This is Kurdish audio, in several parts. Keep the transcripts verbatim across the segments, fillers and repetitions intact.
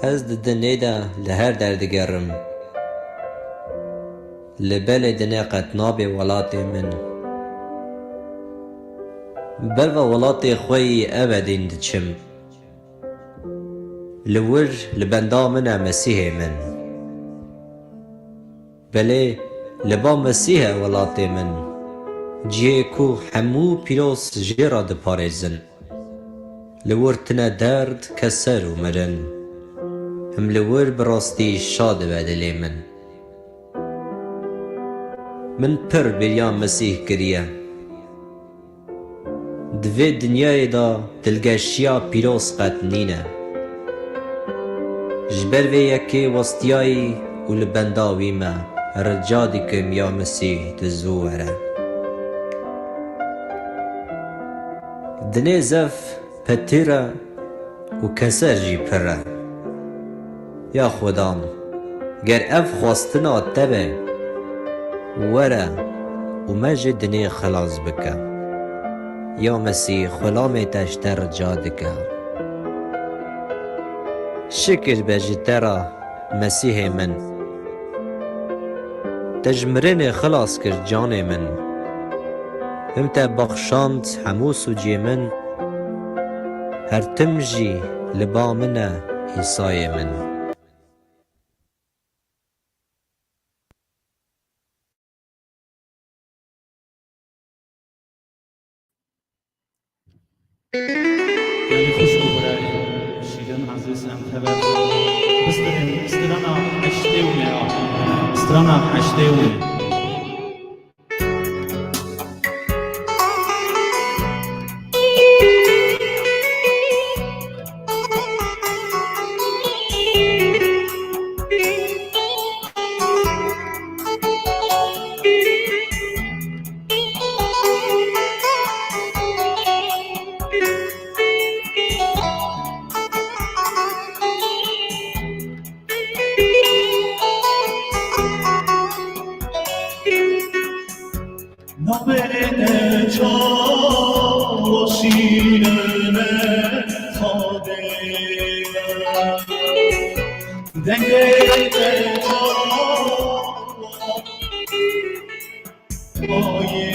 Ez di dinê de li her der digerim. Li belê dinê qet nabê welatê min. Berva welatê xwe yî ebedîn diçim. Li wir li benda min e Mesîhê min. Belê li ba Mesîh e welatê min. Cihê ku hemû pîroz jê re diparêzin. Li wir tine derd, keser û mirin. Him li wir bi rastî şa dibe dilê min. Min pir bêriya Mesîh kiriye. Di vê dinyayê de dilgeşiya pîroz qet nîne. Ji ber vê yekê westiyayî û li benda wî me, rica dikim ya Mesîh tu zû were. Dinê zef petîr e û keser jî pir e. Ya Xudan, ger ev xwestina te be, were û me ji dinê xilas bike. Ya Mesîh, xulamê te ji te rica dike. Şikir be ji te re, Mesîhê min. Te ji mirinê xilas kir canê min. Him te baxşand hemû sûcê min. Her tim jî li ba min e Îsayê min. Gelî xwişk û birayê, şîrin ezîz, em teber bistirin, strana heştê û nê a, strana heştê û nê. Nabêne çawa şîrine xadê me. Dengê te çawa mayê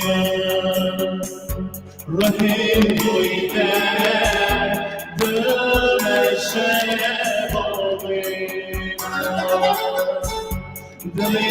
me. Rehîm bûyî te dimeşe bavê me.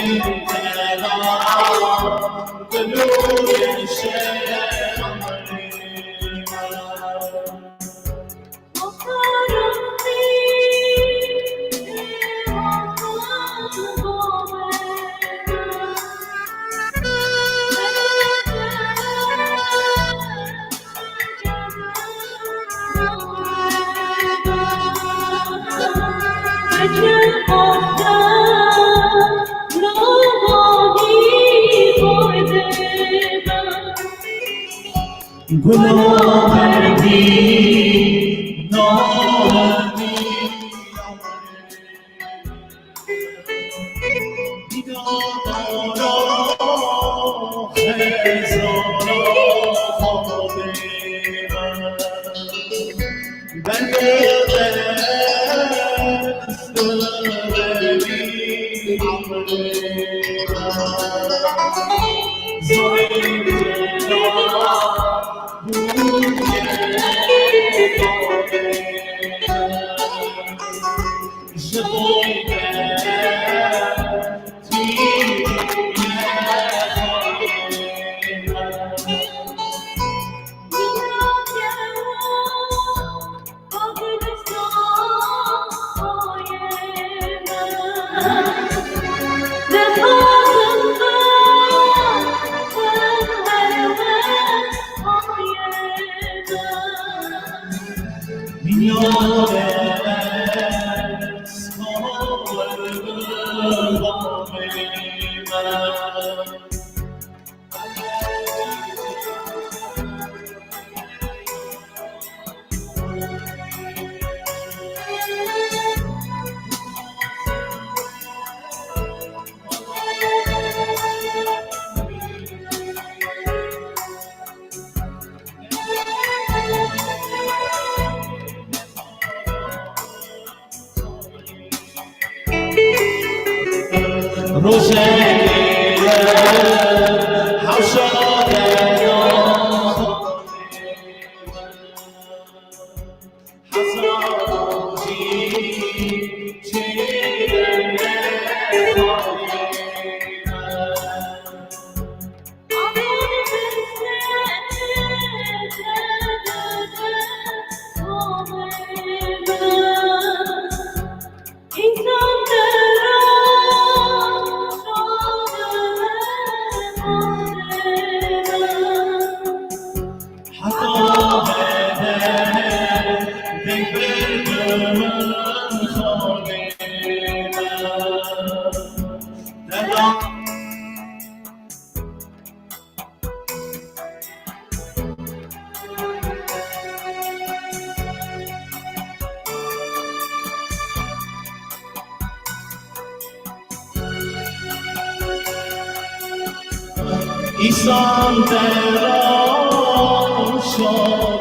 Îsan te raşa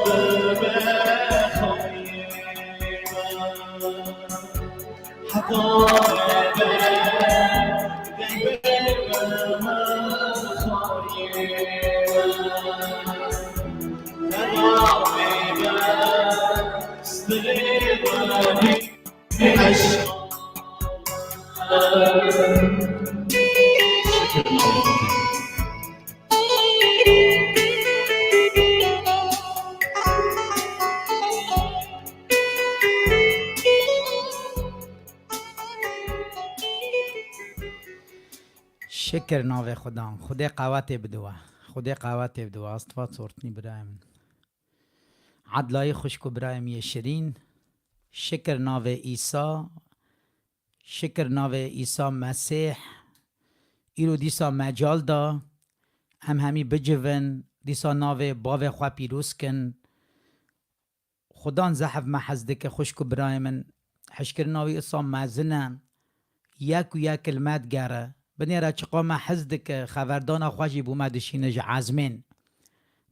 dibe xayê me. Heta dibe, dibe xayê me. Heta dibe, stilê me. Şikir navê Xudan. Xudê qewetê bidiwe. Xudê qewetê bidiwe. Astifa çortnî birayê min. Edlayî xwişk û birayê min yê şirîn. Şikir navê Îsa. Şikir navê Îsa Mesîh. Îro dîsa mecal da. Em hemî bicivin. Dîsa navê bavê xwe pîroz kin. Xudan zehf me hez dike, xwişk û birayê min. Hişkirina wî isa mezin e. Yek û yek li me digere. Binêre çiqa me hez dike, xeverdana xwe jî bo me dişîne ji ezmên.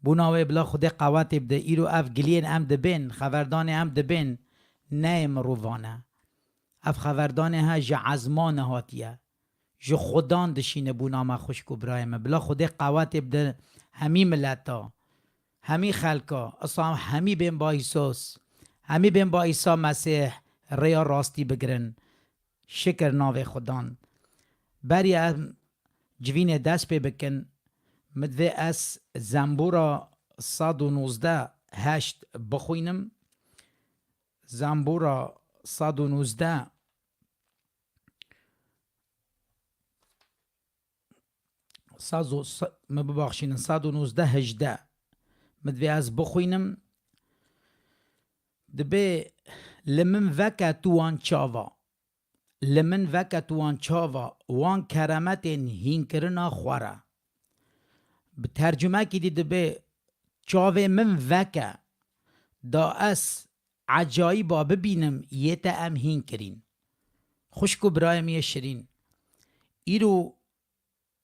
Bona wê bila Xwedê qewetê bide. Îro ev giliyên em dibên, xeverdanê em dibên, neyê mirovan e. Ev xeverdanê he ji ezman e hatiye. Ji Xudan dişîne bona me, xwişk û birayê me. Bila Xwedê qewetê bide hemî mileta, hemî xelka, isa hemî bên ba Îsos, hemî bên ba Îsa Mesîh rêya rastî bigirin. Şikir navê Xudan. Berî em civînê dest pê bikin, min divê ez Zembûra sed û nozdeh heşt bixwînim. Zembûra sed û nozdeh, sed û, se-, me bibaxşînin, sed û nozdeh hejdeh. Min divê ez bixwînim. Dibê, li min veke tu wan çava. Li min veke tu wan çava, wan keremetên hînkirina xwe re. Bi tercumekî dî dibê, çavê min veke, da ez ecayîba bibînim yê te em hîn kirîn. Xwişk û birayê min yê şirîn, îro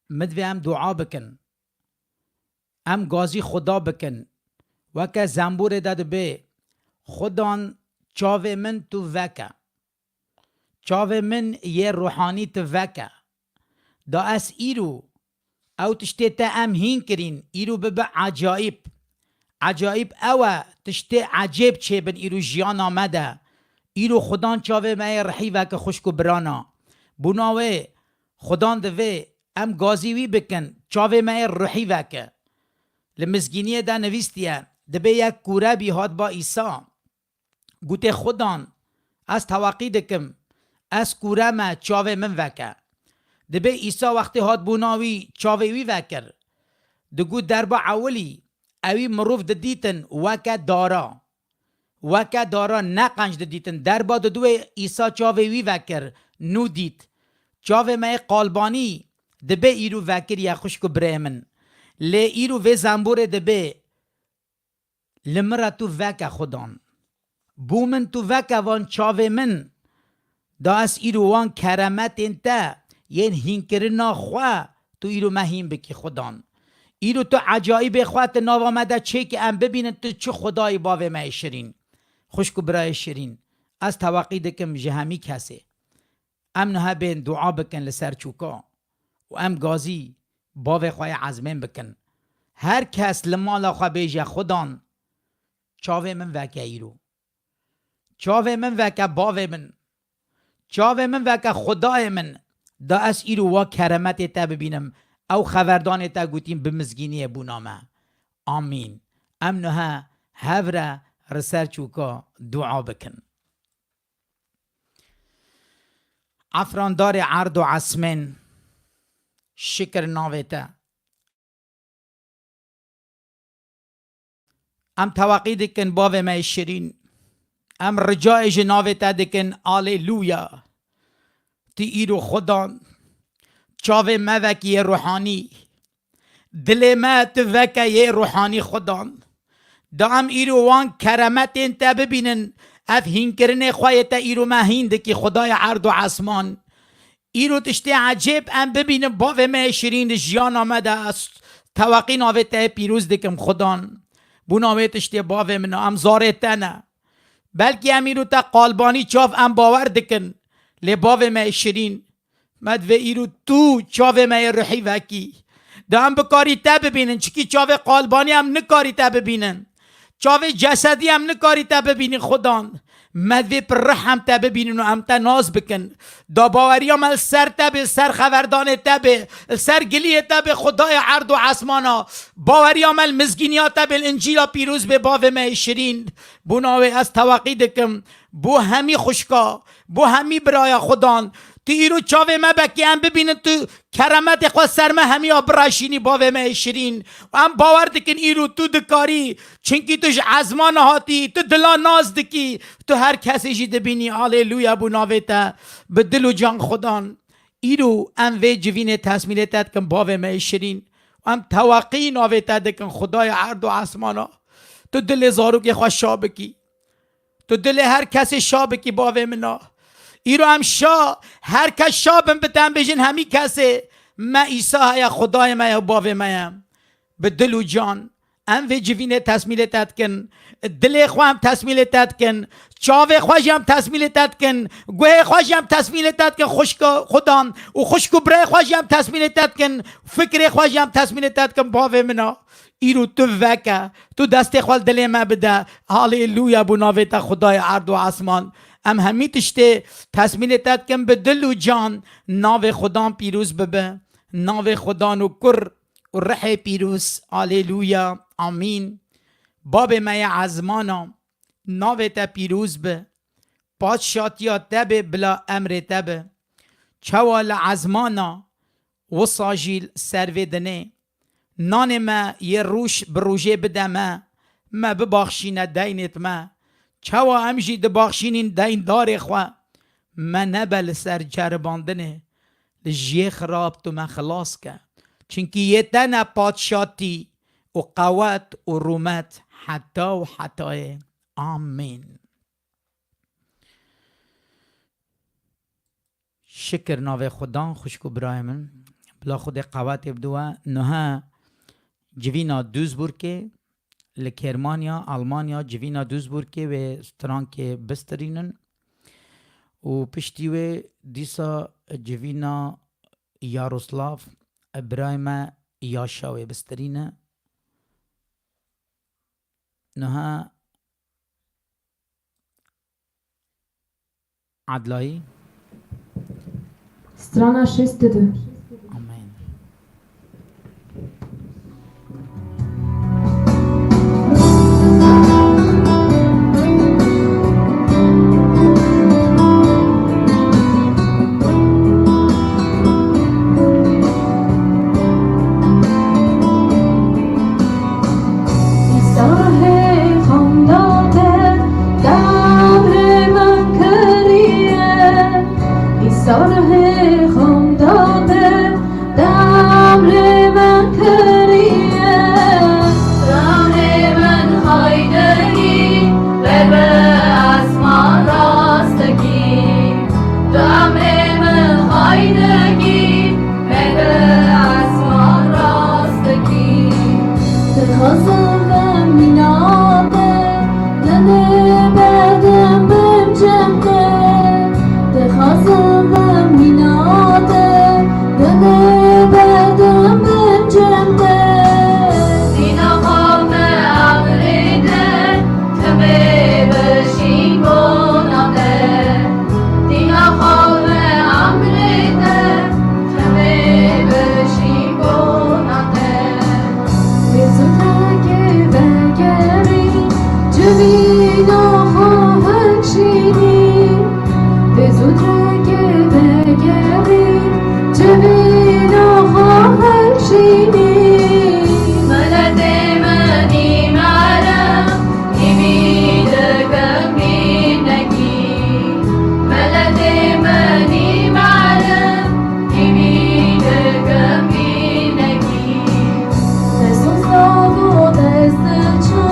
min divê em dua bikin. Em gazî Xuda bikin. Weke Zembûrê de dibê, Xudan çavê min tu veke. Çavê min yê ruhanî tu veke. Da ez îro ew tiştê te em hîn kirîn, îro bibe ecayîb. Ecayîb ew e, tiştê ecêb çêbin îro jiyana me de. Îro Xudan çavê me yê rihî veke, xwişk û birana. Bona wê Xudan divê em gazî wî bikin, çavê me yê ruhî veke. Li mizgîniyê de nivîstiye, dibê yek kûre bî hat ba Îsa. Gotê, Xudan, ez teweqî dikim, ez kûre me, çavê min veke. Dibê Îsa wextê hat bona wî, çavê wî vekir. Digot, derba ewilî, ewî mirov didîtin weke dara. Weke dara ne qenc didîtin. Derba diduwê Îsa çavê wî vekir, nû dît. Çavê me yê qalbanî dibê îro vekiriye, xwişk û birê min. Lê îro vê Zembûrê dibê, li min re tu veke Xudan. Bo min tu veke van çavê min. Da ez îro wan keremetên te yên hînkirina xwe, tu îro me hîn bikî Xudan. Îro tu ecayîbê xwe tu nava me de çêkî, em bibînin tu çi Xwedayî, bavê me yê şirîn. Xwişk û birayê şirîn, ez teweqî dikim ji hemî kesê. Em niha bên dua bikin li ser çûka. û em gazî bavê xwe yê ezmên bikin. Her kes li mala xwe bêje, Xudan, çavê min veke îro. Çavê min veke bavê min. Çavê min veke Xwedayê min. Da ez îro wa keremetê te bibînim. Ew xeverdanê te gotîn bi mizgîniyê bûna me. Amîn. Em niha hev re li ser çûka dua bikin. Efrandarê erd û esmên, şikir navê te. Em teweqî dikin, bavê me yê şirîn. Em ricayê ji navê te dikin. Aleluya. Tu îro Xudan. Çavê me vekî yê ruhanî. Dilê me tu veke yê ruhanî Xudan. Da em îro wan keremetên te bibînin. Ev hînkirinê xwe yê te îro me hîn dikî, Xwedayê erd û esman. Îro tiştê ecêb em bibînin, bavê me yê şirîn, di jiyana me de ez teweqî navê te yê pîroz dikim, Xudan. Bûna wê tiştê, bavê min, em zarê te ne. Belkî em îro te qalbanî çav em bawer dikin. Lê bavê me yê şirîn, me divê îro tu çavê me yê ruhî vekî. Da em bikarî te bibînin, çikî çavê qalbanî em nikarî te bibînin. Çavê cesedî em nikarî te bibînin, Xudan. Me divê bi rih em te bibînin û em te nas bikin. Da baweriya me li ser te bê, li ser xeverdanê te bê, li ser giliyê te bê, Xwedayê erd û esmana. Baweriya me li mizgîniya te bê, li Încîla pîroz bê, bavê me yê şirîn. Bûna wê ez teweqî dikim bo hemî xwişka, bo hemî biraya Xudan. Tu îro çavê me vekî em bibînin, tu keremetê xwe ser me hemiya bireşînî, bavê me yê şirîn. Em bawer dikin îro tu dikarî, çimkî tu ji ezmana hatî, tu dila nas dikî, tu her kesê jî dibînî. Aleluya bo navê te. Bi dil û can Xudan. Îro em vê civînê tesmîlê te dikin, bavê me yê şirîn. Em teweqî navê te dikin, Xwedayê erd û esmana. Tu dilê zarokê xwe şa bikî. Tu dilê her kesê şa bikî, bavê min a. Îro em şa, her kes şa bin, bi te em bêjin, hemî kesê me Îsa heye, Xwedayê me ye û bavê me ye. Bi dil û can em vê civînê tesmîlê te dikin. Dilê xwe em tesmîlê te dikin. Çavê xwe jî em tesmîlê te dikin. Guhê xwe jî em tesmîlê te dikin. Xwişka Xudan û xwişk û birayê xwe jî em tesmîlê te dikin. Fikrê xwe jî em tesmîlê te dikin, bavê min a. Îro tu veke, tu destê xwe li dilê me bide. Haleluya bo navê te, Xwedayê erd û esman. Em hemî tiştê tesmîlê te dikin bi dil û can. Navê Xudan pîroz bibe. Navê Xudan û Kur û Rihê Pîroz. Aleluya. Amîn. Babê me yê ezmana, navê te pîroz be. Padşatiya te bê, bila emrê te be. Çawa li ezmana, wisa jî li ser vê dinê. Nanê me yê roj bi rojê bide me, me bibaxşîne deynêt me. Çawa em jî dibaxşînîn deyndarê xwe. Me nebe li ser ceribandinê, li jiyê xirab tu me xilas ke. Çimkî yê te ne padşatî û qewet û rûmet heta û hetayê. Amîn. Şikir navê Xudan, xwişk û birayê min. Bila Xwedê qewetê bide we. Niha civîna Duisburgê li Kêrmanya, Almanya, civîna Duisburgê wê strankê bistirînin û piştî wê dîsa civîna Yaroslav, birayê me Yaşa wê bistirîne. Niha Edlayî. Strana şêst û du. Amîn. Îsa hê xemda te demrê min kiriye. Îsa hê xemda te demrê min kiriye. Demrê min haydegî, ber bi esman rastekî. Demrê min haydegî, ber bi esman rastekî. Dixwazim bim mîna te, tenê berdim bim cem te. Dixwazim bim mîna te, tenê Naha hemşînî, tê zû trekê vegerî, civîna xwe hemşînî. Miletê min î merem, î bî dikim bînekî. Miletê min î merem, î bî dikim bînekî. Dest û sax û dest diçe,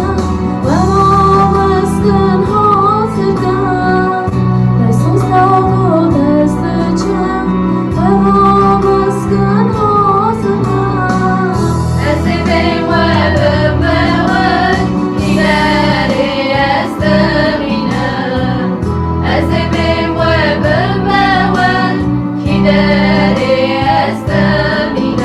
wema meskin hazir de. Dest û sax û dest diçe, wema meskin hazir de. Ez ê bêm we bim be we, kî derê ez dimînim. Ez ê bêm we bim be we, kî derê ez dimînim.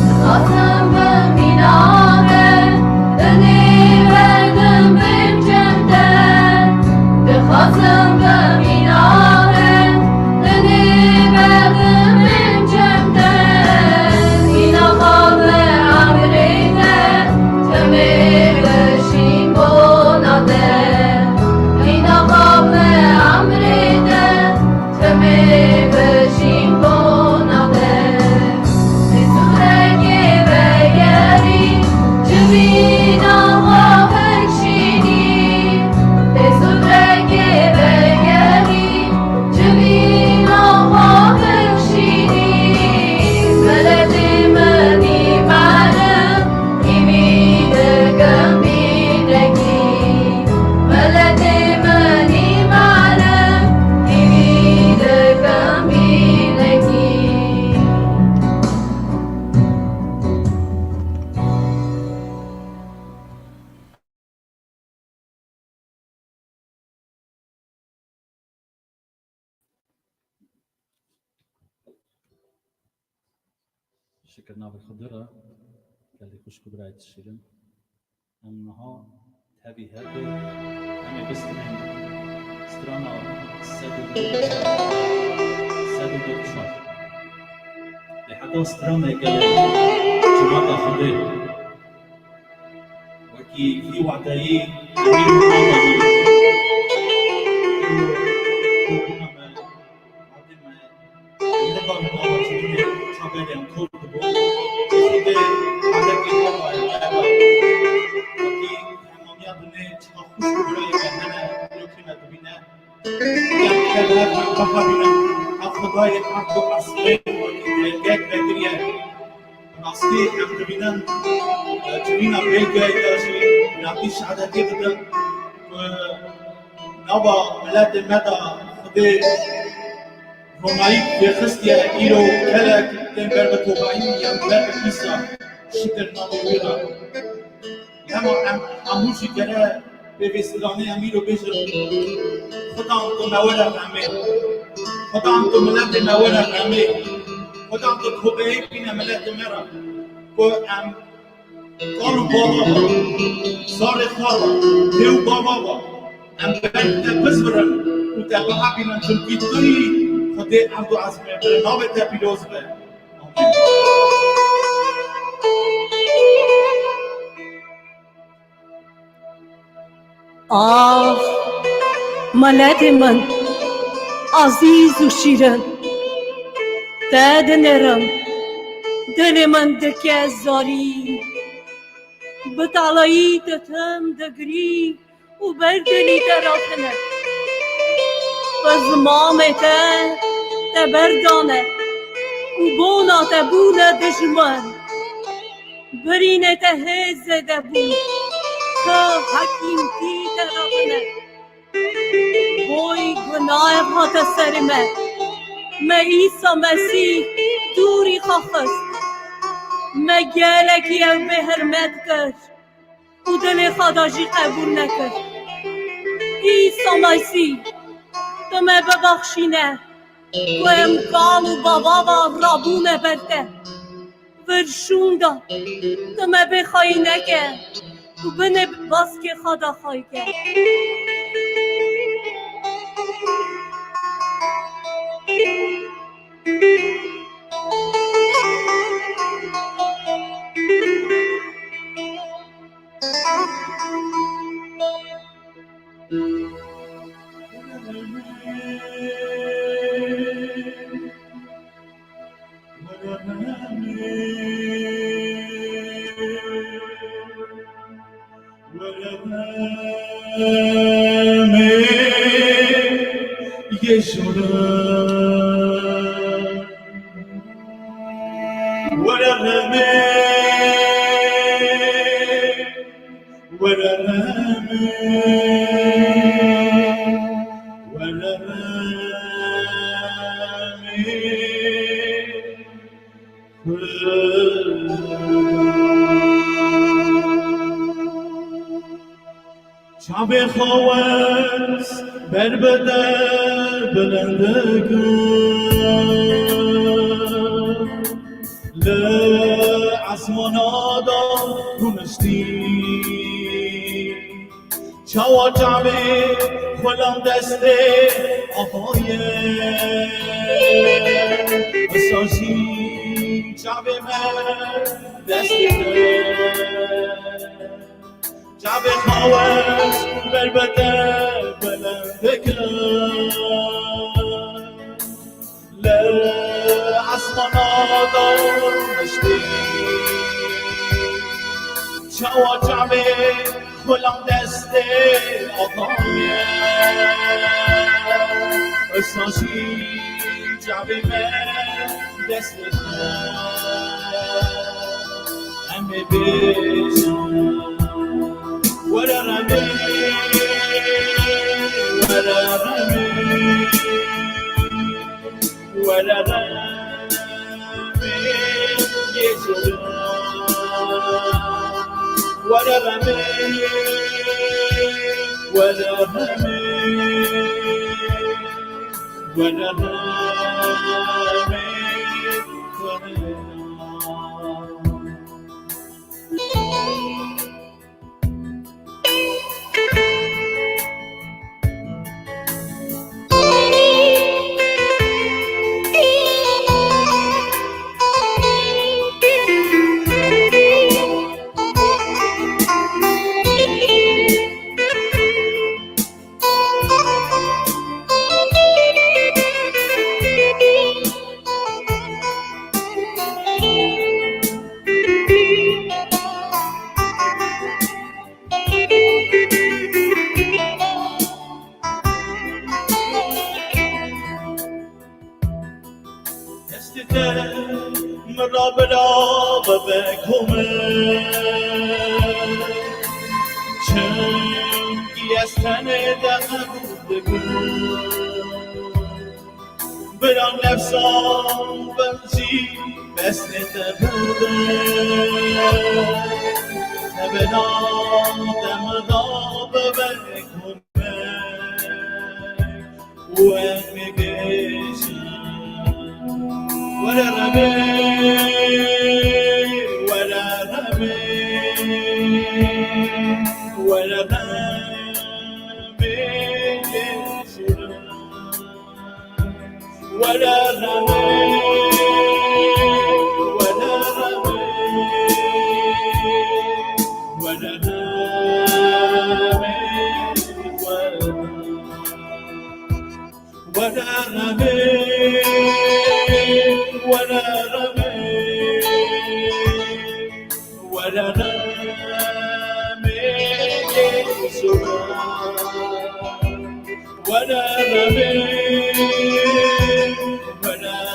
Dixwazim bimîna we, dinê berdim bêm cem te. Dixwazim bimîna we, dinê berdim bêm cem te. Mîna xwe bi emrê te, timê bişîn bona te. Mîna xwe bi emrê te, timê bişîn bona te. Dê sûrekê vegerî, civîna xwe vekşînî. Dê sûrekê vegerî, civîna xwe vekşînî. Miletê min î merem, î bî dikim bînekî. Miletê min î merem, î bî dikim bînekî. Şikir navê Xwedê re, gelî xwişk û birayê şîrin. Em niha tevî her du, em ê bistînin strana sed û nod, sed û nod çar. Lê heta stranê gelê civata Xwedê. Wekî vî wadeyî, emîr û ava wî. Û bûna me, wadê me, em nikarin ava çêbînin, çaverê em tor dibû. Xwedê wadekî ava ye, ava ye. Wekî hemaniya dinê çiqa xwişk û birayê me hene, îro kî me dibîne. Em kevin, em bixebînin, ev Xwedayê erd û esmên wekî dengek vekiriye. Rastî em dibînin, e, civîna bêgeyê de jî natî şehadetî didin ku nava miletê me de Xwedê ronahî vêxistiye, îro gelek tên ber bi tobayî yan ber bi pîsa, şikir navê wî re. Dema em hemû jî gere pê vê stranê em îro bêjin, Xudan tu me were remê. Xudan tu miletê me were remê. Xudan tu tobeyê bîne miletê me re. Ku em kal û bava ve, zarê xwe ve, dê û bava ve, em ber te bizvirin û te bihebînin, çimkî tu yî Xwedê erd û esmê, bi navê te pîroz be. Amin. Ax, miletê min, ezîz û şîrin, te dinêrim, dilê min dike zarî, bi talayî te tim digirî û ber dilî te rakine. Bi zimamê te, te berdane û bona te bûne dijmin. Birînê te hê zêde bû, tu hekîmtî te rabine. Boy gunayev hate serê me. Me Îsa Mesîh dûrî xwe xist. Me gelekî ew bêhirmet kir û dilê xwe de jî qebûl nekir. Îsa Mesîh, tu me bibaxşîne ku em kal û bavava rabûne ber te. Vir şûnda, tu me bêxayî neke. Û binê baskê xwe da xayke. Çavê xwe wes ber bi te bilind dikim. Li esmana da rûniştî. Çawa çavê xulam destê axayê. Wisa jî çavê me destê te. Çavê xwe wes ber bi te bilind dikim. Li esmana da rûniştî. Çawa çavê xulam destê axayê. Wisa jî çavê me destê te. Em ê bêjin. Were remê, were remê, were remê yê şirin. Were remê, were remê, were remê, were remê. Destê te min re bira bibe ku min, çimkî ez tenê te qebûl dikim. Bira nefsa min jî destê te bide, te bira te min re bibe ku min. Were remê, were remê, were remê, were remê, were remê, were remê, were remê. Were remê, were remê, were remê, were remê, were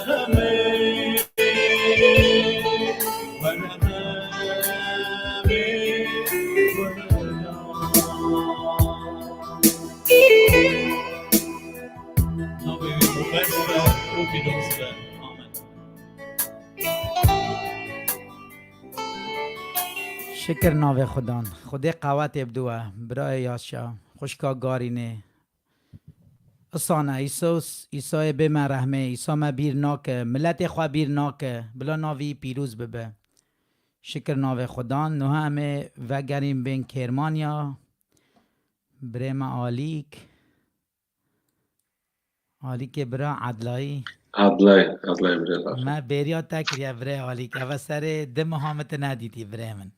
remê, were remê. Navê wî û berz be û pîroz be. Amen. Şikir navê Xudan. Xwedê qewetê bidiwe. Birayê Yaşa, xwişka Garînê. Isane, Îsos, Îsayê bê me rehmê, Îsa me bîr nake, miletê xwe bîr nake. Bila navî pîroz bibe. Şikir navê Xudan. Niha em ê vegerîn bên Kêrmanya. Birê me Alîk. Alîkê bira Edlayî. Edlay, Edlay birê xwe. Me bêriya te kiriye birê Alîk. Eve serê di meha min te nedîtî birê min.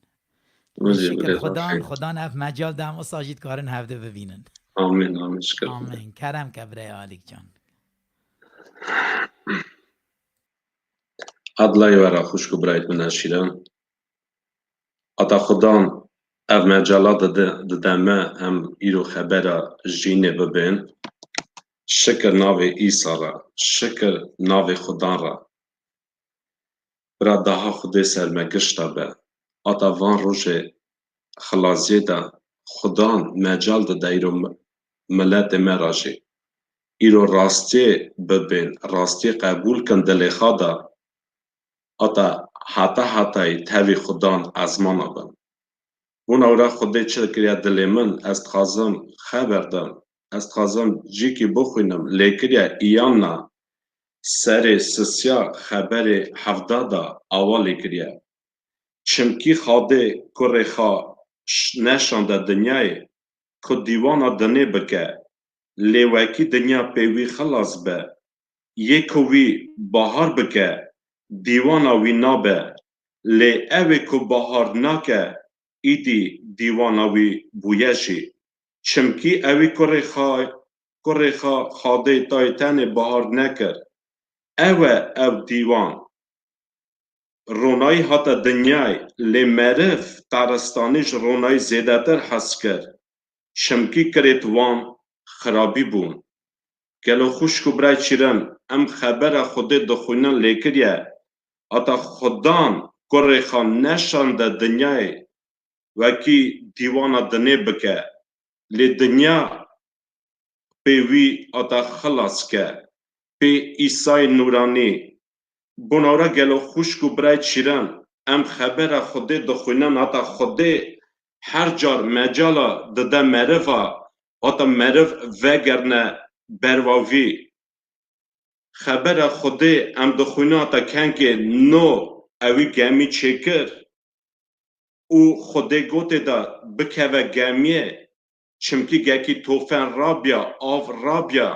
Wizî Şikir birê Xudan, xwe. Xudan ev mecal de em wisa jî dikarin hevdu bibînin. Amîn, amîn, şikir Xudan. Amîn. Kerem ke birê Alîk can. Edlayê we re xwişk û birayê min şîran. Ata Xudan ev mecala dide, dide me em îro xebera jînê bibên. Şikir navê Îsa re, şikir navê Xudan re. Bira daha Xwedê ser me gişta be. Ata van rojê xilasiyê de Xudan mecal dide îro mi-, miletê me re jî. Îro rastiyê bibên, rastiyê qebûl kin dilê xwe de. Ata heta hetayî tevî Xudan ezmana bin. Bona wira Xwedê çi kiriye dilê min, ez dixwazim xeber dim. Ez dixwazim cîkî bixwînim, lê kiriye Îyanna serê sisiya xeberê hevda da awa lê kiriye. Çimkî Xadê kurê xwe ş-, neşande dinyayê, ku dîwana dinê bike, lê wekî dinya pê wî xilas be. Yê ku wî bahar bike, dîwana wî nabe, lê ew ê ku bahar nake, îdî dîwana wî bûye jî. Çimkî ewî kurê xa-, kurê xa-, Xadê tayê tenê bahar nekir. Ew e ew dîwan. Ronayî hate dinyayê, lê meriv taristanî ji ronayî zêdetir hez kir. Çimkî kirêt wan xirabî bûn. Gelo xwişk û birayê çîrin, em xebera Xwedê dixwînin lê kiriye. Ata Xudan kurê xwe neşande dinyayê, wekî dîwana dinê bike. Lê dinya pê wî ata xilas ke, pê Îsayê nûranî. Bona wira gelo xwişk û birayê çîran, em xebera Xwedê dixwînin, ata Xwedê her car mecala dide meriva, ata meriv vegerine berwa vî. Xebera Xwedê em dixwînin, ata kengê Noh ewî gemî çêkir û Xwedê gotê de bikeve gemiyê, çimkî gekî tofen rabiya, av rabiya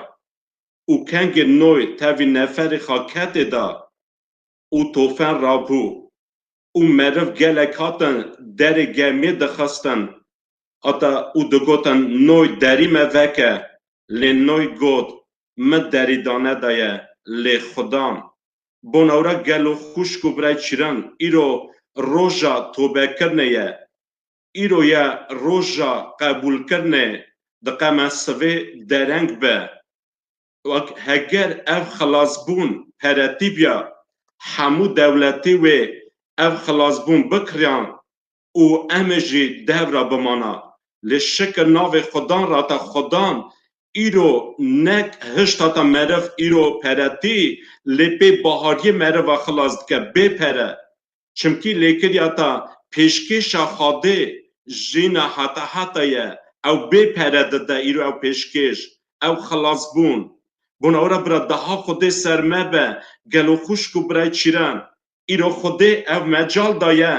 û kengê Noy tevî neferê xwe ketê de û tofen rabû û meriv gelek hatin derê gemiyê dixistin. Ata û digotin, Noy, derî me veke. Lê Noy got, Min derî dane daye, lê Xudan. Bona wira gelo xwişk û birayê çîran, îro roja tobekirinê ye. Îro ye roja qebûlkirinê, diqeme sivê dereng be. Wek heger ev xilasbûn peretî biya, hemû dewletî wê ev xilasbûn bikiriyan û em ê jî devra bimana. Lê şikir navê Xudan re, ta Xudan îro nek hişt hata meriv îro peretî, lê pê bahariyê meriva xilas dike bê pere. Çimkî lêkiriya ta pêşkêşa Xwedê jîna heta heta ye. Ew bê pere dide îro ew pêşkêş, ew xilasbûn. Bona wira bira daha Xwedê ser me be, gelo xwişk û birayê çîran. Îro Xwedê ev mecal daye,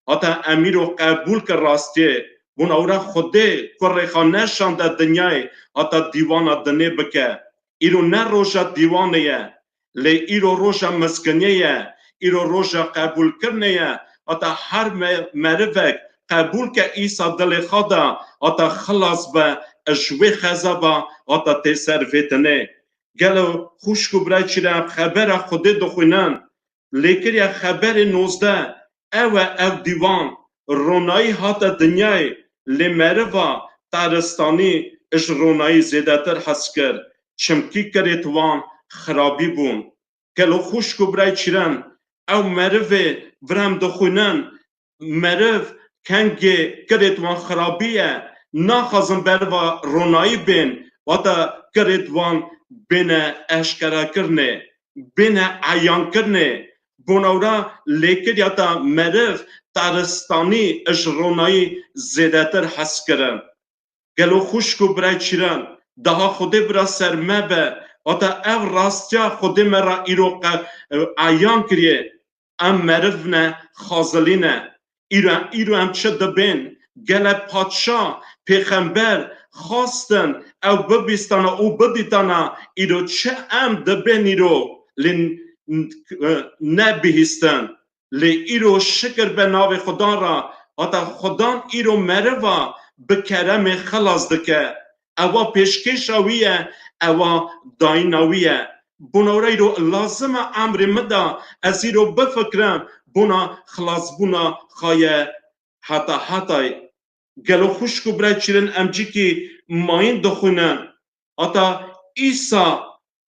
hata em îro qebûl kir rastiyê. Bona wira Xwedê kurê xwe neşande dinyayê, hata dîwana dinê bike. Îro ne roja dîwanê ye, lê îro roja mizginiyê ye, îro roja qebûlkirinê ye. Hata her me-, merivek qebûl ke Îsa dilê xwe de, hata xilas be ji wê xezaba, hata tê ser vê dinê. Gelo xwişk û birayê çîran, xebera Xwedê dixwînin. Lêkiriya xeberê nozdeh, ew e ev dîwan, ronayî hate dinyayê, lê meriva taristanî ji ronayî zêdetir hez kir, çimkî kirêt wan xirabî bûn. Gelo xwişk û birayê çîran, ew merivê vir em dixwînin, meriv kengê kirêt wan xirabî ye, naxwazin beriva ronayî bên, wata kirêt wan bêne eşkerekirinê, bêne eyankirinê. Bona wira lêkiriya ta meriv taristanî ji ronayî zêdetir hez kirin. Gelo xwişk û birayê çîran, daha Xwedê bira ser me be, wata ev rastiya Xwedê me ra îro qe-, eyan kiriye. Em meriv ne, xazilî ne. Îro, îro em çi dibên? Gele padşa, pêxember xwestin ew bibîstana û bidîtana, îro çi em dibên îro lê n-, n-, nebihîstin? Lê îro şikir be navê Xudan ra, hata Xudan îro meriva bi keremê xilas dike. Ewa pêşkêşa wî ye, ewa dayîna wî ye. Bona wira îro lazim e emrê min de ez îro bifikirim bona xilasbûna xwe ye heta hetayê. Gelo xwişk û birayê çîrin em cîkî mayîn dixwînin. Heta Îsa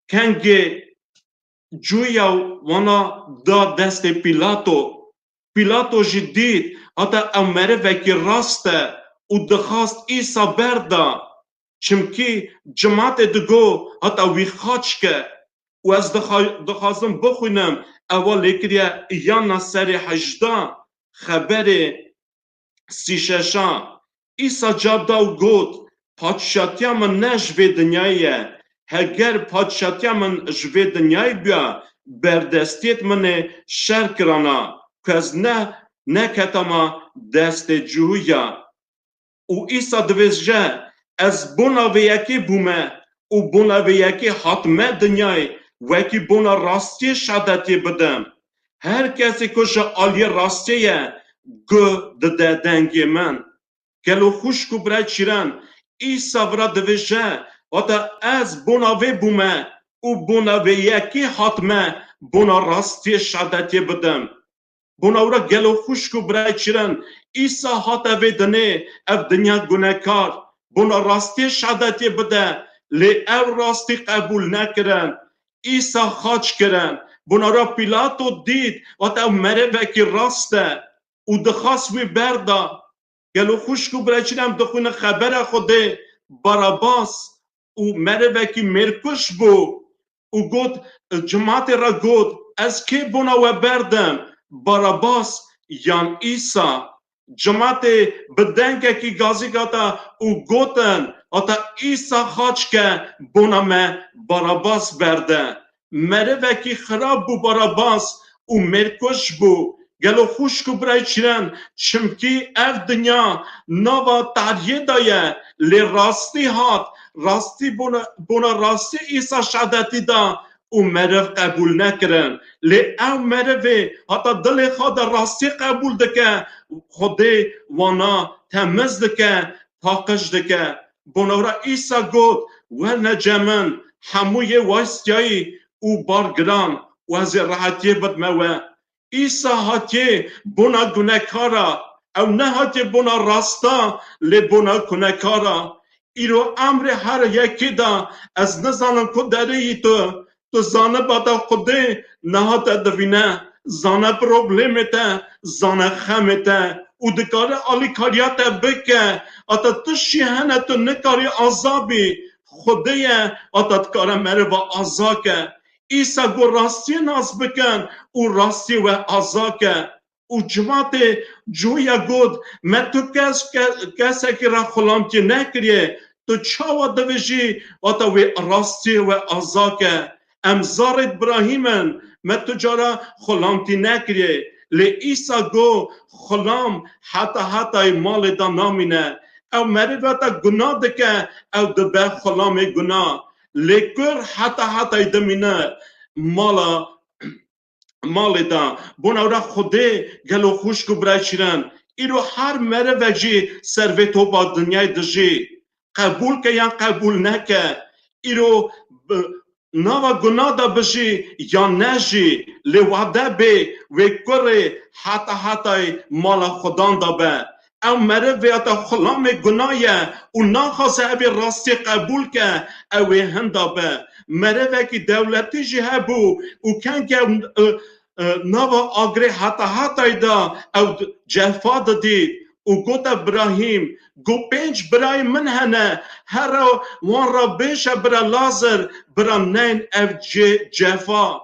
kengê cuya wana da destê Pîlato. Pîlato jî dît, hata ew merivekî rast e û dixwast Îsa berda. Çimkî cimatê digo, hata wî xaç ke. Û ez dixa-, dixwazim bixwînim, ewa lê kiriye Îyana serê hejdeh, xeberê sî şeşan. Îsa cab da û got, Padşatiya min ne ji vê dinyayê ye. Heger padşatiya min ji vê dinyayê bûya, berdestiyêt min ê şer kirana, ku ez ne, neketama destê cihûya. Û Îsa divêje, Ez bona vê yekê bûme û bona vê yekê hatime dinyayê, wekî bona rastiyê şadetiyê bidim. Her kesê ku ji aliyê rastiyê ye, guh dide dengê min. Gelo xwişk û birayê çîran, Îsa vira divêje, hata ez bona vê bûme û bona vê yekê hatime bona rastiyê şadetiyê bidim. Bona wira gelo xwişk û birayê çîran, Îsa hate vê dinê, ev dinya gunekar, bona rastiyê şadetiyê bide, lê ew rastî qebûl nekirin. Îsa xaç kirin. Bona wira Pîlato dît, hata ew merivekî rast e û dixwast wî berda. Gelo xwişk û birayê çîran, em dixwînin xebera Xwedê, Barabas û merivekî mêrkuş bû û got, cimatê re got, Ez kê bona we berdim, Barabas yan Îsa? Cimatê bi dengekî gazî gata û gotin, hata Îsa xaç ke, bona me Barabas berde. Merivekî xirab bû Barabas û mêrkuş bû. Gelo xwişk û birayê çîran, çimkî ev dinya nava tariyê de ye, lê rastî hat, rastî bona, bona rastî Îsa şadetî da û meriv qebûl nekirin. Lê ew merivê hata dilê xwe de rastî qebûl dike, Xwedê wana temiz dike, paqij dike. Bona wira Îsa got, Werne cem min, hemû yê westiyayî û bar giran, û ez ê rehetiyê bidme we. Îsa hatiye bona gunekara, ew nehatiye bona rasta, lê bona gunekara. Îro emrê her yekê de, ez nizanim ku derê yî tu, tu zaniba te Xwedê nehate divîne, zane problemê te, zane xemê te û dikare alîkariya te bike. Heta tiştî hene tu nikarî aza bî, Xwedê ye, heta dikare meriva aza ke. Îsa got, rastiyê nas bikin û rastiyê we aza ke. Û cimatê cuya got, me tu kes, ke-, kesekî re xulamtî nekiriye, tu çawa divêjî, heta wê rastiyê we aza ke? Em zarê Îbrahîm in, me tu cara xulamtî nekiriye. Lê Îsa got, xulam heta hetayê malê de namîne. Ew merivê te guna dike, ew dibe xulamê guna. Lê kur heta hetayê dimîne mala malê de. Bona wira Xwedê gelo xwişk û birayê çîran, îro her merivek jî ser vê topa dinyayê dijî. Qebûl ke yan qebûl neke, îro bi nava guna de bijî yan nejî, lê wade bê wê kurê heta hetayê mala Xudan de be. Ew meriv vêya te xulamê guna ye û naxwaze evê rastiyê qebûl ke, ew ê hinda be. Merivekî dewletî jî hebû û kengê ew, e, e, nava agirê heta hetayê de ew cefa didî û gote Birahîm, got, pênc birayê min hene, here wan re bêje bira Lazar, bira neyn ev cê cefa.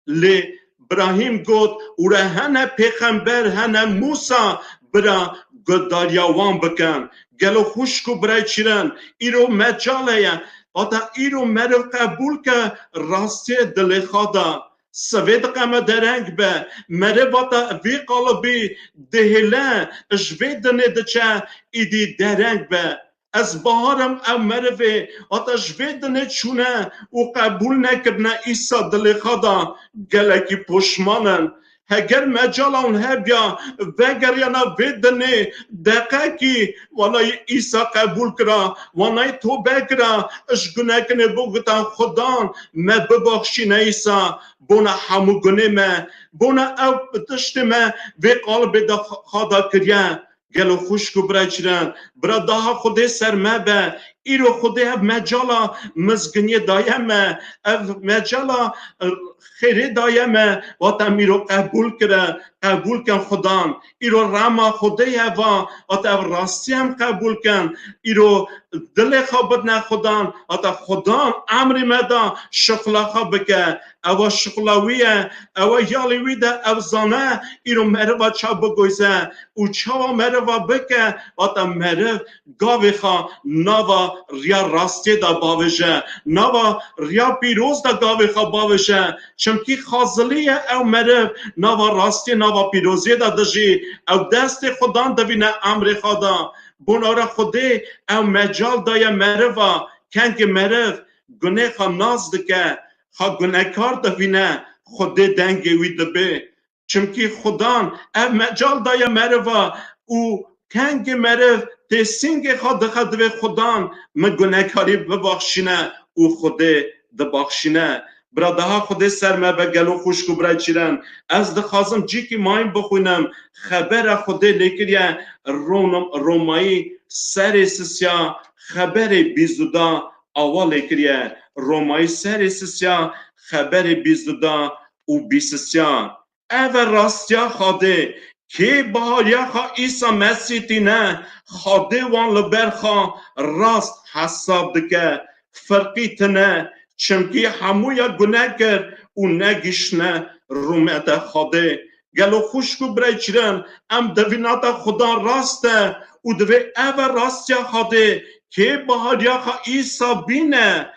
Lê Birahîm got, û re hene pêxember, hene Mûsa, bira guhdariya wan bikin. Gelo xwişk û birayê çîran, îro mecal heye, heta îro meriv qebûl ke rastiyê dilê xwe de. Sivê diqeme dereng be. Meriv vata vî qalibî dihêle, ji vê dinê diçe, îdî dereng be. Ez baharim ev merivê, hata ji vê dinê çûne û qebûl nekirine Îsa dilê xwe da, gelekî poşman in. Heger mecala wan hebiya, vegeriyana vê dinê, deqekî, wanayê Îsa qebûl kira, wanayê tobe kira, ji gunekinê bigota Xudan, me bibaxşîne Îsa, bona hemû gunê me, bona ew tiştê me vê qalibê de xwe da kiriye. Gelo xwişk û birayê çiran, bira daha Xwedê ser me be. Îro Xwedê ev mecala mizginiyê daye me, ev mecala, e, xêrê daye me. Wata em îro qebûl kire, qebûl kin Xudan. Îro rema Xwedê ye va, wata ev rastî em qebûl kin. Îro dilê xwe bidine Xudan, wata Xudan emrê me da şixula xwe bike. Ewa şixula wî ye, ewa yalê wî de, ew zane îro meriva ça bigoyze û çawa meriva bike, wata meriv gavê xwe nava riya rastiyê de bavêje, nava riya pîroz de gavê xwe bavêje. Çimkî xazilî ye ew meriv nava rastiyê, nava pîroziyê de dijî. Ew destê Xudan divîne emrê xwe da. Bona wira Xwedê ew mecal daye meriva, kengê meriv gunê xwe nas dike, xwe gunekar divîne, Xwedê dengê wî dibe. Çimkî Xudan ev mecal daye meriva û kengê meriv tê sîngê xwe dixe, divê Xudan min gunekarî bibaxşîne û Xwedê dibaxşîne. Bira daha Xwedê ser me be gelo xwişk û birayê çiran. Ez dixwazim cîkî mayîn bixwînim. Xebera Xwedê lê kiriye Rom-, Romayî serê sisiya xeberê bîst û da awa lê kiriye. Romayî serê sisiya xeberê bîst û da û bîst û sisiya. Ev e rastiya Xwedê. Kê bihariya xwe Îsa Mesîh tîne, Xwedê wan li ber xwe rast hesab dike. Firqî tine, çimkî hemûya gune kir û negihiştine rûmeta Xwedê. Gelo xwişk û birayê çiran, em divînata Xudan rast e û divê ev e rastiya Xwedê. Kê bihariya xwe Îsa bîne,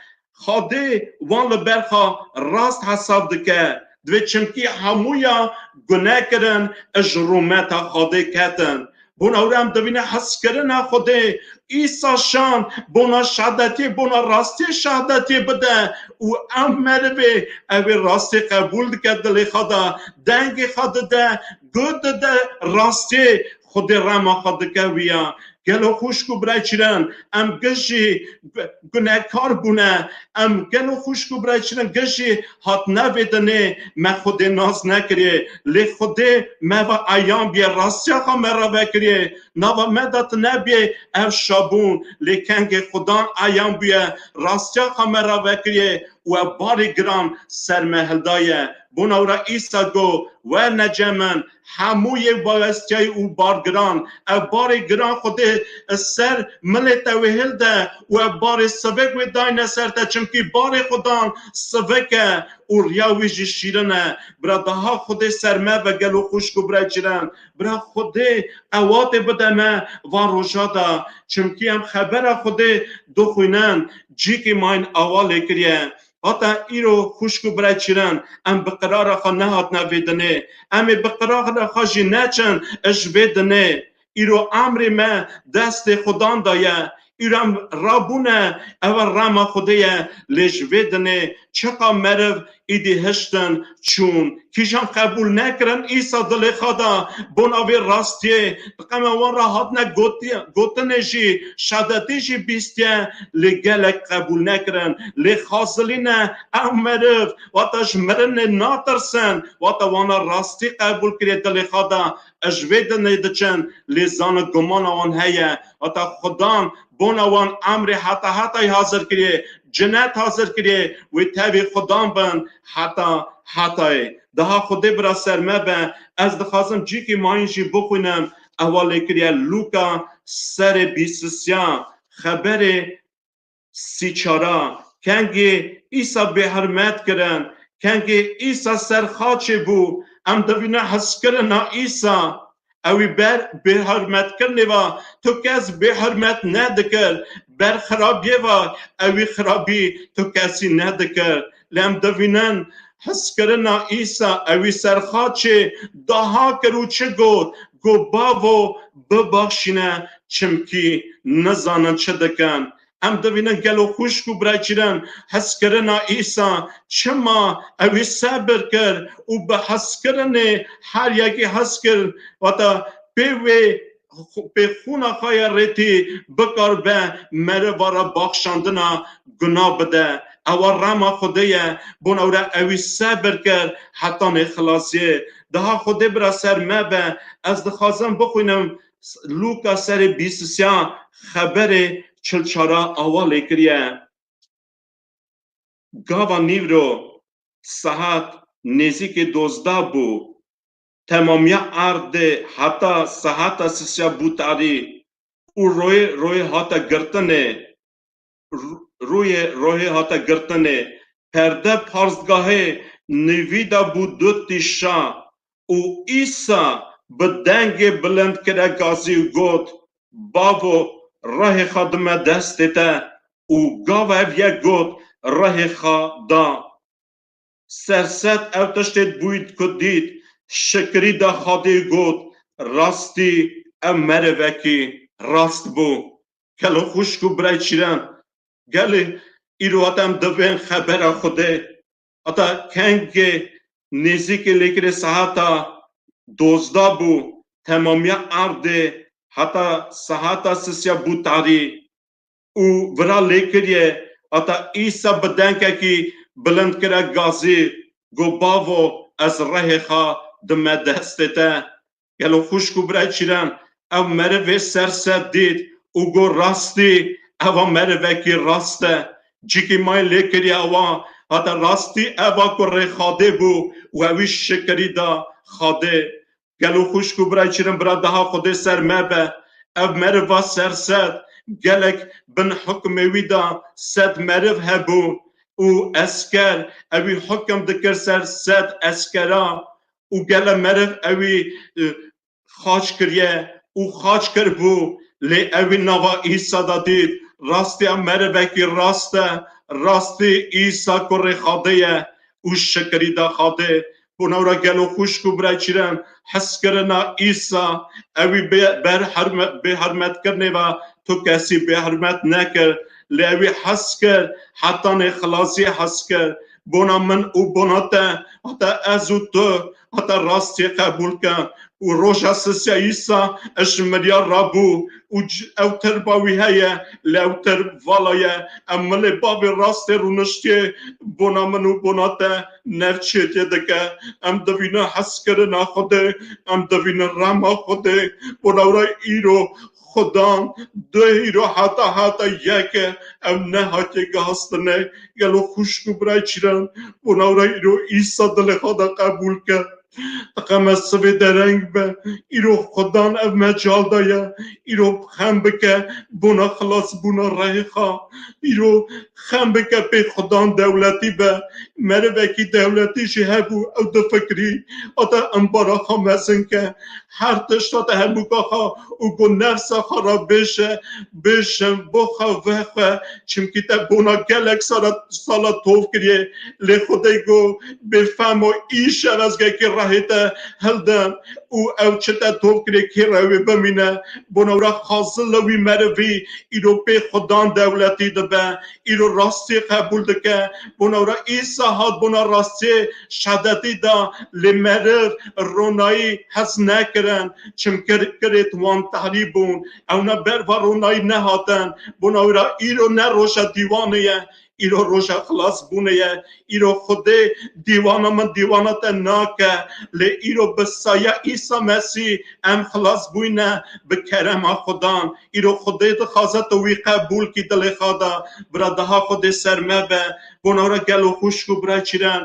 Xwedê wan li ber xwe rast hesab dike. Divê çimkî hemûya gune kirin, ji rûmeta Xwedê ketin. Bona wira em divîne hezkirina Xwedê, Îsa şan bona şehadetiyê, bona rastiyê şehadetiyê bide û ev merivê ew ê rastiyê qebûl dike dilê xwe de, dengê xwe dide, guh dide rastiyê, Xwedê rema xwe dike wî ya. Gelo xwişk û birayê çiran, em gijî gunekar bûne, em gelo xwişk û birayê çiran gijî hatine vê dinê, me Xwedê nas nekiriye. Lê Xwedê me ve eyan bûye, rastiya xwe me re vekiriye. Nava me de tune bûye ev şabûn, lê kengê Xudan eyan bûye, rastiya xwe me re vekiriye û ev barê giran ser me hildaye. Bona wira Îsa got, werne cem min, hemû yê bawestiyayî û bargiran, ev barê giran Xwedê ser milê te wê hilde û ev barê sivik wê dayne ser te, çimkî barê Xudan sivik e û riya wî jî şîrin e. Bira daha Xwedê ser me ve gelo xwişk û birayê çiran. Bira Xwedê qewatê bide me van roja de, çimkî em xebera Xwedê dixwînin, cîkî mayîn awa lê kiriye. Hata îro xwişk û birayê çiran, em bi qirara xwe nehatine vê dinê. Em ê bi qirara xwe jî neçin ji vê dinê. Îro emrê me destê Xudan de ye. Îro em rabûne, ev rema Xwedê ye. Lê ji vê dinê çiqa meriv îdî hiştin çûn. Kîjan qebûl nekirin Îsa dilê xwe da bona vê rastiyê. Diqeme wan re hatine gotiye, gotinê jî, şadetî jî bîstiye, lê gelek qebûl nekirin. Lê xazilîne ew meriv, wata ji mirinê natirsin, wata wana rastî qebûl kiriye dilê xwe da, ji vê dinê diçin, lê zanin gumana wan heye, wata Xudan bona wan emrê heta hetayî hazir kiriye, cinet hazir kiriye, wê tevî Xudan bin heta hetayê. Daha Xwedê bira ser me be, ez dixwazim cîkî mayîn jî bixwînim, ewa lê kiriye Lûka serê bîst û sê, xeberê sî çara, kengê Îsa bêhurmet kirin, kengê Îsa ser xaçê bû, em divîne hezkirina Îsa, ew ê ber bêhurmetkirinê ve tu kes bêhurmet nedikir, ber xirabiyê ve ew ê xirabî tu kesî nedikir. Lê em divînin Hezkirina Îsa ewî ser xaçê daha kir û çi got? Got, Bavo, bibaxşîne, çimkî nizanin çi dikin. Em divînin gelo xwişk û birayçîrin hezkirina Îsa çima ewî sebir kir û bi hezkirinê her yekî hez kir, wata pê wê pê xûna xwe ya rêtî bikaribe meriva re baxşandina guna bide. Ewa rema Xwedê ye, bona were ewî sebir kir hetanê xilasiyê. Daha Xwedê bira ser me be, ez dixwazim bixwînim Lûka serê bîst û sê xeberê çil çara awa lê kiriye. Gava nîvro saet nêzîkê dozda bû. Temamiya erdê heta saeta sisiya bû tarî û royê royê hate girtinê. Ru-, rûyê royê hate girtinê. Perde parzgahê nîvî de bû du tîşa û Îsa bi dengê bilind kire gazî û got, Bavo, rehê xwe dime destê te. Û gava ev yek got, rehê xwe da. Serset ew tiştê bûyî ku dît, şikirî da Xwedê got, rastî ev merivekî rast bû. Gelo xwişk û birayçîran, gelê îro hata em divên xebera Xwedê, hata kengê nêzîkê lêkirê saeta dozda bû, temamiya erdê heta saeta sisiya bû tarî. Û vira lê kiriye, heta Îsa bi dengekî bilind kire gazî, got, Bavo, ez rehê xwe dime destê te. Gelo xwişk û birayçîran, ew merivê serset dît û got, rastî, eva merivekî rast e. Cîkî mayî lê kiriye ewa, heta rastî eva kurê Xwedê bû û ewî şikirî da Xwedê. Gelo xwişk û birayçîrin, bira daha Xwedê ser me be. Ev meriva serset gelek bin hukmê wî de sed meriv hebû û esker ewî hukim dikir ser sed eskera û gele meriv ewî, e, xaç kiriye û xaç kiribû, lê ewî nava Îsa de dît, rastî ev merivekî rast e, rastî Îsa kurê Xwedê ye û şikirî da Xwedê. Bona wira gelo xwişk û birayçîran, hezkirina Îsa, ewî bê, ber herme-, bêhermetkirinê ve tu kesî bêhermet nekir, lê ewî hez kir, hetanê xilasiyê hez kir. Bona min û bona te, heta ez û tu, heta rastiyê qebûl ke. Û roja sisiya Îsa ji miriya rabû û c-, ew tirba wî heye, lê ew tirb vala ye. Em milê bavê rastê rûniştiyê bona min û bona te navçêriyê dike. Em divînin hezkirina Xwedê, em divînin rema Xwedê. Bona wira îro Xudan du îro heta heta yek e, ew nehatiye gihastinê. Gelo xwişk û birayçîran, bona wira îro Îsa dilê xwe de qebûl ke. Tiqe me sivê dereng be, îro Xudan ev mecal daye, îro xem bike bona xilasbûna rehê xwe, îro xem bike pê Xudan dewletî be, merivekî dewletî jî hebû, ew difikirî, heta embara xwe mezin ke, her tişta te hemûka xwe û ku nefsa xwe re bêje, bêjin bo xwe vexwe, çimkî te bona gelek sala, sala tov kiriye, lê Xwedê got, bêfem û îşev ez gelkî rehê te hildim û ew çi te tov kiriye kê re wê bimîne, bona wira xazil li wî merivî îro pê Xudan dewletî dibe, îro rastî qebûl dike, bona wira Îsa hat bona rastiyê şehadetî da, lê meriv ronayî hez nekirin, çimkir kirêt wan tehrîb bûn, ewna ber va ronayî nehatin, bona wira îro ne roja dîwanê ye, îro roja xilasbûnê ye, îro Xwedê dîwana min dîwana te nake, lê îro bi saya Îsa Mesîh em xilas bûyne bi kerema Xudan, îro Xwedê dixwaze tu wî qebûl kî dilê xwe de, bira daha Xwedê ser me be, bona wira gelo xwişk û birayçîran,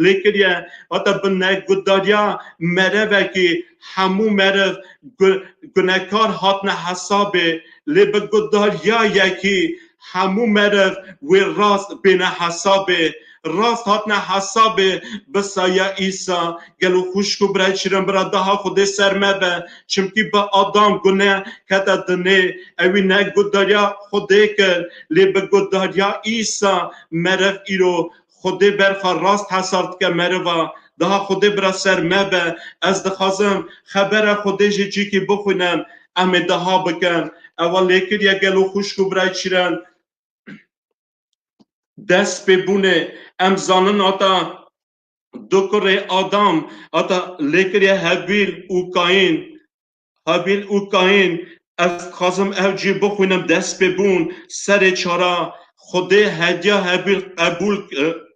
lê kiriye, hata bi negudariya merevekî hemû meriv gu-, gunekar hatine hesabê, lê bi gudariya yekî hemû meriv wê rast bêne hesabê. Rast hatine hesabê bi saya Îsa. Gelo xwişk û birayçîran, bira daha Xwedê ser me be, çimkî bi Adam gune kete dinê, ewî negudariya Xwedê kir, lê bi gudariya Îsa meriv îro Xwedê berxa rast hesab dike meriva. Daha Xwedê bira ser me be. Ez dixwazim xebera Xwedê jî cîkî bixwînim. Em ê daha bikin. Ewa lêkiriye gelo xwişk û birayê çîren. Dest pê bûnê. Em zanin ata du kurê Adam, ata lêkiriye Hebîl û Kayîn. Hebîl û Kayîn, ez dixwazim ev cî bixwînim, dest pê bûn, serê çara, Xwedê hediya Hebîl qebûl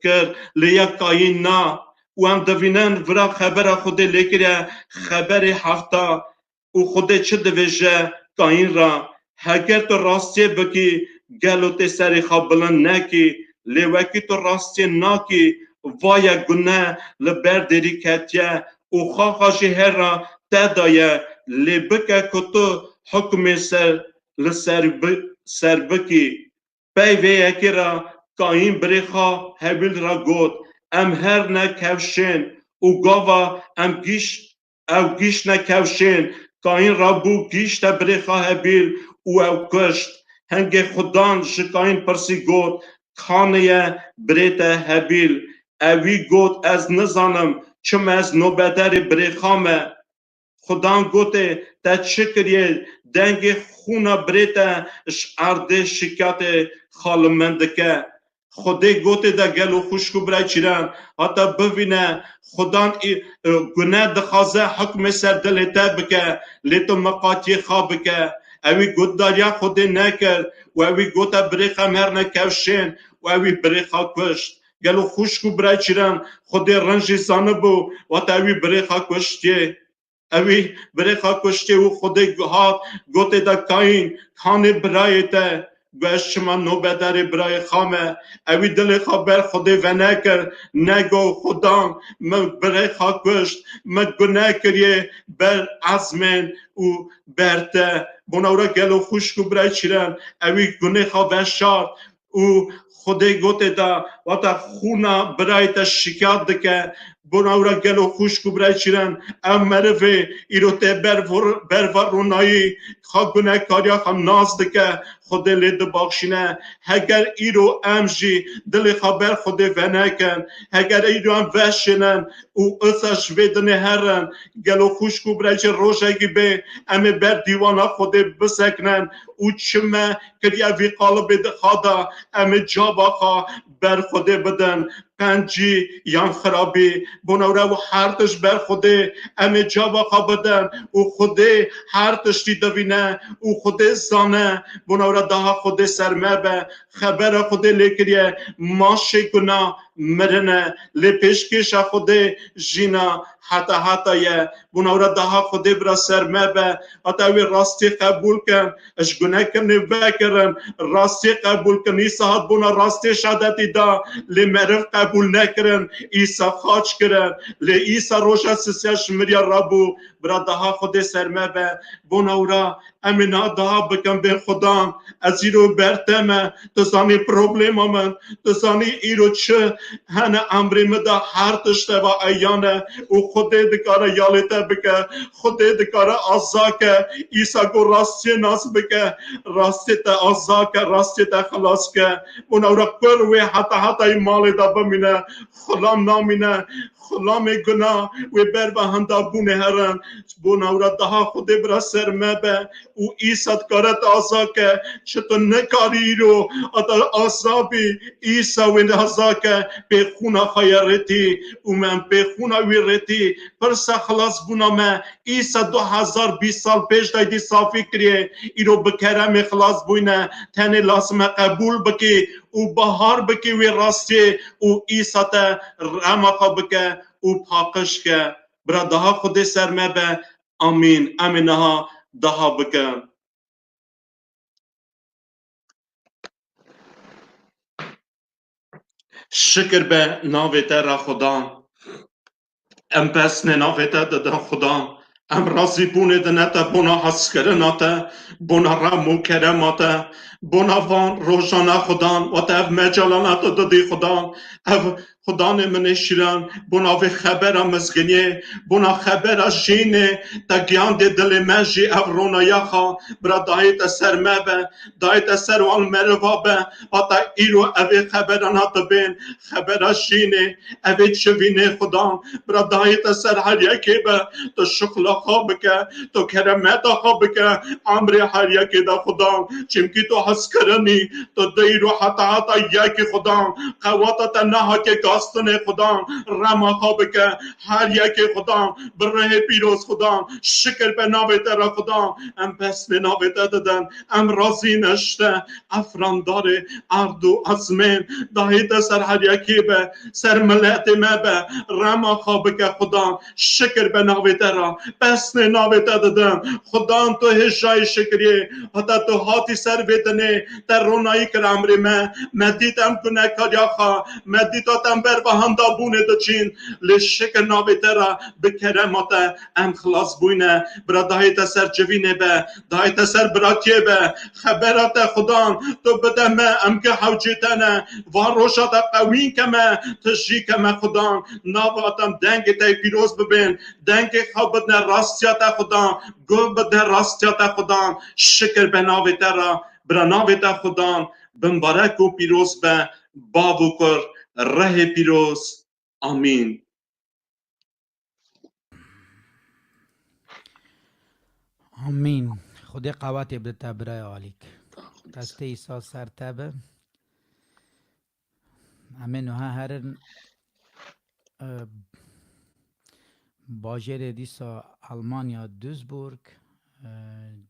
kir, lê ya Kayîn na. Û em divînin vira xebera Xwedê lêkiriye, xeberê hefta. Û Xwedê çi divêje Kayîn ra? Heger tu rastiyê bikî, gelo tê serê xwe bilind nekî? Lê wekî tu rastiyê nakî, vaye gune li ber derî ketiye û xaxa jî her ra te daye. Lê bike ku tu hukmê ser, li ser bi-, ser bikî. Pey vê yekê re Kayîn birêxa Hebîl re got, em her ne kevşên û gava em gîş, ew gîştne kevşên. Kayîn rabû gîşte birêxa Hebîl û ew kuşt. Hingê Xudan ji Kayîn pirsî got, Kanê ye birê te Hebîl? Ewî got, ez nizanim, çima ez nobederê birêxa me? Xudan gotê, te çi kiriye? Dengê xûna birê te ji erdê şikatê xalimendike. Xwedê gotê de gelo xwişk û birayê çîran, hata bivîne, Xudan î-, e, gune dixwaze hukmê ser dilê te bike, lê tu miqatiyê xwe bike. Ewî guhdariya Xwedê nekir û ewî gote birêxa em herne kevşên û ewî birêxa kuşt. Gelo xwişk û birayê çîran, Xwedê rind jî zanibû, wata ewî birêxa kuştiye. Ewî birêxa kuştê û Xwedê hat, gotê de Kayîn, hanê birayê te, got, ez çima nobedarê birayê xwe me? Ewî dilê xwe ber Xwedê venekir, nego, Xudan, min birêxa kuşt, min gune kiriye ber ezmên û ber te. Bona wira gelo xwişk û birayê çîran, ewî gunê xwe veşart, û Xwedê gotê de, wata xûna birayê te şikayet dike. Bona wira gelo xwişk û birayê çîran, ev merivê îro tê ber vor-, berva ronayî, xwe gunekariya xwe nas dike, Xwedê lê dibaxşîne. Heger îro em jî dilê xwe ber Xwedê venekin, heger îro em veşênin û isa ji vê dinê herin, gelo xwişk û birayê çî rojekî bê, em ê ber dîwana Xwedê bisekinin û çi me kiriye vî qalibê di xwe de, em ê caba xwe ber Xwedê bidin, qencî yan xirabî. Bona wira û her tişt ber Xwedê, em ê caba xwe bidin û Xwedê her tiştî divîne û Xwedê zane. Bona wira daha Xwedê ser me be, xebera Xwedê lê kiriye, maşê guna mirin e, lê pêşkêşa Xwedê jîna heta heta ye. Bona wira daha Xwedê bira ser me be, heta wê rastî qebûl kin, ji gunekirinê vekirin, rastî qebûl kin. Îsa hat bona rastî şadetî da, lê meriv qebûl nekirin, Îsa xaç kirin. Lê Îsa roja sisiya ji miriya rabû, bira daha Xwedê ser me be. Bona wira em ê niha daha bikin bên Xudan, ez îro ber te me, tu zanî problema min, tu zanî îro çi hene emrê min de, her tişt teva eyan e û Xwedê dikare yalê te bike, Xwedê dikare aza ke. Îsa got rastiyê nas bike, rastiyê te aza ke, rastiyê te xilas ke. Bona wira kur wê heta hetayî malê de bimîne, xulam namîne, xulamê guna wê berva hindabûnê herin. Bona wira daha Xwedê bira ser me be û Îsa dikare te aza ke, çi tu nikarî îro ata aza bî, Îsa wê aza ke, pê xûna xwe ye rêtî û me em pê xûna wî rêtî, pirsa xilasbûna me, Îsa du hezar bîst sal pêş daydî safî kiriye, îro bi keremê xilas bûyne, tenê lazim e qebûl bikî û bahar bikî wê rastiyê û Îsa te rema xwe bike û paqij ke. Bira daha Xwedê ser me be. Amîn. Em ê niha daha bikin. Şikir be navê te re Xuda. Em pesnê navê te didin Xuda. Em razîbûnê dine te bona hezkirina te, bona rem û kerema te, bona van rojana Xudan, wate ev mecalana tu didî Xudan, ev Xudanê min ê şîran, bona vê xebera mizginiyê, bona xebera jînê, te giyandê dilê me jî ev ronaya xwe, bira dayê te ser me be, dayê te ser wan meriva be, hata îro ev ê xeberan hatibên, xebera jînê, ev ê çivînê Xudan, bira dayê te ser her yekê be, tu şixla xwe bike, tu keremeta xwe bike, emrê her yekê de Xudan, çimkî tu hezkirinî, tu dê îro heta heta yekî Xudan, qewata te nehatiye gastinê Xudan, rema xwe bike, her yekê Xudan, bi rihê pîroz Xudan, şikir be navê te re Xudan, em pesnê navê te didin, em razî ne ji te, efrandarê erd û ezmên, dayê te ser her yekê be, ser miletê me be, rema xwe bike Xudan, şikir be navê te re, pesnê navê te didin, Xudan tu hêjayê şikiriyê, heta tu hatî ser vê dinê, te ronayî kir emrê me, me dît em gunekariya xwe, me dît em ber bi henda bûnê diçîn, lê şikir navê te re bi kerema te em xilas bûyne, bira dayê te ser civînê be, dayê te ser biratiyê be, xebera te Xudan, tu bide me, em ki hewcê te ne, van roja te qewîn ke me, tu jî ke me Xudan, nava te em dengê te pîroz bibên, dengê xwe bidne rastiya te Xudan, guh bidne rastiya te Xudan, şikir be navê te re, bira navê te Xudan, bimbarek û pîroz be, bav û kur, rihê pîroz. Amîn. Amîn. Xwedê qewetê bide te birayê alîk. Destê Îsa ser te be. Em ê niha herin, e, bajêrê dîsa Almanya, Duisburg, e,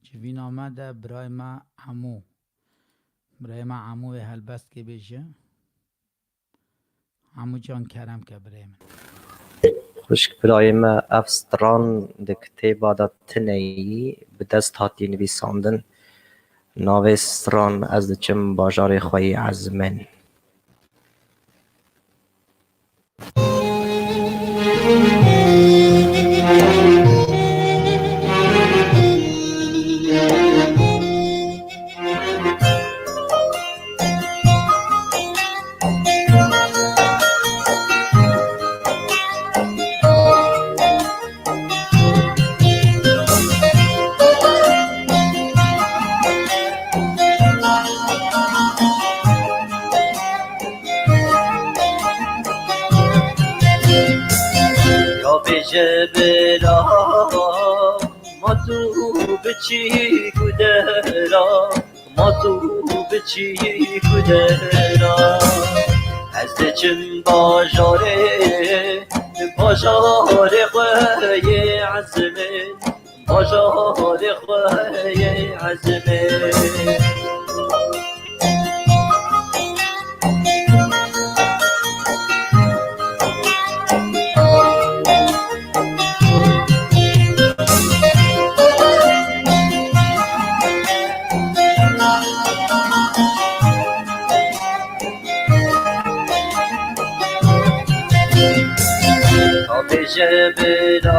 civîna me de birayê me Emû. Birayê me Emû wê helbestkê bêje. Emû can kerem ke birayê min. Xwişk birayê me, ev stran di kitêba de tune yî bi dest hatiye nivîsandin. Navê stran Ez diçim bajarê xwe yê ezmên. Ya bêje bira, ma tu biçî ku dera, ma tu biçî ku dera. Ez diçim bajarê, bajarê xwe yê ezmê, bajarê xwe yê ezmê. Bêje bira,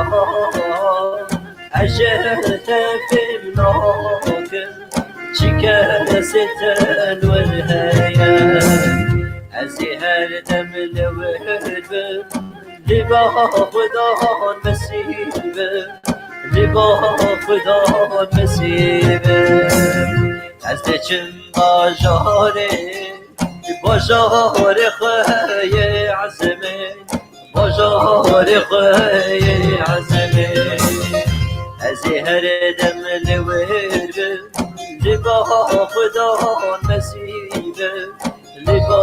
ez ji te fêm nakim, çi kesê tenwir heye. Ez ê her dem li wir bim, li ba Xudan mesî bim, li ba Xudan mesî bim. Ez diçim bajarê, bajarê xwe yê ezmê, bajarê xwe yê ezmê. Ez ê her dem li wir bim, li ba Xudan mesî bim, li ba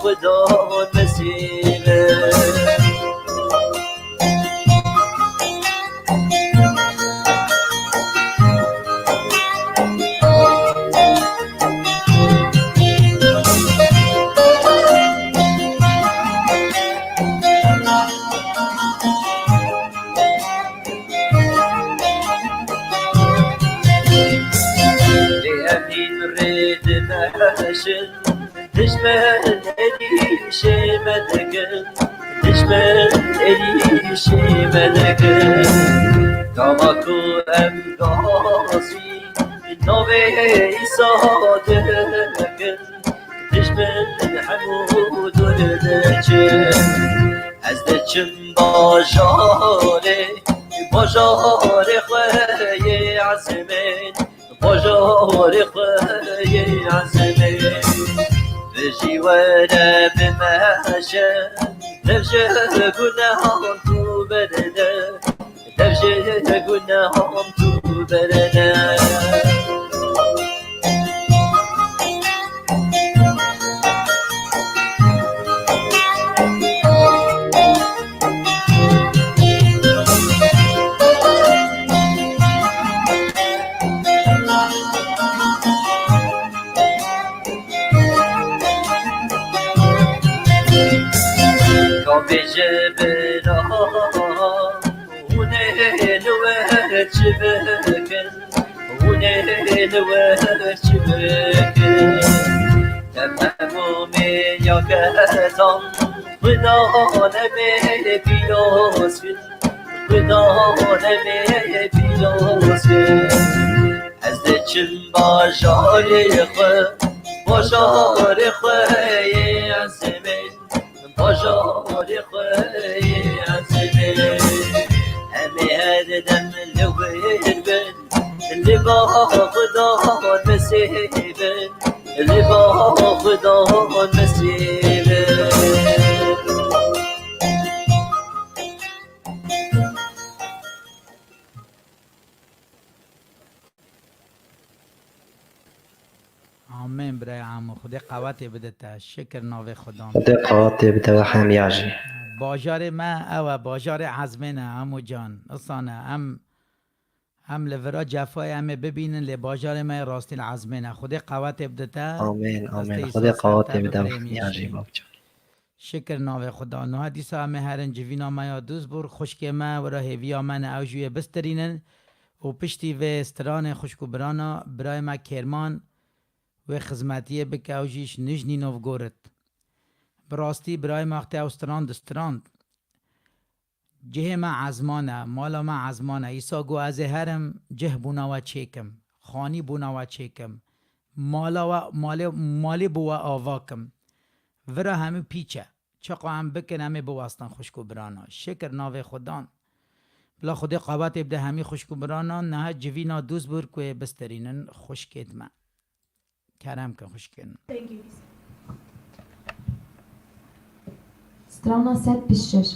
Xudan mesî bim. Lê em hîn rê dimeşin, dijmin êrîşê me dikin, dijmin êrîşê me dikin. Dema ku em gazî navê Îsa dikin, dijmin hemû dûr diçim. Ez diçim bajarê, bajarê xwe yê ezmên, bajarê xwe yê ezmên. Bijî were bimeşe, dev ji gunehan tu berde, dev ji gunehan tu berde. Kabê ji bira hûn ê li we çi bikin? Hûn ê li we çi bikin? Em hemû mê ya ketan, Xudan em ê pîroz bin, Xudan em ê pîroz bin. Ez diçim bajarê xwe, bajarê xwe yê ezmên, bajarê xwe yê ezmên. Em ê her dem li wir bin, li ba Xudan mesî bin, li ba Xudan mesî bin. Amên birayê Emo. Xwedê qewetê bide te. Şikir navê Xudan. Xwedê qewetê bide we hemiya jî. Bajarê me ew e, bajarê ezmên e Emo can. Isane em, em li vira cefayê em ê bibînin, lê bajarê me yê rastî li ezmên e. Xwedê qewetê bide te. Amên, amên. Xwedê qewetê bide we hemiya jî, babcan. Şikir navê Xuda. Niha dîsa em ê herin civîna me ya Duzbur, xwişkê me, wira hêviya me ne ew jî wê bistirînin û piştî vê stranê xwişk û birana, birayê me Kêrman wê xizmetiyê bike, ew jî ji Nijnî Novgorod. Bi rastî birayê me wextê ew strand, strand. Cihê me ezman e, mala me ezman e. Îsa got, ez ê herim cih bona we çêkim, xanî bona we çêkim. Mala we, malê, malê bo we ava kim. Vira hemî pîç e. Çiqa em bikin, em ê biwestin xwişk û birana. Şikir navê Xudan. Bila Xwedê qewetê bide hemî xwişk û biranan, niha civîna Duzbur ku ê bisterînin xwişkêt me. Kerem kin xwişkên. Strana sed bîst şeş.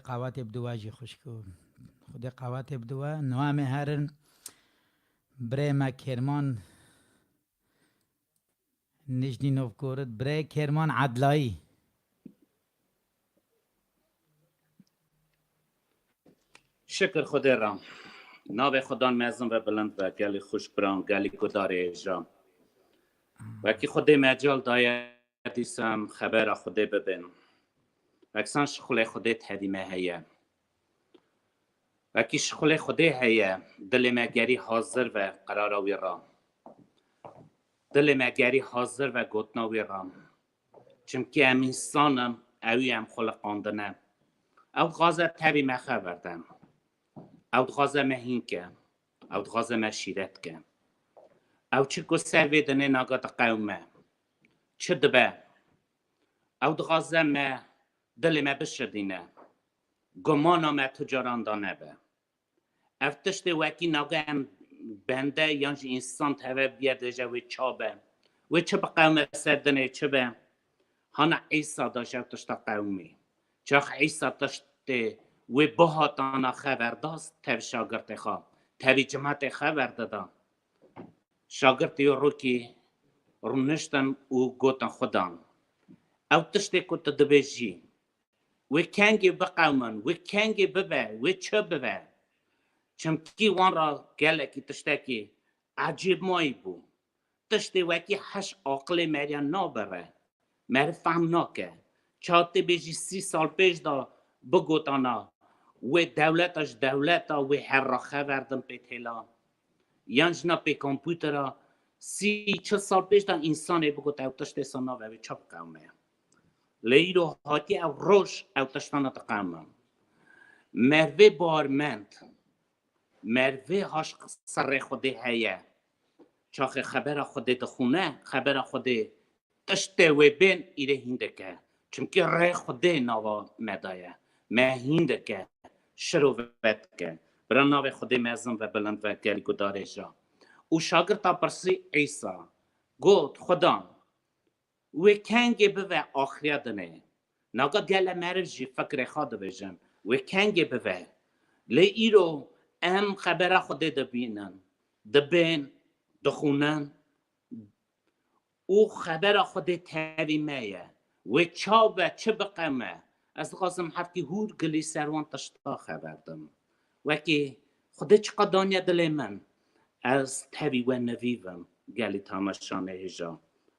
qawetê bi duwa jî xwişko. Xwedê qawetê bi duwa. Niha em ê herin birê me Kêrman Nijnî Novgorid, birê Kêrman Edlayî. Şikir Xwedê re. Navê Xudan mezin ve bilind ve, gelî xwişk biran, gelî gudarê hêja. Wekî Xwedê mecal daye dîsa em xebera Xwedê bibin. Weksan şixulê Xwedê tevî me heye. Wekî şixulê Xwedê heye, dilê me gerî hazir ve qerara wî re. Dilê me gerî hazir ve gotina wî re. Çimkî em însan in, ewî em xuliqandine. Ew dixwaze tevî me xeber de. Ew dixwaze me hîn ke. Ew dixwaze me şîret ke. Ew çi ku ser vê dinê naga diqewime. Çi dibe? Ew dixwaze me, dilê me bişidîne. Gumana me tu caran da nebe. Ev tiştê wekî naga em bende yan jî însan teve biye dêje wê ça be. Wê çi biqewime ser dinê çi be? Hana Îsa da ji ev tişta qewimî. Çax Îsa tiştê wê bihatana xeverdas tev şagirtê xwe, tevî cimetê xever dida. Şagirtê wî rokî rûniştin û gotin Xudan. Ew tiştê ku tu dibêjî, wê kengê biqewimin, wê kengê bibe, wê çi bibe? Çimkî wan re gelekî tiştekî ecêb mayî bû. Tiştê wekî heş aqilê meriyan nabere. Meriv fehm nake. Ça tê bêjî sî sal pêş de bigotana, wê dewleta ji dewleta wê her re xever din pê têla. Yan jina pê kompûtera sî çil sal pêş de însanê bigot ew tiştê sa nabe wê çap qewme. Lê îro hatî ew roj ew tiştana diqewme. Mervê barmend, mervê haşq serê Xwedê heye. Çaxê xebera Xwedê dixûne, xebera Xwedê tiştê wê bên îrê hîn dike. Çimkî rê Xwedê nava me daye. Me hîn dike, şirove dike. Bira navê Xwedê mezin ve bilind ve gelî gudarê ja. Û şagirta pirsî Îsa. Got, Xudan, wê kengê bive axiriya dinê. Naga gele meriv jî fikrê xwe dibêjin. Wê kengê bive. Lê îro em xebera Xwedê dibînin. Dibên, dixwînin. Û xebera Xwedê tevî me ye. Wê ça be, çi biqewime? Ez dixwazim hevkî hûr gilî ser wan tişta xeber dim. Wekî Xwedê çiqa daniye dilê min, ez tevî we nivîvim, gelî tamaşanê hêja.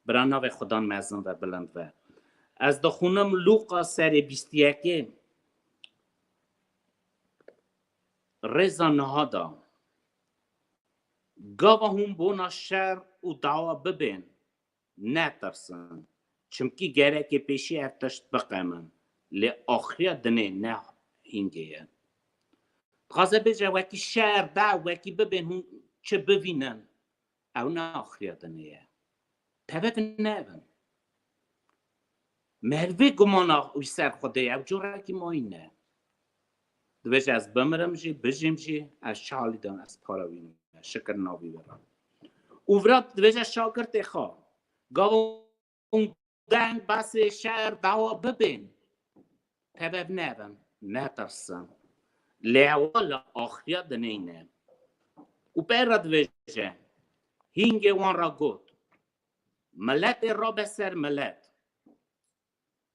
Bira navê Xudan mezin ve, bilind ve. Ez dixwînim Lûqa serê bîst û yekê, rêza niha da. Gava hûn bona şer û dawa bibên, netirsin. Çimkî gerekê pêşî ev tişt biqemin. Lê axiriya dinê ne hîngê ye. Dixwaze bêje wekî şer, daw, wekî bibên hûn çi bivînin. Ew ne axiriya dinê ye. Tevek nebin. Merivê gumana wî ser Xwedê ye, ew corekî mayî ne. Dibêje ez bimirim jî, bijîm jî, ez çi halî de ez para wî nîme. Şikir navî wira. Û vira dibêje şagirtê xwe. Gava hûn deng, behsê şer, dawa bibên. Tevev nebin, netirsin. Lê ewa li axiriya dinê ne. Û pey re dibêje, hîngê wan re got, miletê rabe ser milet.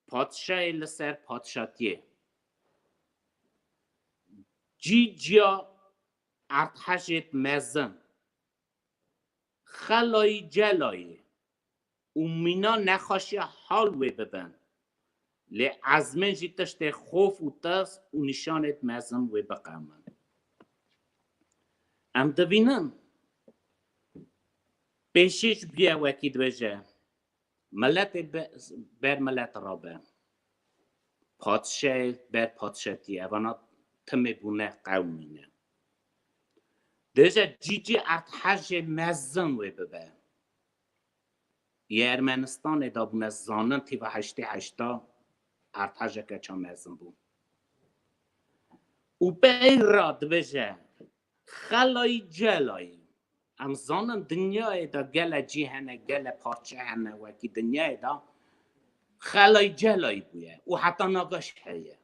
Padşahê li ser padşatiyê. Cî ciya erdhejêt mezin. Xelayî celayî û mîna nexweşiya hal wê bibin. Lê ezmên jî tiştê xof û tirs û nîşanêt mezin wê biqewmin. Em dibînin, pêşî ji bûye wekî dibêje, miletê be-, ber milet rabe. Padşahê ber padşatî, evana timê bûne qewmî ne. Dêje cî cî erdhejê mezin wê bibe. Yê Ermenistanê de bûne zanin tîva heştê heşta erdhejeke ça mezin bû. Û pey re dibêje, xelayî celayî. Em zanin dinyayê de gele cî hene, gele parçe hene, wekî dinyayê de xelayî celayî bûye û heta nagaş heye.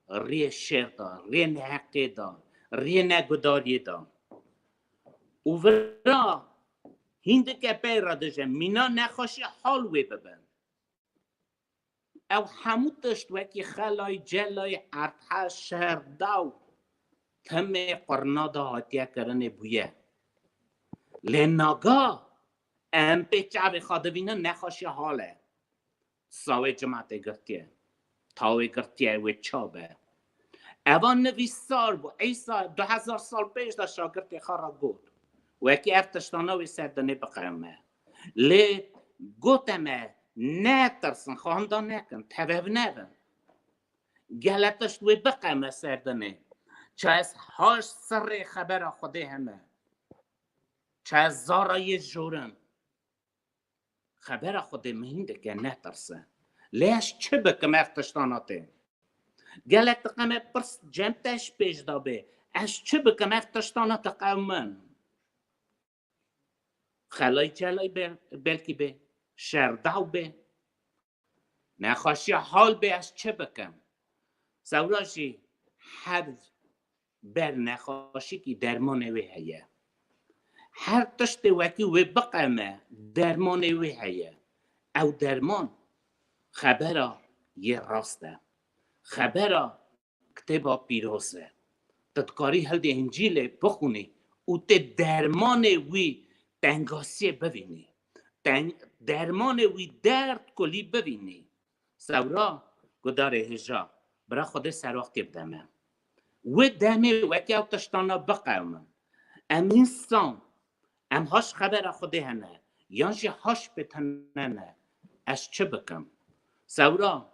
riyê şêr da, riyê neheqê da, riyê negudariyê da. Û vira hîndike pey re dije mîna nexweşî hal wê bibin. Ew hemû tişt wekî xelay, celay, erdhe, şerda û timê qurna de hatiye kirinê bûye. Lê naga em pê çavê xwe divînin nexweşî hal e. Sawê cimatê girtiye. Tawê girtiye wê ça be. Eva nivîsar bû. Îsa du hezar sal pêş de şagirtê xwe re got. Wekî ev tiştana wê ser dinê biqewime. Lê gote me, netirsin, xwe hunda nekin, tevev nebin. Gele tişt wê biqewime ser dinê. Ça ez haş sirrê xebera Xwedê heme. Ça ez zara yê jorin. Xebera Xwedê min hîn dike, netirse. Lê ez çi bikim ev tiştana tê? Gelek diqeme pirs cem te ji pêş de bê. Ez çi bikim ev tiştana te qewmin? Xelay celay be-, belkî bê. Şerdaw bê. Nexweşiya hal bê, ez çi bikim? Sewra jî her ber nexweşikî dermanê wê heye. Her tiştê wekî wê biqewime, dermanê wê heye. Ew derman xebera yê rast e. Xebera Kitêba Pîroz e. Tu dikarî hildê Încîlê bixwînî û tê dermanê wî tengasiyê bivînî. Ten-, dermanê wî derd kulî bivînî. Sewra gudarê hêja, bira Xwedê serwaxtê bide me. Wê demê wekî ew tiştana biqewime. Em însan, em haş xebera Xwedê hene, yan jî haş pê tune ne. Ez çi bikim? Sewra,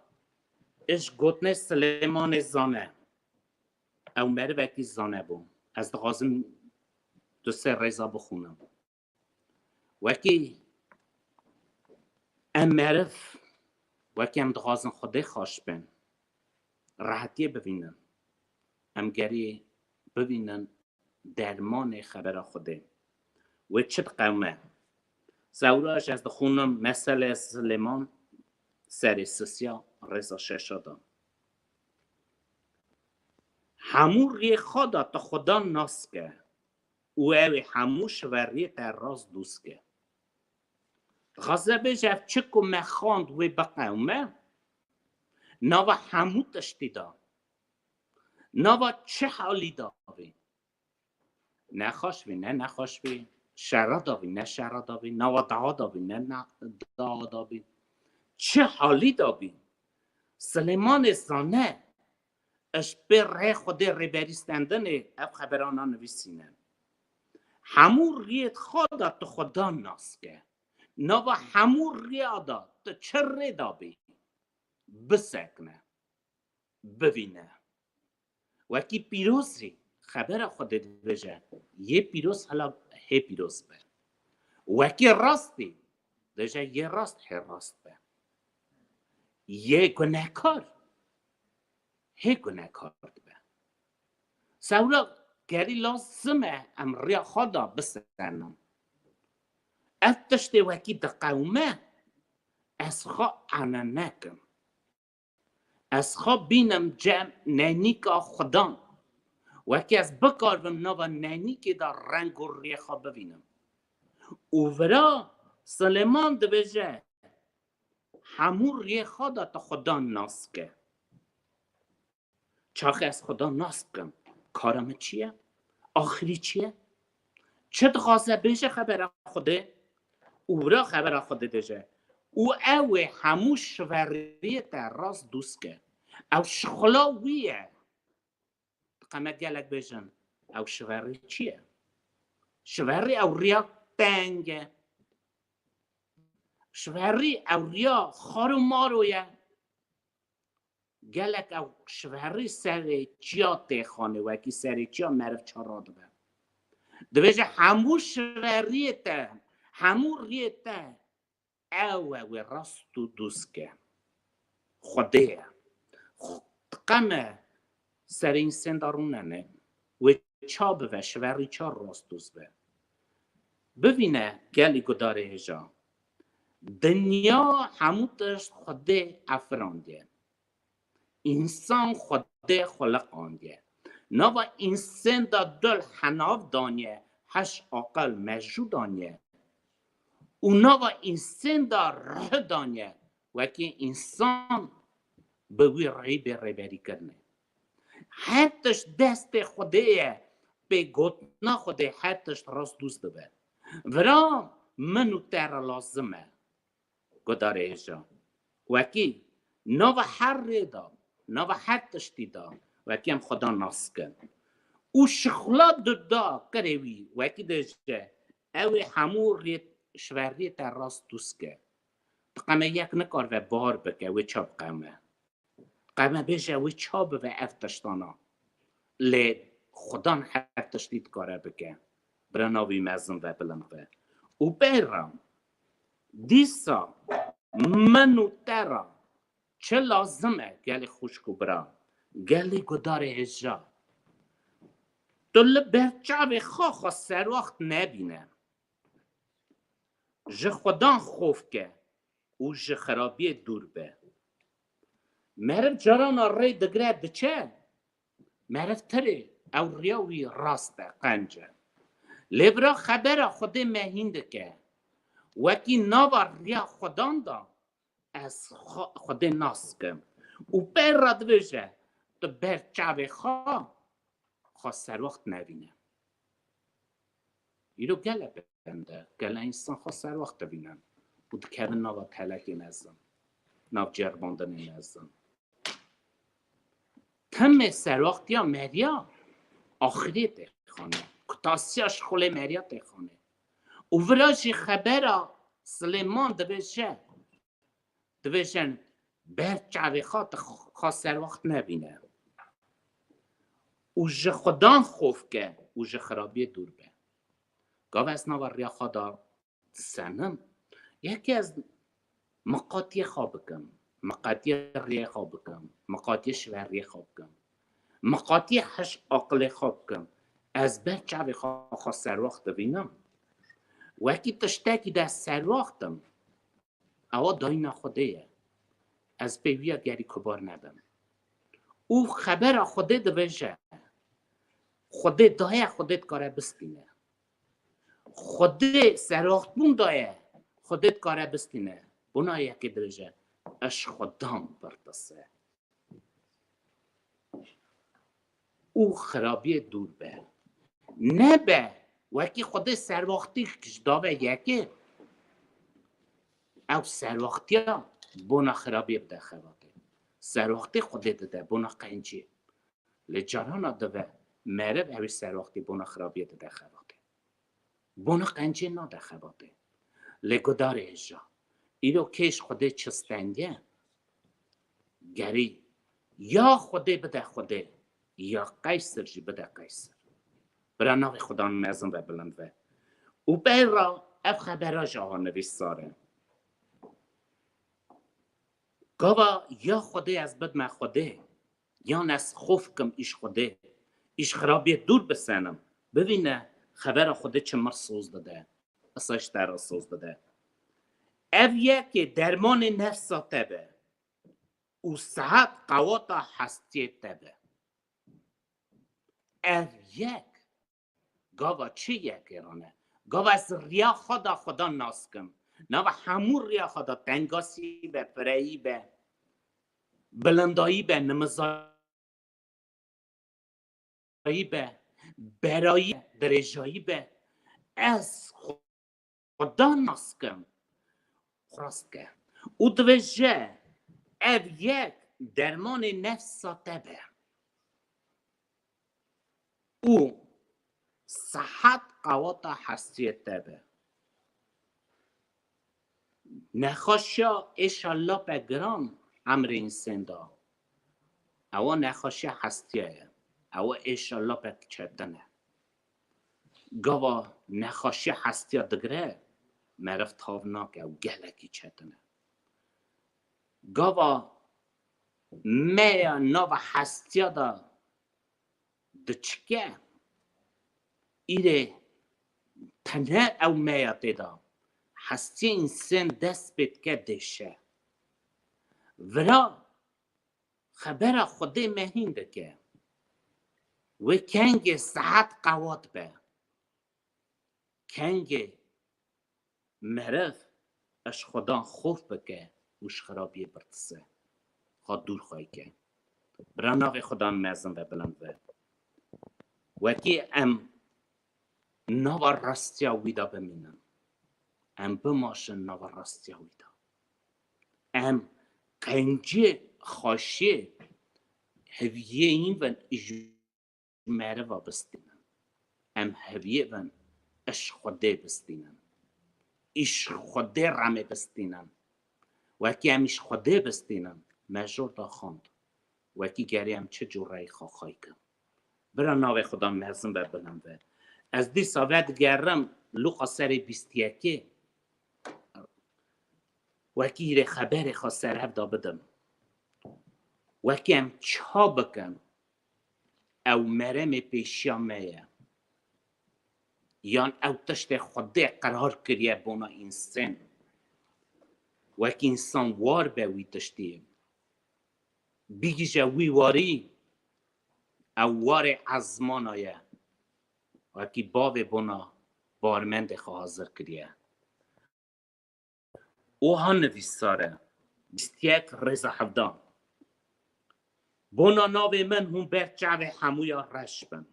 ji gotinê Silêmanê zane. Ew merivekî zane bû. Ez dixwazim du sê rêza bixwînim. Wekî em meriv, wekî em dixwazin Xwedê xweş bin, rehetiyê bivînin, em gerî bivînin dermanê xebera Xwedê. Wê çi diqewime? Sewra jî ez dixwînim Mesele Silêman serê sisiya rêza şeşa de. Hemû riyê xwe de tu Xudan nas ke û ew ê hemû şiveriyê te rast dûst ke. Dixwaze bêje ev çi ku me xwend wê biqewime, nava hemû tiştî de, nava çi halî de bî. Nexweş bî, ne nexweş bî, şera de bî, ne şera de bî, nava dawa de bî, ne na-, dawa de bî. Çi halî de bî. Silêmanê zane, ji pê rê Xwedê rêberî stendinê ev xeberana nivîsîne. Hemû riyê xwe de tu Xudan nas ke. Nava hemû riya de tu çi rê de bî, bisekine, bivîne. Wekî Pîroz jî xebera Xwedê dibêje, yê pîroz hela hê pîroz be. Wekî rastî dibêje, yê rast hê rast be. Yê gunehkar hê gunehkar dibe. Sewra gerî lazim e em riya xwe de bisernin. Ev tiştê wekî diqewime, ez xwe ane nekim. Ez xwe bînim cem nenîka Xudan. Wekî ez bikaribim nava nenîkê de reng û riyê xwe bivînim. Û vira Silêman dibêje, hemû riyê xwe de tu Xudan nas ke. Çaxê ez Xudan nas bikim, kara min çi ye? Axirî çi ye? Çi dixwaze bêje xebera Xwedê? Û vira xebera Xwedê dêje. Û ew ê hemû şiveriyê te rast dûst ke. Ew şixula wî ye. Dixeme gelek bêjin, ew şiverî çi ye? Şiverî ew riya teng e. Şiverî ew riya xar û maro ye. Gelek ew şiverî serê çiya têxanê, wekî serê çiya meriv ça radibe. Dibêje hemû şiveriyê te, hemû riyê te, ew e wê rast û dûst ke. Xwedê ye. Xw-, qeme serê însên de rûnene. Wê ça bive, şiverî ça rast dûst be. Bivîne gelî gudarê hêja. Dinya hemû tişt Xwedê afirandiye. Însan Xwedê xuliqandiye. Nava însan da dil henav daniye, heş aqil mejû daniye. Û nava însan da rih daniye, wekî însan bi wî rihî bê rêberî kirine. Her tişt destê Xwedê ye, pê gotina Xwedê her tişt rast dûst dibe. Vira min û te re lazim e. Gudarê hêja. Wekî nava her rê de, nava her tiştî de, wekî em Xweda nas kin. Û şixula duda kirê wî, wekî dije, ew ê hemû rê, ji ber rê te rast dûst ke. Ti qeme yek nikaribe bar bike, wê ça biqewime. Qeme bêje wê ça bibe ev tiştana. Lê Xudan her tiştî dikare bike. Bira navî mezin ve, bilind ve. Û bera dîsa min û te ra çi lazim e, gelî xwişk û bira, gelî gudarê hêja. Tu li ber çavê xwe xwe serwaxt nebîne. Ji Xudan xof ke û ji xirabiyê dûr be. Meriv carana rê digire diçe, meriv tirê ew riya wî rast e, qenc e. Lê vira xebera Xwedê me hîn dike. Wekî nava riya Xudan da ez xwe-, Xwedê nas kim. Û pê re dibêje, tu ber çavê xwe xwe serwaxt nevîne. Îro gele bende, gele însan xwe serwaxt dibînin û dikevin nava telekê mezin, nav ceribandinê mezin. Temê serwaxtiya meriya axirê tê xane. Kutasiya şixulê meriya tê xane. Û vira jî xebera Silêman dibêje, dibêjin ber çavê xwe tu xwe serwaxt nebîne. Û ji Xudan xof ke û ji xirabiyê dûr be. Gava ez nava riya xwe da disenim. Yekê ez miqatiyê xwe bikim, miqatiyê riyê xwe bikim, miqatiyê şiveriyê xwe bikim, miqatiyê heş aqilê xwe bikim. Ez ber çavê xwe xwe serwaxt dibînim. Wekî tiştekî de serwaxt im. Ewa dayîna Xwedê ye. Ez pê wî ya gerî kubar nebim. Û xebera Xwedê dibêje. Xwedê daye, Xwedê dikare bistîne. Xwedê serwaxtbûn daye, Xwedê dikare bistîne. Bona yekê dibêje, ez ji Xwedan birtise. Û xirabiyê dûr be. Nebe, wekî Xwedê serwaxtî ji dave yekê, ew serwaxtiya bona xirabiyê bide xebatê. Serwaxtî Xwedê dide bona qenciyê. Lê carana dibe meriv ew ê serwaxtî bona xirabiyê dide xebatê. Bona qenciyê nade xebatê. Lê gudarê hêja. Îro kê ji Xwedê çi stendiye? Gerî ya Xwedê bide Xwedê, ya Qeysir jî bide Qeysir. Bira navê Xudan mezin ve, bilind ve. Û pê re ev xebera jî aha nivîsar e. Gava ya Xwedê ez bidme Xwedê, yan ez xof kim îş Xwedê, îş xirabiyê dûr bisenim, bivîne xevera Xwedê çi mir soz dide, isa ji te re soz dide. Ev yekê dermanê nefsa te be û sihet qewata hestiyê te be. Ev yek gava çi yekê rane? Gava ez riya xwe da Xweda nas kim. Nava hemû riya xwe da tengasî be, pireyî be, bilindayî be, nimizayî be, berayî be, dirêjayî be. Ez Xweda nas kim. Xwe rast ke. Û dibêje, ev yek dermanê nefsa te be. Û sihet qewata hestiyê te be. Nexweşiya êşa lape giran emrê însên da. Ewa nexweşiya hestiya ye. Ewa êşa lapek çetin e. Gava nexweşiya hestiya digire, meriv tav nake û gelekî çetin e. Gava meya nava hestiya da diçike, îrê tenê ew meya tê da hestiyê însan dest pê dike dêşe. Vira Xebera Xwedê me hîn dike. Wê kengê saet qewat be. Kengê meriv ji Xwedan xof bike û ji xirabiyê birtise. Xwe dûr xwe ke. Bira navê Xwedan mezin ve bilind ve. Wekî em nava rastiya wî de bimînin. Em bimaşin nava rastiya wî de. Em qencê xweşiyê heviyê yîn ve ji meriva bistînin. Em heviyê bin iş Xwedê bistînin. Îş Xwedê remê bistînin. Wekî em îş Xwedê bistînin, me jor da xwend. Wekî gerê em çi cû rey xwe xay kin. Bira navê Xudan mezin ve bilind ve. Ez dîsa vedigerim Luqa serê bîst yekê. Wekî hîrê xeberê xwe ser hev da bidim. Wekî em ça bikin, ew meremê pêşiya me ye. Yan ew tiştê Xwedê qerar kiriye bona însan. Wekî însan war be wî tiştî. Bigîje wî warî, ew warê ezmana ye. Wekî bavê bona barmendê xwe hazir kiriye. Oha nivîsar e. Bîst yek rêza hevdan. Bona navê min hûn ber çavê hemûya reş bin.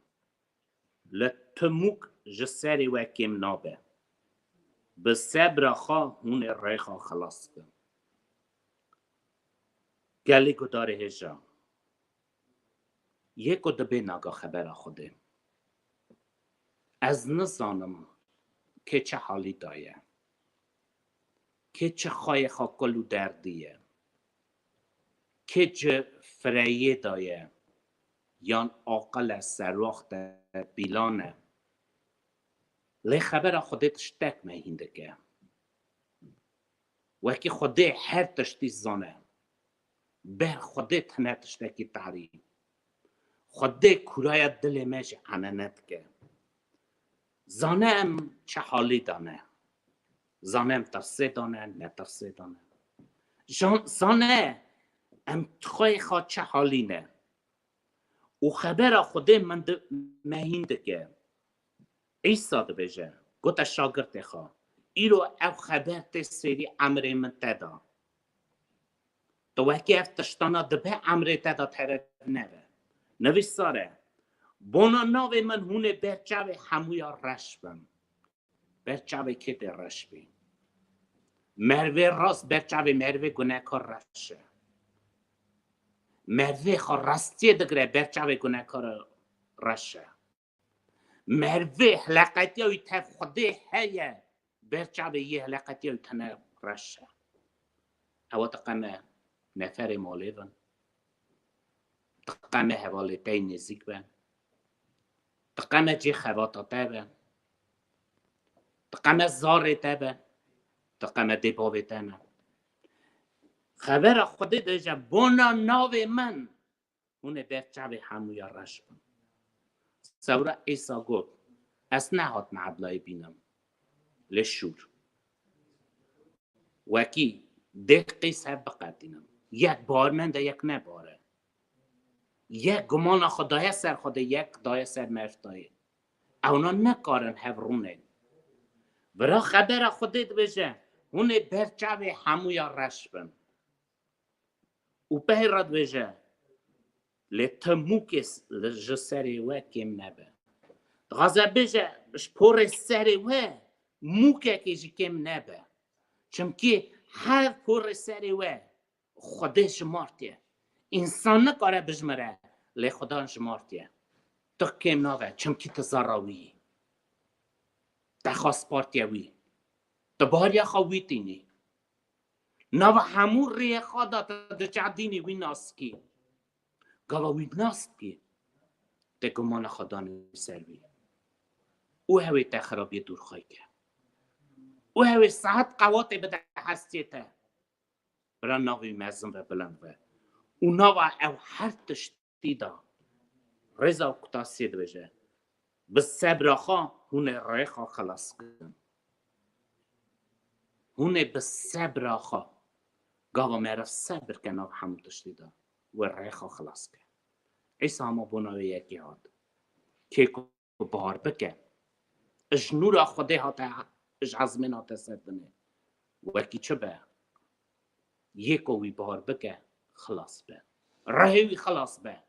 Li timûk ji serê we kêm nabe. Bi sebra xwe hûn ê rêxa xilas bin. Gelî gudarê hêja. Yê ku dibê naga xebera Xwedê. Ez nizanim kê çi halî de ye. Kê çi xayê xwe kul û derdî ye. Kê ci fireyê de ye. Yan aqil e, serwaxt e, pîlan e. Lê xebera Xwedê tiştek me hîn dike. Wekî Xwedê her tiştî zane. Ber Xwedê tine tiştekî tarî. Xwedê kûraya dilê me jî enene dike. Zane em çi halî de ne. Zane em tirsê de ne, ne tirsê de ne. Jan-, zane em tixayê xwe çi halî ne. Û xebera Xwedê min di-, me hîn dike. Îsa dibêje, gote şagirtê xwe, îro ev xeber tê sêrî emrê min te da. Tu wekî ev tiştana dibe emrê te da terev nebe. Nivîsar e, bona navê min hûn ê ber çavê hemûya reş bin. Ber çavê kê tê reş bî? Mervê rast ber çavê mervê gunekar reş e. Mervê xwe rastiyê digire ber çavê gunekar reş e. Mervê hileqetiya wî tev Xwedê heye, ber çavê yê hileqetiya wî tine reş e. Ewa diqeme neferê malê bin. Diqeme hevalê te yî nêzîk be. Diqeme cê xebata te be. Diqeme zarê te be. Diqeme dê bavê te ne. Xebera Xwedê dibêje, bona navê min hûn ê ber çavê hemûya reş bin. Sewra Îsa got, ez nehatime edlayê bînim. Lê şûr. Wekî dê qîs hev biqetînin. Yek barmend e, yek nebare. Yek gumana xwe daye ser Xwedê, yek daye ser merftayê. Ewna nikarin hev rûnên. Vira xebera Xwedê dibêje, hûn ê ber çavê hemûya reş bin. Û pey re dibêje, lê ti mûkê s-, ji serê we kêm nebe. Dixwaze bêje, ji porê serê we mûkekê jî kêm nebe. Çimkî her porê serê we Xwedê jimartiye. Însan nikare bijmire, lê Xweda jimartiye. Tu kêm nabe, çimkî tu zara wî yî. Te xwe spartiye wî. Tu bariya xwe wî tînî. Nava hemû rêyê xwe de tu diçadînî wî naskî. Gava wî naskî, te gumana xwe danî ser wî. Û hewê te xirabiyê dûr xwe ke. Û hewê saet qewatê bide hestiyê te. Bira navê wî mezin ve, bilind ve. Û nava ew her tiştî de rêza û kutasiyê dibêje. Bi sebra xwe hûn ê rêxa xilas kin. Hûn ê bi sebra xwe. Gava meriv sebir ke nav hemû tiştî de. wê rêxa xilas ke. Îsa hema bona wê yekê hat. Kê ku bar bike, ji nûra Xwedê hate, ji ezmên hate ser dinê. Wekî çi be? Yê ku wî bar bike, xilas be. Rihê wî xilas be.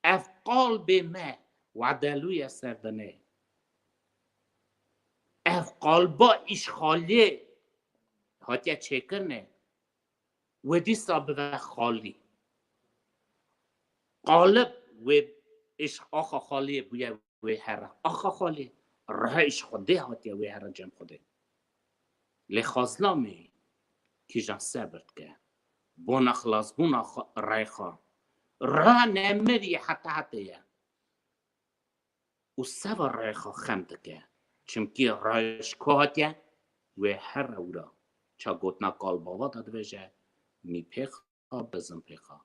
Ev qalbê me wedelûye ser dinê. Ev qalba îşxaliyê hatiye çêkirinê. Wê dîsa bibe xalî. Qalib wê îş axa xaliyê bûye wê here. Axa xaliyê. Rihe îş Xwedê hatiye wê here cem Xwedê. Lê xwazna me kîjan sebir dike. Bona xilasbûna xwe, rêxa. Ra nemirî heta hetê ye. Û seva rêxa xem dike. Çimkî rêş ku hatiye, wê here wira. Ça gotina kalbava de dibêje, mî pêxa, bizin pêxa.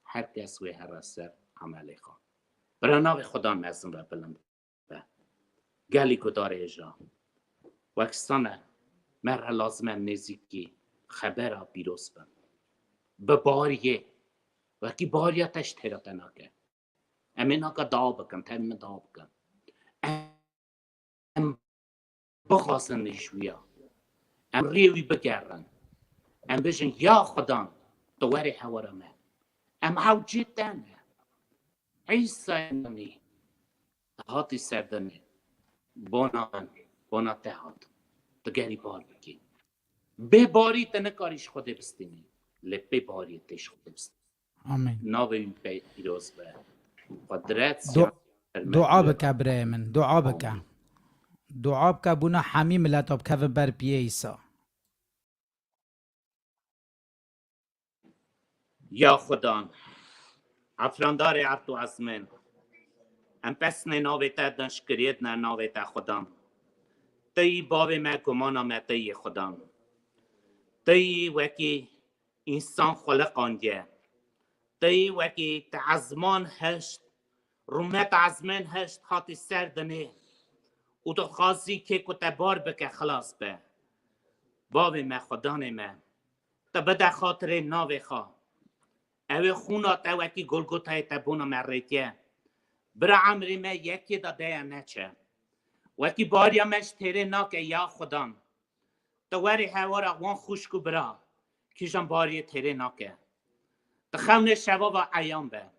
Her kes wê here ser emelê xwe. Bira navê Xudan mezin ve bilind be. Gelî gudarê hêja. Wek sane, me re lazim e nêzîkî xebera pîroz bin. Bi bariyê. Wekî bariya te ji têra te nake. Em ê naka dua bikin, tevî min dua bikin. Em bixwazin ji wî ya. Em rê wî bigerin. Em bijin, ya Xudan, tu werê hewara me. Em hewcê te ne. Îsayê min î. Hatî ser dinê. Bona min, bona te hat. Tu gerî bar bikî. Bê barî te nikarî ji Xwedê bistînî. Lê bê barî tê ji Xwedê bistînî. Amîn. Navê wî pîroz be. Qudret, Du-, siyaset, hurmet, dua bike birayê min, dua bike. Amîn. Dua bike bona hemî mileta bikevin ber piyê Îsa. Ya Xudan, efrandarê erd û ezmên, em pesnê navê te din, şikiriyê dine navê te Xudan. Tu yî bavê me, gumana me tu yî Xudan. Tu yî wekî însan xuliqandiye. Tu yî wekî tu ezman hişt, rûmet ezmên hişt hatî ser dinê û dixwazî kê ku te bar bike xilas be. Bavê me, Xudanê me, te bide xatirê navê xwe. Ew ê xûna te wekî Golgotayê te bona me rêtiye. Bira emrê me yekê de deya neçe. Wekî bariya me ji têrê nake ya Xudan. Tu werê hewara wan xwişk û bira, kîjan bariyê têrê nake. Tu xewnê şeva ve eyan be.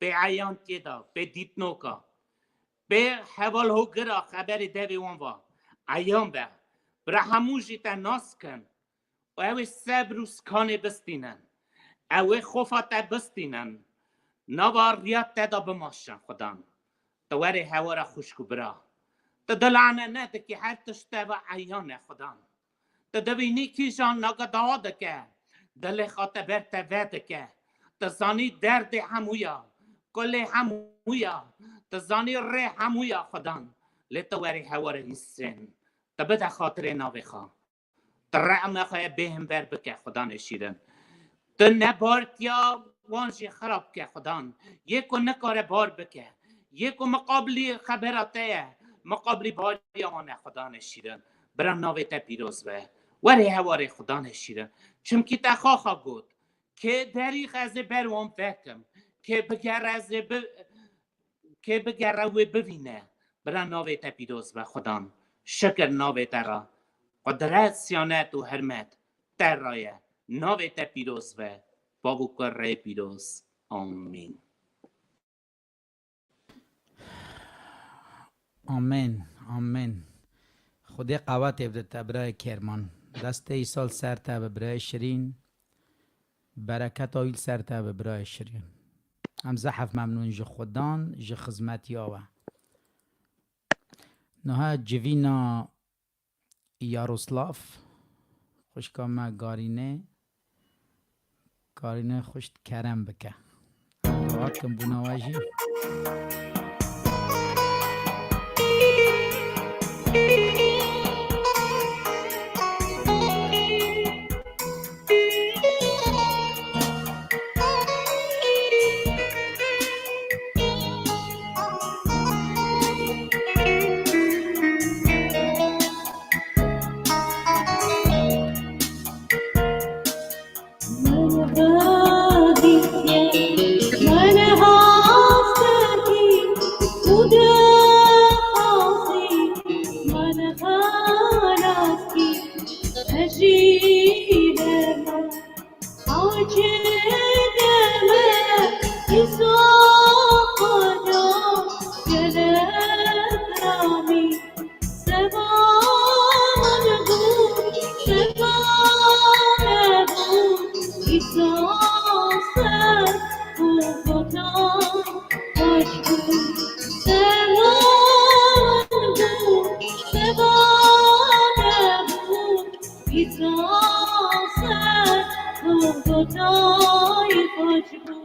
Pê eyan tê de, pê dîtnoka. Pê heval hogira xeberê devê wan ve eyan be. Bira hemû jî te nas kin. Û ew ê sebr û sikanê bistînin. Ew ê xofa te bistînin. Nava riya te de bimaşin Xudan. Tu werê hewara xwişk û bira. Tu dilane nedikî, her tişt te ve eyan e Xudan. Tu dibînî kîjan nagadawa dike. Dilê xwe te ber te vedike. Tu zanî derdê hemûya. Kulê hemûya. Tu zanî rê hemûya Xudan. Lê tu werê hewara însên. Tu bide xatirê navê xwe. Tu rehma xwe bêhember bike, Xudanê şîrin. Tu nebartiya wan jî xirab ke, Xudan. Yê ku nikare bar bike. Yê ku miqabilî xebera te ye, miqabilî bariya wan e, Xudanê şîrin. Bira navê te pîroz be. Werê hewarê, Xudanê şîrin. Çimkî te xaxa got, kê derîx ez ê ber wan vekim. Kê bigere ez ê bi-, Kê bigere wê bivîne. Bira navê te pîroz be Xudan. Şikir navê te re. Qudret, siyanet û hirmet te re ye. Navê te pîroz be. Bav û Kurê pîroz. Amîn. Amîn. Amîn. Xwedê qewetê bide te birayê Kerman. Destê Îsa li ser te be birayê şirîn. Bereketa wî li ser te be, birayê şirîn. Em zehf memnûn ji Xudan, ji xizmetiya we. Niha civîna Yaroslav, xwişka me Garînê, Garînê xwişt kerem bike. Em dua dikin bona we jî. Xwedayê xweş bû.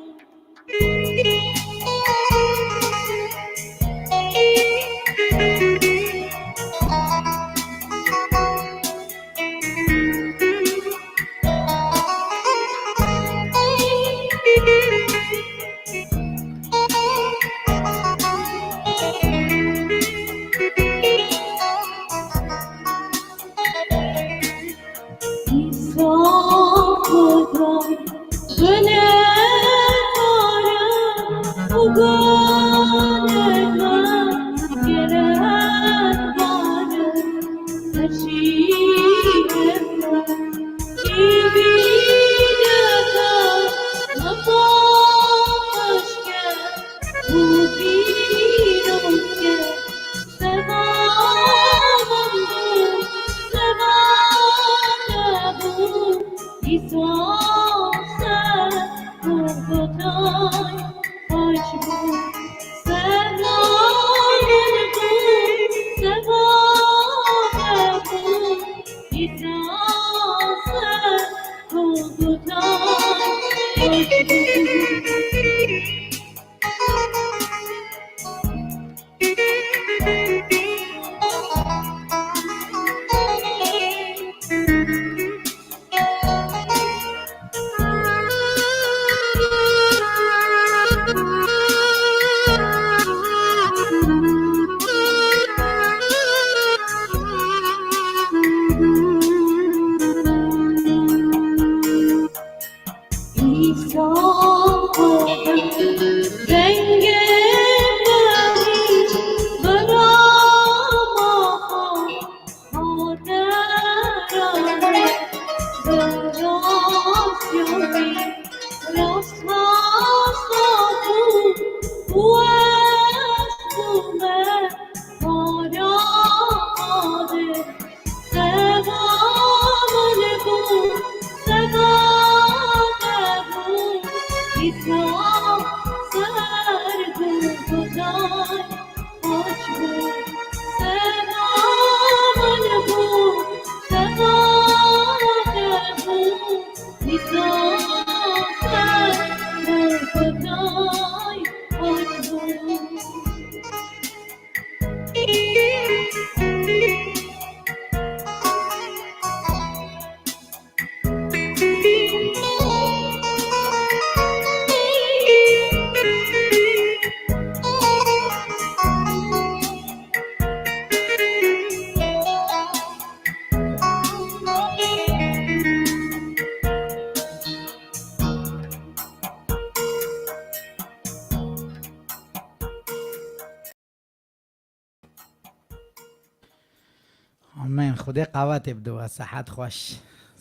Amên. Xwedê qewetê bide we. Sehet xweş.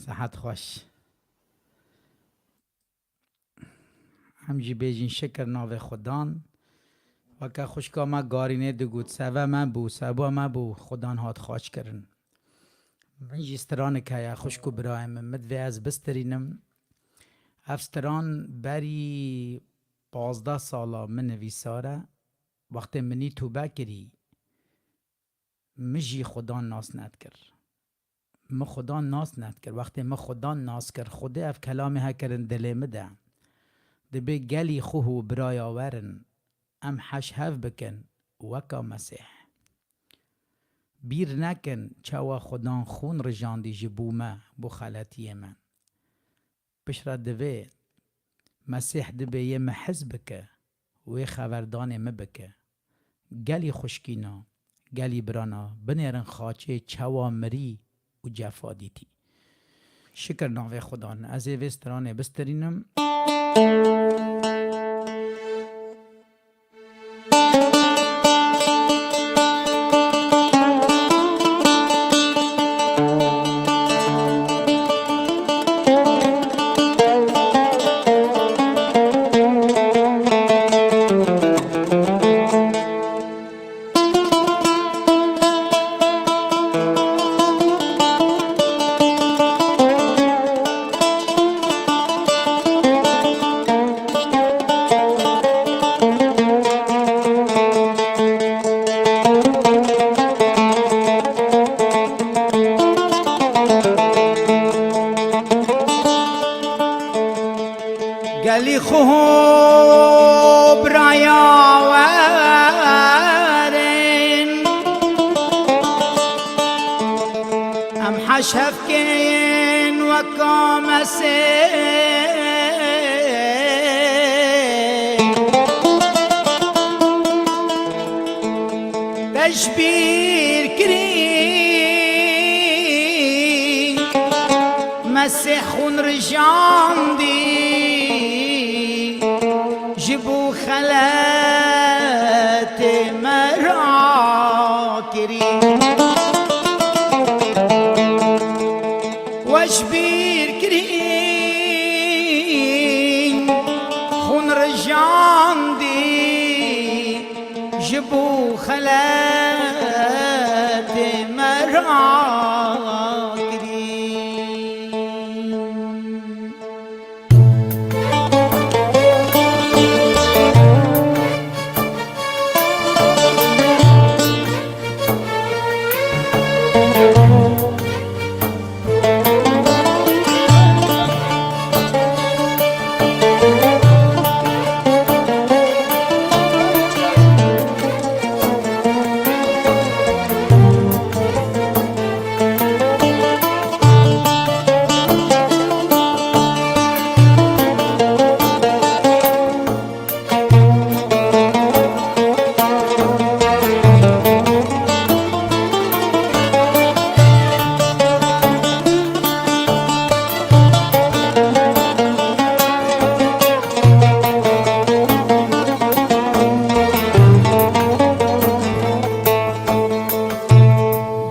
Sehet xweş. Em jî bêjin şikir navê Xudan. Weke xwişka me Garînê digot, seve me bû, seba me bû, Xudan hat xaç kirin. Min jî stranek heye, xwişk û birayê min, min divê ez bistirînim. Ev stran berî pazdeh sala min nivîsar e. Wextê minî tûbe kirî, min jî Xudan nas nedikir. Min Xudan nas nedikir. Wextê min Xudan nas kir, Xwedê ev kelamê hekirin dilê min de. Dibê gelî xwe û biraya werin, em heş hev bikin weka Mesîh. Bîr nekin çawa Xudan xûn rijandî ji bo me, bo xeletiyê me. Piştre divê Mesîh dibê yê me hez bike, wê xeverdanê me bike. Gelî xwişkîna, gelî birana, binêrin xaçê çawa mirî û cefa dîtî. Şikir navê Xudan. Ez ê vê stranê bistirînim. Gelî xwe biraya werin, em heş hevkên weka mesê. Te ji bîr kirî, Mesîh xwîn rijandî, ji bo xeletê me rakirî. We ji bîr kirî, xwîn rijandî, ji bo xeletê me rakirî.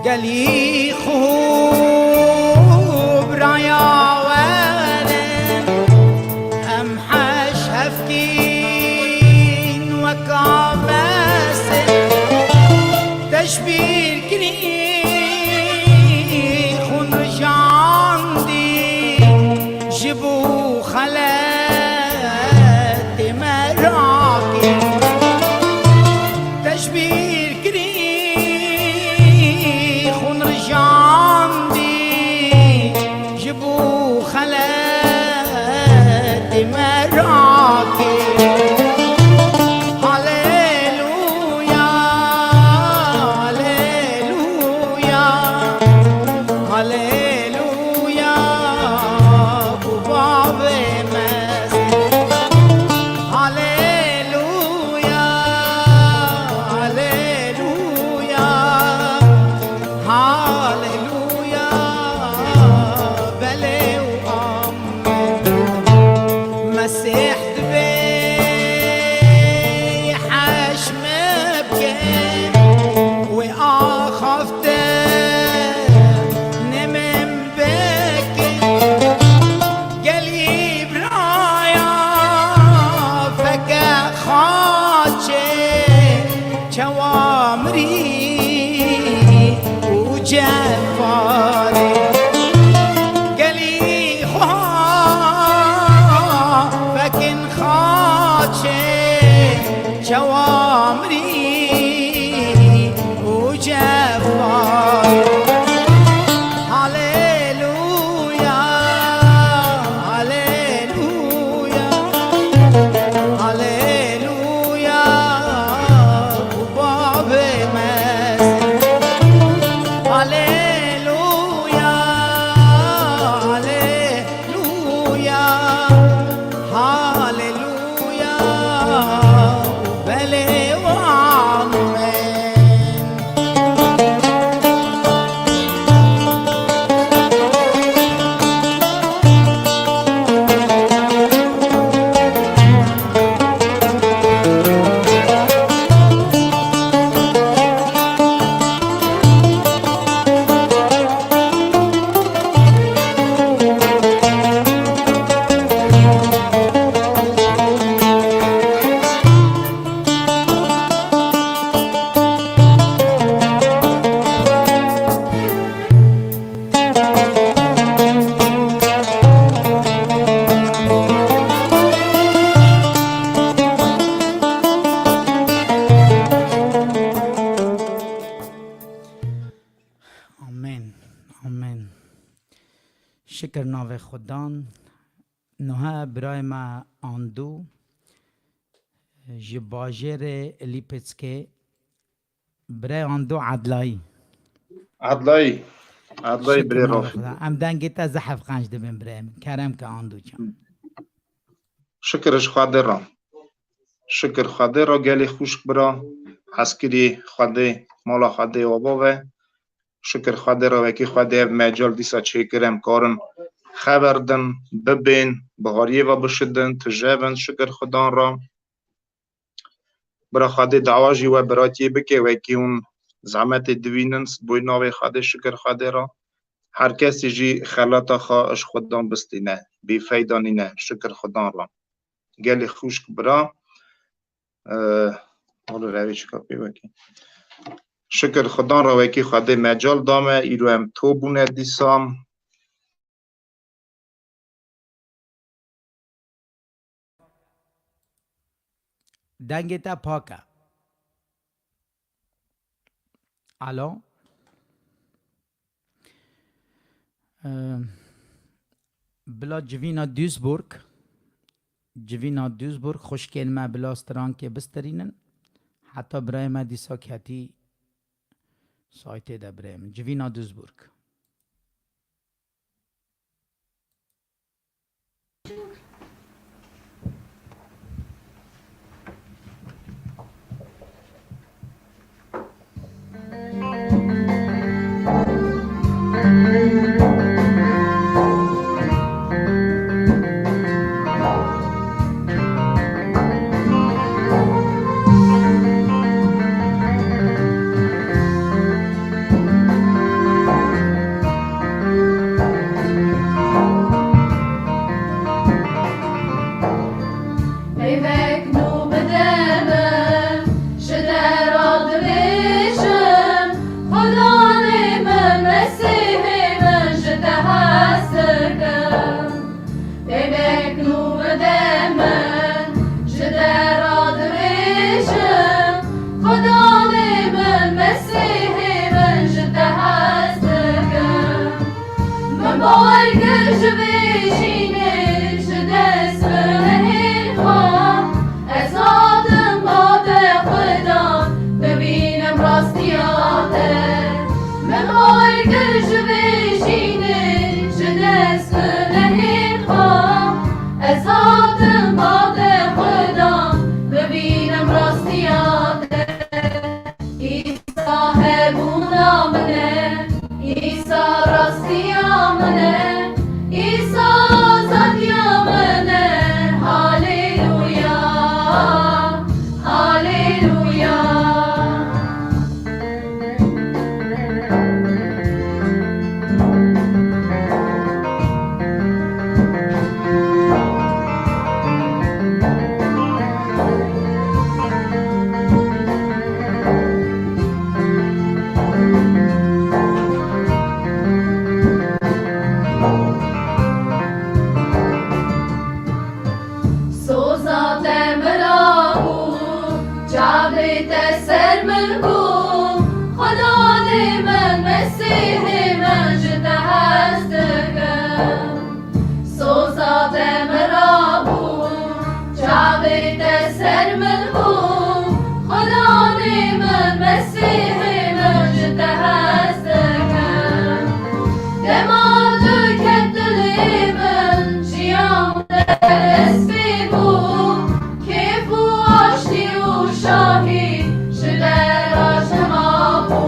Gelî xwe biraya werin, em heş hevkîn weka mesê. Te ji bîr kirî, xwîn rijandî, ji bo xeletê me rakirî. Te ji bîr kirî, xwîn rijandî, ji bo xeletê me rakirî. Haleluya, haleluya, haleluya, bo bavê me. Haleluya, haleluya, haleluya, belê û amen. Mesîh divê heş me bike, wê axafte ne min bike. Gelî biraya feke xaçê, çawa mirî û cefarê. Gelî xwe fekin xaçê, çawa mirî û cefarê. Haleluya, haleluya, haleluya, bo bavê me. Haleluya, haleluya, haleluya, belê û amen. Amen. Amen. Şikir navê Xudan. Niha birayê me Andu ji bajêrê Lîpetskê, birayê Andu Edlayî. Edlayî. Edlayî birê Rafî. Em dengê te zehf qenc dibin birayê min. Kerem ke Andu can. Şikir ji Xwedê re. Şikir Xwedê re, gelê xwişk bira, hezkirî Xwedê, mala Xwedê ava ve. Şikir Xwedê re, wekî Xwedê ev mecal dîsa çêkir, em karin xeber din, bibên, bihariyê ve bişidin, tije bin, şikir Xudan re. Bira Xwedê dawa jî we biratiyê bike, wekî hûn zehmetê divînin, boy navê Xwedê, şikir Xwedê re. Her kesî jî xelata xwe ji Xudan bistîne, bêfeyda nîne, şikir Xudan re. Gelê xwişk bira, eh, olur evê çika pê wekî. Şikir Xudan re, wekî Xwedê mecal da me, îro em to bûne dîsa. Dengê te pak e. Alo. Ehm, bila civîna Duisburg, civîna Duisburg, xwişkên me bila strankê bistirînin. Heta birayê me dîsa ketî saytê de birayê min. Civîna Duisburg. Peyvek nû bide min, ji te re dibêjim, Xudanê min, Mesîhê min, ji te hez dikim. Peyvek nû bide min, ji te re dibêjim, Xudanê min, Mesîhê min, ji te hez dikim. Min bawer kir ji vê jînê, ji dest gunehên xwe, ez hatim ba te Xudan, bibînim rastiya te. Min bawer kir ji vê jînê, ji dest gunehên xwe, ez hatim ba te Xudan, bibînim rastiya te. Îsa hebûna min e, Îsa rastiya min e, Îsa azadiya min e. Haleluya, haleluya. Soza te min ra bû, çavê te ser min bû, Xudanê min, Mesîhê min, ji te hez dikim. Soza te min ra bû, çavê te ser min bû, Xudanê min, Mesîhê min, ji te hez dikim. Dema tu ket dilê min, jiyan dest pê bû, kêf û aştî û şahî ji te re ji ma bû.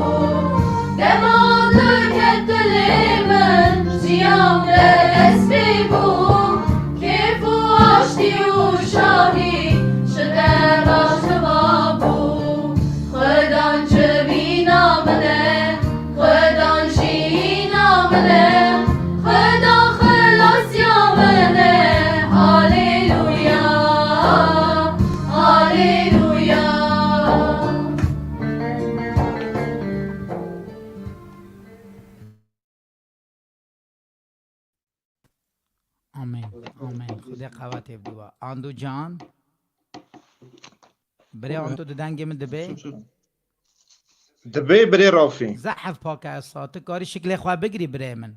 Dema tu ket dilê min, jiyan dest pê bû, kêf û aştî û şahî ji te re ji ma bû. Xudan civîna min e, Xudan jiyîna min e, Xudan xilasiya min e. Haleluya, haleluya. Amen. Amen. Xwedê qewetê biwa. Andu can. Birê Andu, di dengê min dibe? Dibe birê Rafî. Zehf pak e esa. Tu karî şiklê xwe bigirî birê min.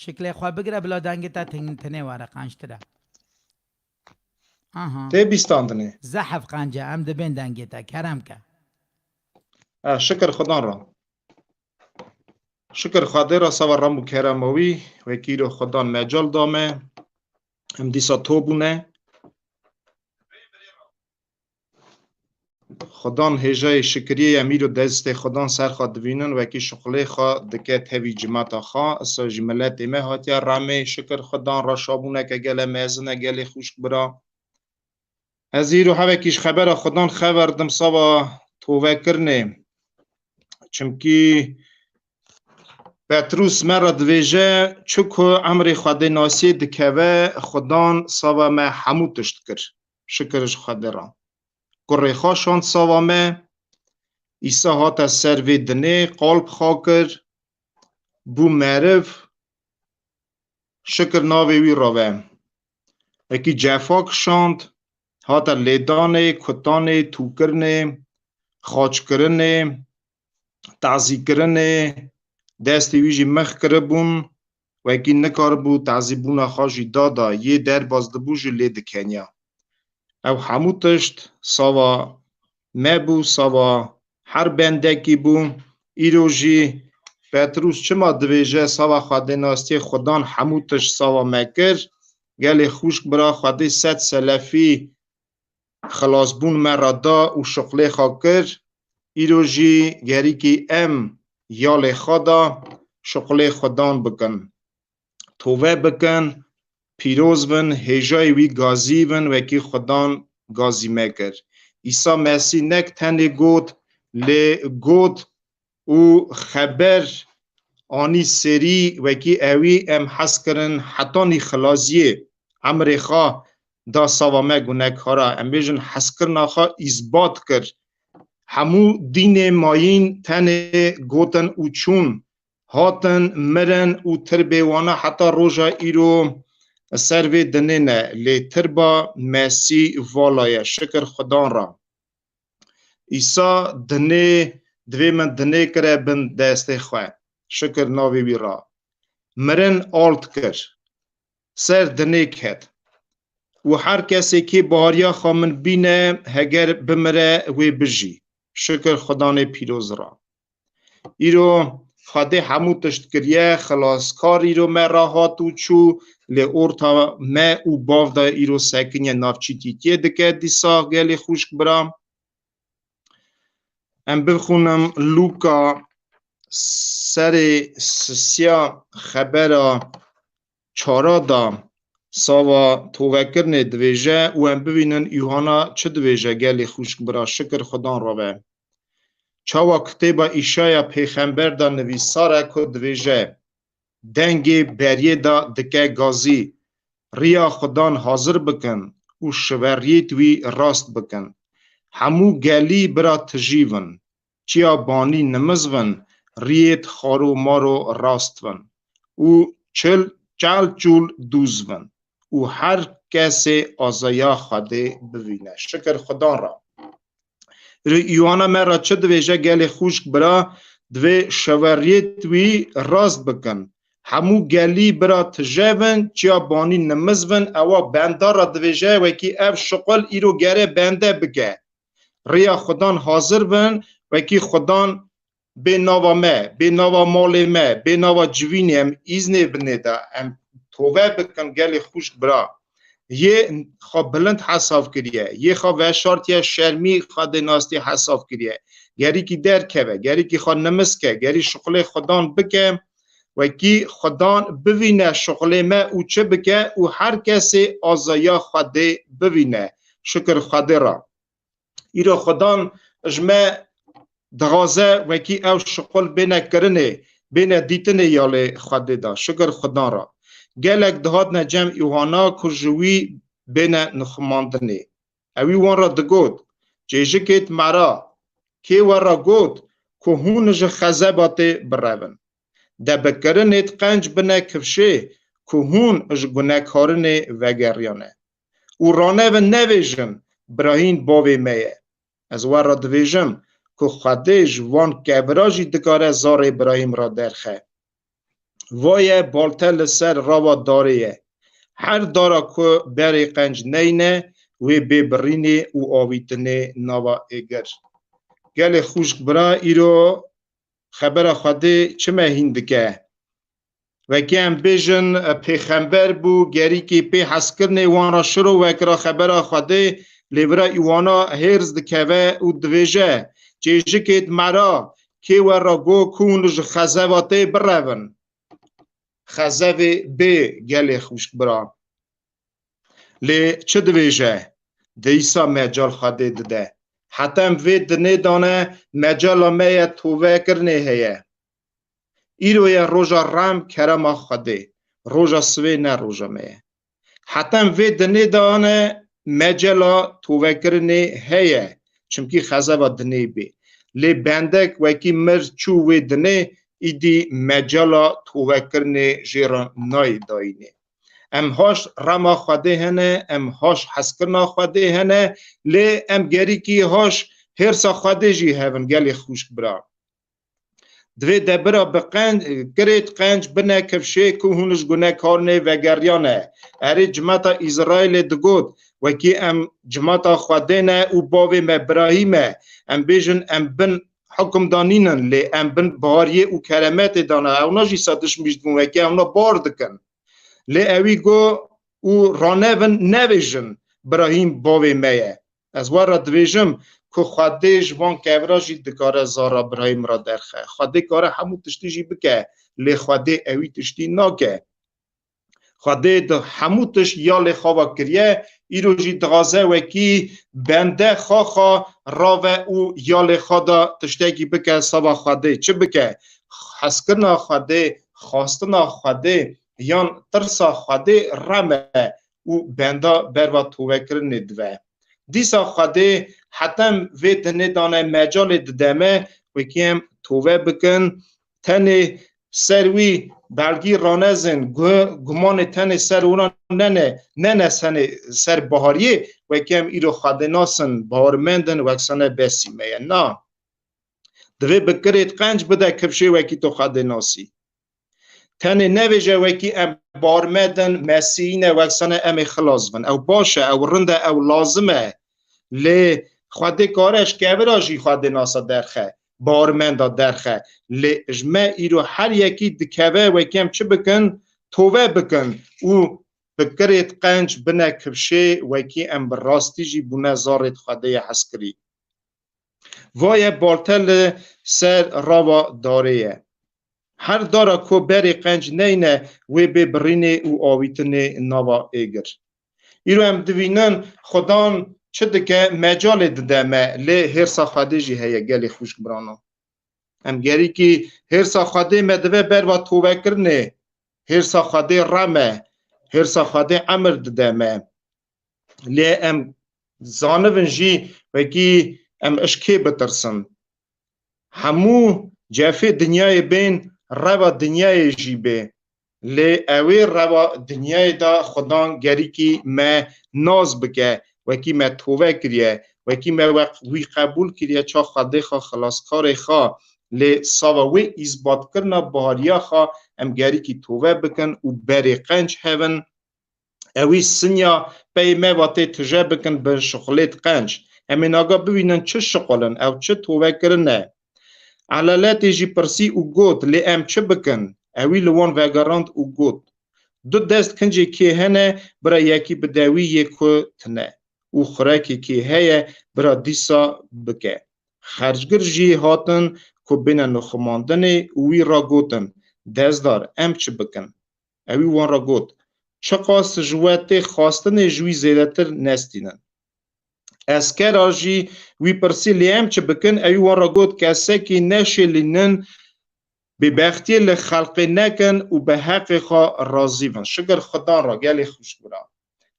Şiklê xwe bigire bila dengê te tin-, tinê were qençtir e. Aha. Tê bîstandinê. Zehf qence, em dibên dengê te, kerem ke. E, şikir Xudan ra. Şikir Xwedê ra, sava rem û kerema wî, wekî îro Xudan mecal da me. Em dîsa to bûne. Xudan hêjayê şikiriyê em îro destê Xudan ser xwe divînin, wekî şuxulê xwe dike tevî cimata xwe, isa jî miletê me hatiye remê, şikir Xudan, reşabûneke gele mezin e, gelê xwişk bira. Ez îro hevekî ji xebera Xudan xeber dim sava tovekirinê. Çimkî Petrûs me re divêje, çi ku emrê Xwedê nasiyê dikeve, Xudan sava me hemû tişt kir. Şikir ji Xwedê re. Kurê xwe şand sava me, Îsa hate ser vê dinê, qalb xwe kir, bû meriv, şikir navê wî re ve. Wekî cefa kişand, hate lêdanê, kutanê, tûkirinê, xaçkirinê, tazîkirinê, destê wî jî mix kiribûn, wekî nikaribû tazîbûna xwe jî dada, yê derbas dibû jî lê dikeniya. Ew hemû tişt sava me bû, sava her bendekî bû. Îro jî Petrûs çima divêje sava xwedênastiyê Xudan hemû tişt sava me kir? Gelê xwişk bira, Xwedê sed selefî xilasbûn me re da û şuxlê xwe kir. Îro jî gerîkî em ya lê xwe da şuxlê Xudan bikin. Tove bikin, pîroz bin, hêjayê wî gazî bin, wekî Xudan gazî me kir. Îsa Mesîh nek tenê got, lê got û xeber anî serî, wekî ewî em hez kirin hetanî xilaziyê emrê xwe da sava me gunekara. Em bêjin hezkirina xwe îsbat kir. Hemû dînê mayîn tenê gotin û çûn, hatin, mirin û tirbê wana heta roja îro ser vê dinê ne, lê tirba Mesîh vala ye, şikir Xudan ra. Îsa dinê, divê min dinê kire bin destê xwe, şikir navê wî ra. Mirin ald kir, ser dinê ket. Û her kesê kê bahariya xwe min bîne, heger bimire, wê bijî. Şikir Xudanê pîroz ra. Îro Xwedê hemû tişt kiriye, xilaskar îro me re hat û çû, lê orta me û bav de îro sekiniye nav çîtîtiyê dike dîsa gelê xwişk bira. Em bixwînim Lûka serê sisiya xebera çara da sava tovekirinê divêje û em bibînin Yuhana çi divêje gelê xwişk bira, şikir Xudan ra be. Çawa kitêba Îşaya pêxember da nivîsar e ku divêje, dengê beriyê da dike gazî, riya Xudan hazir bikin û şiveriyêt wî rast bikin. Hemû gelî bira tijî vin, çiya banî nimiz vin, riyêt xaro maro rast vin û çil çal çûl dûz vin û her kesê azaya Xwedê bivîne. Şikir Xudan ra. Rê Îwana me re çi divêje gelê xwişk bira, divê şeweriyêt wî rast bikin. Hemû gelî bira tije vin, çiya banî nimiz vin, ewa benda re divêje, wekî ev şuqul îro gere bende bike. Riya Xudan hazir bin, wekî Xudan bê nava me, bê nava malê me, bê nava civînê em îznê binê de, em tove bikin gelê xwişk bira. Yê xwe bilind hesav kiriye, yê xwe veşartiye şermî Xwedê nastî hesav kiriye. Gerîkî derkeve, gerîkî xwe nimiz ke, gerî şuxulê Xudan bike, wekî Xudan bivîne şuxulê me û çi bike û her kesê azaya Xwedê bivîne. Şikir Xwedê ra. Îro Xudan ji me dixwaze wekî ew şuqul bêne kirinê, bêne dîtinê ya lê Xwedê de. Şikir Xudan ra. Gelek dihatine cem Îwana ku ji wî bêne nixumandinê. Ewî wan re digot, Çêjikêt me ra, kê we re got ku hûn ji xezebatê birevin? De bi kirinêt qenc bine kifşê ku hûn ji gunekarinê vegeriyane. Û ranevin nevêjin, Birahîm bavê me ye. Ez we re divêjim ku Xwedê ji van kevira jî dikare zarê Birahîm re derxe. Vaye balte li ser rava darê ye. Her dara ku berê qenc neyne, wê bê birînê û avîtinê nava êgir. Gelê xwişk bira, îro xebera Xwedê çi me hîn dike? Wekî em bêjin, pêxember bû, gerîkî pê hezkirinê wan re şiro vekira xebera Xwedê, lê vira îwana hêrs dikeve û divêje, Çêjikêd mera, kê we re got ku hûn ji xezeva tê birevin? Xezevê bê, gelê xwişk bira. Lê çi divêje? Dîsa mecal Xwedê dide. Heta em vê dinê dane, mecala me ye, tovekirinê heye. Îro ye roja rem, kerema Xwedê. Roja sivê ne roja me ye. Heta em vê dinê dane, mecala tovekirinê heye. Çimkî xezeva dinê bê. Lê bendek wekî mir çû wê dinê, îdî mecala tovekirinê jê re nayê dayînê. Em haş rema Xwedê hene, em haş hezkirina Xwedê hene, lê em gerîkî haş hêrsa Xwedê jî hebin, gelê xwişk bira. Divê debira bi qenc, kirêt qenc bine kifşê ku hûn ji gunekarinê vegeriyane. Erê, cimata Îsraîlê digot, wekî em cimata Xwedê ne û bavê me Birahîm e. Em bêjin, em bin hukimda nînin, lê em bin bihariyê û keremetê de ne. Ewna jî sedişmîş dibûn, wekî ewna bar dikin. Lê ewî got, û ranevin, nevêjin, Birahîm bavê me ye. Ez we re divêjim ku Xwedê ji van kevira jî dikare zara Birahîm re derxe. Xwedê kare hemû tiştî jî bike, lê Xwedê ewî tiştî nake. Xwedê di hemû tişt ya lê xwe ve kiriye, îro jî dixwaze wekî bende xwe xwe rave û ya lê xwe de tiştekî bike sava Xwedê. Çi bike? Hezkirina Xwedê, xwastina Xwedê yan tirsa Xwedê rem e û benda berva tovekirinê dive. Dîsa Xwedê hetem vê dinê dane mecalê dide me, wekî em tove bikin, tenê ser wî belgî ranezin, gu-, gumanê tenê ser wina nene, nene senê ser bihariyê, wekî em îro Xwedê nasin, bawermendin, wek sene besî me ye. Na. Divê bi kirêt qenc bide kifşê wekî tu Xwedê nasî. Tenê nevêje wekî em bawermendin, Mesîhî ne, wek sene em ê xilas bin. Ew baş e, ew rind e, ew lazim e. Lê Xwedê kare ji kevira jî Xwedê nasa derxe, bawermenda derxe. Lê ji me îro her yekî dikeve wekî em çi bikin? Tove bikin û bi kirêt qenc bine kifşê wekî em bi rastî jî bûne zarêt Xwedê ye hezkirî. Vaye balte li ser rava darê ye. Her dara ku berê qenc neyne, wê bê birînê û avîtinê nava êgir. Îro em divînin Xudan çi dike, mecalê dide me, lê hêrsa Xwedê jî heye, gelê xwişk birano. Em gerîkî hêrsa Xwedê me dive berva tovekirinê. Hêrsa Xwedê rem e, hêrsa Xwedê emir dide me. Lê em zanibin jî wekî em ji kê bitirsin. Hemû cefê dinyayê bên, reva dinyayê jî bê. Lê ew ê reva dinyayê de Xudan gerîkî me nas bike, wekî me tove kiriye, wekî me we-, wî qebûl kiriye, ça Xwedê xwe, xilaskarê xwe. Lê sava wê îzbatkirina bihariya xwe em gerîkî tove bikin û berê qenc hebin. Ewî sinya pey me va tê tije bikin bi şixulêt qenc. Em ê naga bibînin çi şixul in, ew çi tovekirin e. Elaletê jî pirsî û got, lê em çi bikin? Ewî li wan vegerand û got, du dest kincê kê hene, bira yekî bide wî yê ku tine û xurekê kê heye, bira dîsa bike. Xercgir jî hatin ku bêne nixumandinê û wî ra gotin, Dezdar, em çi bikin? Ewî wan re got, Çiqas ji we tê xwestinê ji wî zêdetir nestînin. Eskera jî wî pirsî, Lê em çi bikin? Ewî wan re got, Kesekî neşêlînin, bêbextiyê li xelqê nekin û bi heqê xwe razî bin. Şikir Xudan re, gelê xwişk bira.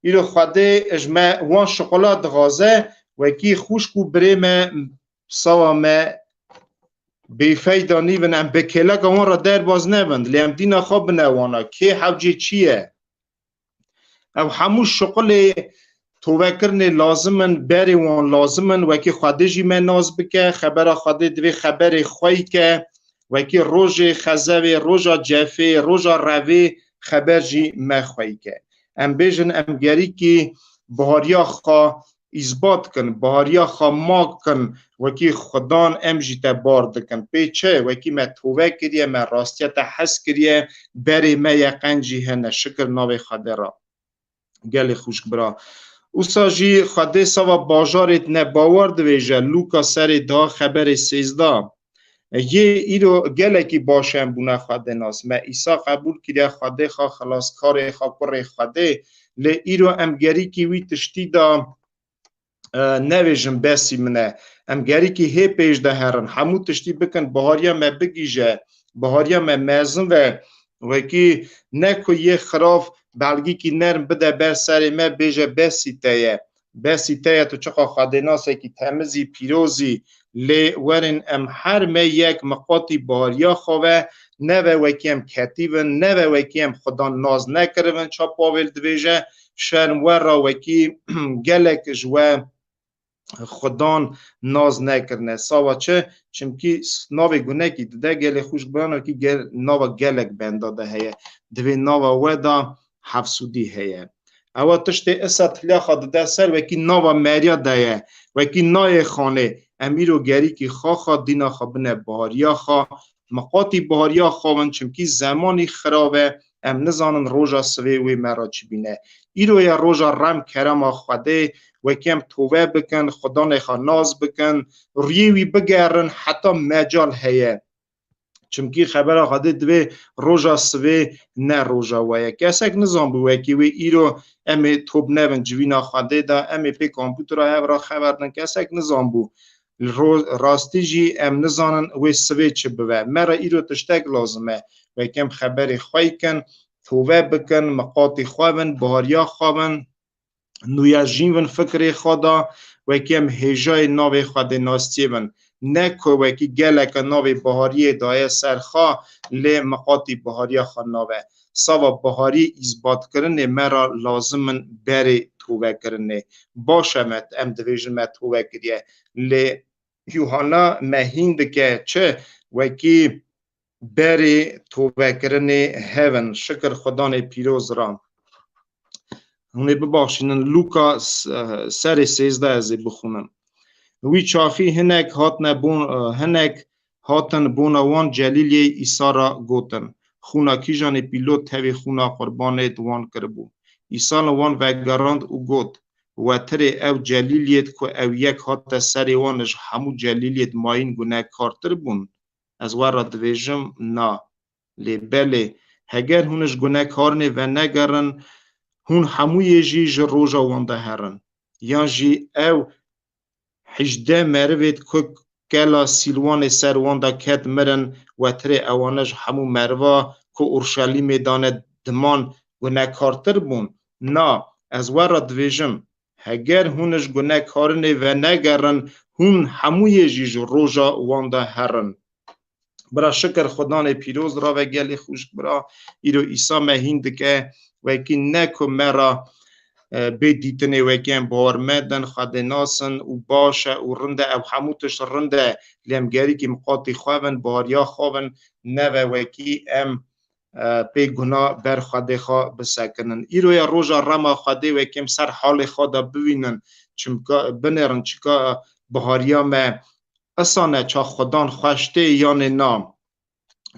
Îro Xwedê ji me wan şixula dixwaze, wekî xwişk û birê me, sawa me bêfeyda nîvin, em bi kêleka wan re derbaz nebin, lê em dîna xwe bine wana, kê hewcê çi ye? Ew hemû şixulê tovekirinê lazim in, berê wan lazim in, wekî Xwedê jî me nas bike, xebera Xwedê divê xeberê xwe yî ke, Wekî rojê xezevê, roja cefê, roja revê xeber jî me xweyke. Em bêjin, em gerîkî bihariya xwe îsbat kin, bihariya xwe mak kin, wekî Xudan em jî te bar dikin. Pê çi? Wekî me tove kiriye, me rastiya te hez kiriye, berê me yeqen jî hene. Şikir navê Xwedê re. Gelê xwişk bira. Usa jî Xwedê sava bajarê ne bawer divêje, Lûka serê da xeberê sêzda. Yê îro gelekî baş em bûne Xwedê nas. Me Îsa qebûl kiriye Xwedê xwe, xilaskarê xwe, kurê Xwedê. Lê îro em gerîkî wî tiştî da, e, nevêjin besî min e. Em gerîkî hê pêş de herin. Hemû tiştî bikin, bihariya me bigîje, bihariya me mezin ve. Wekî ne ku yê xirav belgîkî nerm bide ber serê me, bêje besî te ye. Besî te ye, tu çiqa xwedênasekî temizî, pîrozî. Lê werin em her me yek miqatî bihariya xwe ve, neve wekî em ketî bin, neve wekî em Xudan naz nekiribin, ça Pawêl divêje, şerm we ra wekî gelek ji we Xudan naz nekirine. Sawa çi? Çimkî s-, navê gunekî dide gelê xwişk biran wekî gel-, nava gelek benda de heye. Divê nava we de hefsûdî heye. Ewa tiştê isa tiliya xwe dide ser wekî nava meriya de ye. Wekî nayê xanê. Em îro gerîkî xaxa dîna xwe bine bihariya xwe. Miqatî bihariya xwe bin, çimkî zemanî xirav e, em nizanin roja sivê wê me re çi bîne. Îro ye roja rem kerema Xwedê, wekî em tove bikin, Xudanê xwe nas bikin, rûyê wî bigerin, heta mecal heye. Çimkî xebera Xwedê divê roja sivê ne roja we ye. Kesek nizanbû wekî wê îro em ê top nebin civîna Xwedê de, em ê pê kompûtera hev re xeber din, kesek nizanbû. Ro-, rastî jî em nizanin wê sivê çi bibe. Me re îro tiştek lazim e. Wekî em xeberê xwe yî kin, tove bikin, miqatî xwe bin, bihariya xwe bin, nûya jîn bin fikrê xwe de, wekî em hêjayê navê Xwedê nastiyê bin. Ne ku wekî geleke navê bihariyê daye ser xwe, lê miqatî bihariya xwe nabe. Sava biharî îsbatkirinê me re lazim in berê tovekirinê. Baş e me, em divêjin me tove kiriye. Lê Yuhanna me hîn dike çi? Wekî berê tovekirinê hev in. Şikir Xudanê pîroz re. Hûn ê bibaxşînin Lûka s-, serê sêzdeh ez ê bixwînim. Wî çaxî hinek hatine bon, hinek hatin bona wan Celîliyê Îsa re gotin, Xûna kîjanê pîlot tevî xûna qurbanê di wan kiribû. Îsa li wan vegerand û got, Wetirê ew Celîliyêd ku ew yek hate serê wan ji hemû Celîliyêd mayîn gunekartir bûn? Ez we re divêjim, na. Lê belê, heger hûn ji gunekarinê venegerin, hûn hemûyê jî ji roja wan de herin. Yan jî ew hejdeh merivêd ku kela Sîlwanê ser wan de ket mirin, wetirê ewane ji hemû meriva ku Urşelîmê dane diman gunekartir bûn? Na, ez we re divêjim, heger hûn ji gunekarinê venegerin, hûn hemûyê jî ji roja wan de herin. Bira şikir Xudanê pîroz re ve gelê xwişk bira, îro Îsa me hîn dike, wekî ne ku me re, e, bê dîtinê wekî em bawer me din, Xwedê nasin û baş e û rind e, ew hemû tişt rind e, lê em gerîkî miqatî xwe bin, bariya xwe bin, neve wekî em, e, pê guna ber Xwedê xwe bisekinin. Îro ye roja rema Xwedê wekî em ser halê xwe de bivînin, çimka, binêrin çika bihariya me, Isane ça Xudan xweş tê yanê na.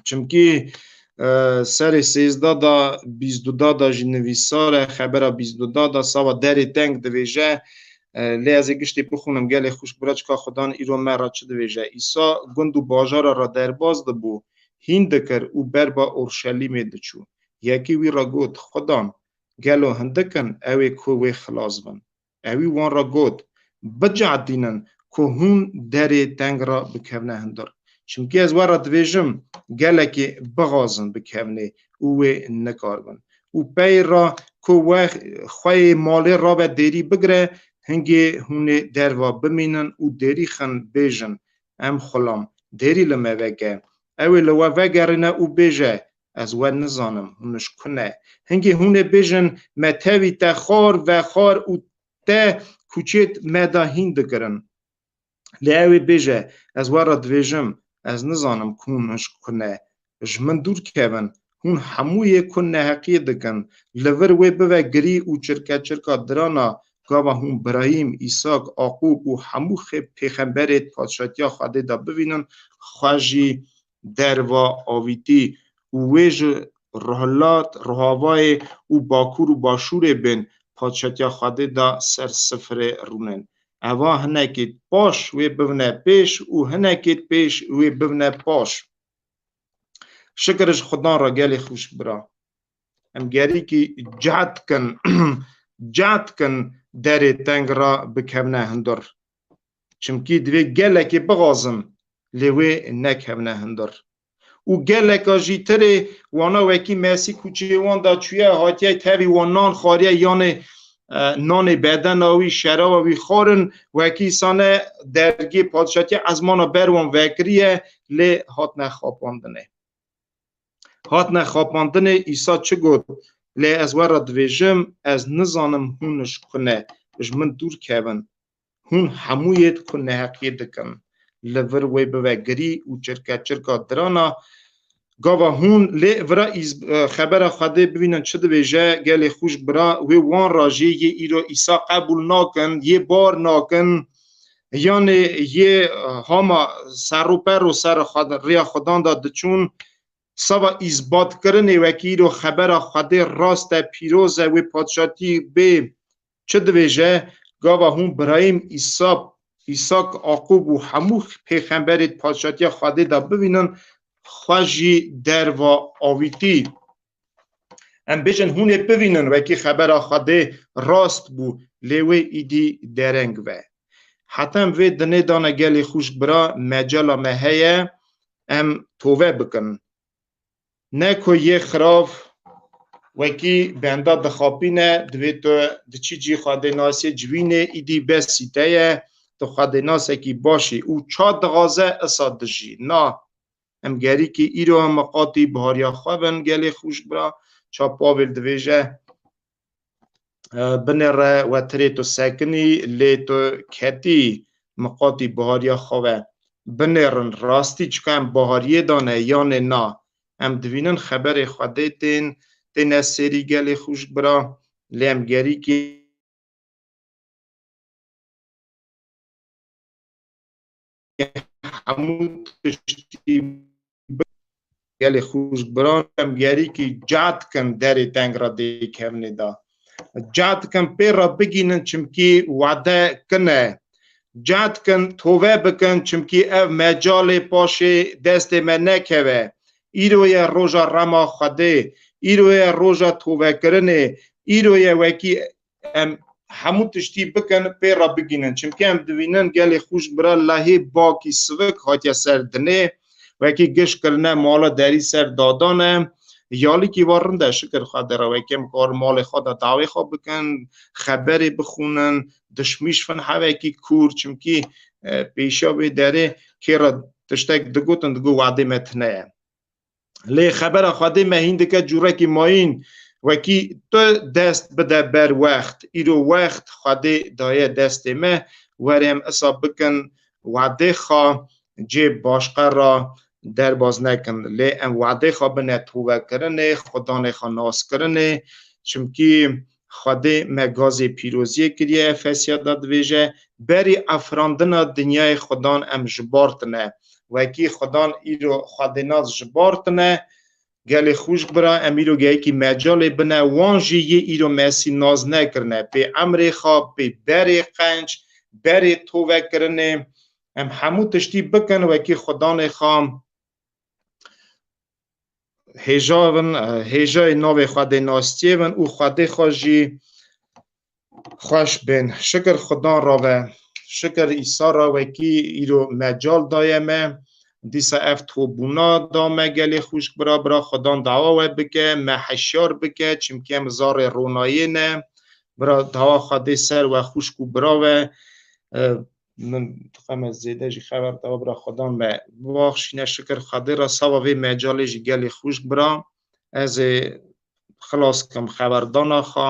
Çimkî, e, serê sêzdeh da, bîst du da da jî nivîsar e, xebera bîst du da da sava derê teng divêje, e, lê ez ê giştî bixwînim, gelê xwişk bira çika Xudan îro me re çi divêje. Îsa gund û bajara re derbas dibû, hîn dikir û berba Orşelîmê diçû. Yekî wî re got, Xudan, gelo hindik in ew ê ku wê xilas bin? Ewî wan re got, Bicehdînin ku hûn derê teng re bikevne hundir. Çimkî ez we re divêjim, gelekî bixwazin bikevnê û wê nikaribin. Û pey re ku we xwe yê malê rabe dêrî bigire, hingê hûn ê derva bimînin û dêrî xin bêjin, Em xulam, dêrî li me veke. Ew ê li we vegerîne û bêje, Ez we nizanim, hûn ji ku ne? Hingê hûn ê bêjin, Me tevî te xar, vexar û te kuçêt me de hîn dikirin. Lê ew ê bêje, Ez we re divêjim, Ez nizanim ku hûn ji ku ne. Ji min dûr kevin. Hûn hemû yê ku neheqiyê dikin. Li vir wê bive girî û çirkeçirka dirana. Gava hûn Birahîm, Îsak, Aqûb û hemû xê-, pêxemberê di padşatiya Xwedê de bivînin, xwe jî derva avîtî û wê ji rohilat, rohavayê û bakûr û başûrê bên padşatiya Xwedê de ser sifirê rûnin. Eva hinekê paş wê bivne pêş û hinekê pêş wê bivne paş. Şikir ji Xudan re gelê xwişk bira. Em gerîkî cehd kin, cehd kin derê teng re bikevne hundir. Çimkî divê gelekê bixwazin, lê wê nekevne hundir. Û geleka jî tirê wana wekî Mesî kuçê wan de çûye, hatiye tevî wan nan xwariye, yanê, e, nanê bedena wî, şerava wî xwarin, wekî îsane dergê padşatiya ezmana ber wan vekiriye, lê hatine xapandinê. Hatine xapandinê, Îsa çi got? Lê ez we re divêjim, ez nizanim hûn ji ku ne, ji min dûr kevin. Hûn hemû yê di ku neheqiyê dikin. Li vir wê bive girî û çirkeçirka dirana. Gava hûn lê vira îz-, e, xebera Xwedê bivînin çi divêje, gelê xwişk bira, wê wan ra jê yê îro Îsa qebûl nakin, yê bar nakin, yanê yê, e, hama serûper û ser Xwed-, riya Xudan de diçûn, sava îzbatkirinê wekî îro xebera Xwedê rast e, pîroz e, wê padşatî bê. Çi divêje? Gava hûn Birahîm, Îsap, Îsak, Aqûb û hemû pêxemberê di padşatiya Xwedê de bivînin, xwe jî derva avîtî. Em bêjin hûn ê bivînin wekî xebera Xwedê rast bû, lê wê îdî dereng ve. Heta em vê dinê dane gelê xwişk bira, mecala me heye, em tove bikin. Ne ku yê xirav wekî benda dixapîne, divê tu diçî cî Xwedê nasê civînê, îdî besî te ye, tu Xwedê nasekî başî û ça dixwaze isa dijî. Na, em gerîkî îro em miqatî bihariya xwe bin, gelê xwişk bira, ça Pawêl divêje, e, binêre we tirê tu sekinî, lê tu ketî miqatî bihariya xwe ve. Binêrin, rastî çika em bahariyê dane yanê na? Em divînin xeberê Xwedê tên, têne sêrî gelê xwişk bira, lê em gerîkî hemû tiştî gelê xwişk biran em gerîkî cehd kin derê teng re dê kevnê de. Cehd kin pê re bigînin çimkî wade kin e. Cehd kin tove bikin çimkî ev mecalê paşê destê me nekeve. Îro ye roja rema Xwedê. Îro ye roja tovekirinê. Îro ye wekî em hemû tiştî bikin, pê re bigînin. Çimkî em divînin gelê xwişk bira lehê bakî sivik hatiye ser dinê, wekî giş kirine mala derî ser dadane. Yalikî va rind e, şikir Xwedê re, wekî em karin malê xwe de dawê xwe bikin, xeberê bixwînin, dişmîş fin hevekî kûr, çimkî, e, pêşiya vê derê kê re tiştek digotin, digo wadê me tune ye. Lê xebera Xwedê me hîn dike cûrekî mayîn, wekî tu dest bide ber wext. Îro wext Xwedê daye destê me, were em isa bikin wadê xwe cê başqe ra derbaz nekin. Lê em wadê xwe bine tovekirinê, Xudanê xwe naskirinê. Çimkî Xwedê me gazê pîroziyê kiriye, Efesiya de divêje, berî efrandina dinyayê Xudan em jibartine. Wekî Xudan îro Xwedê nas jibartine, gelê xwişk bira, em îro gehekî mecalê bine, wan jî yê îro Mesîh nas nekirine. Pê emrê xwe, pê berê qenc, berê tovekirinê, em hemû tiştî bikin wekî Xudanê xwe hêja bin, hêjayê navê Xwedê nastiyê bin û Xwedê xwe jî xweş bên. Şikir Xudan ra ve. Şikir Îsa ra wekî îro mecal daye me. Dîsa ev tobûna da me gelê xwişk bira, bira Xudan dawa we bike, me heşyar bike, çimkî em zarê ronayê ne. Bira dawa Xwedê ser we xwişk û bira ve. E, min dixweme zêde jî xeber dawa bira Xudan me bibaxşîne. Şikir Xwedê ra sava vê mecalê jî gelê xwişk bira. Ez ê xilas kim xeberdana xwe.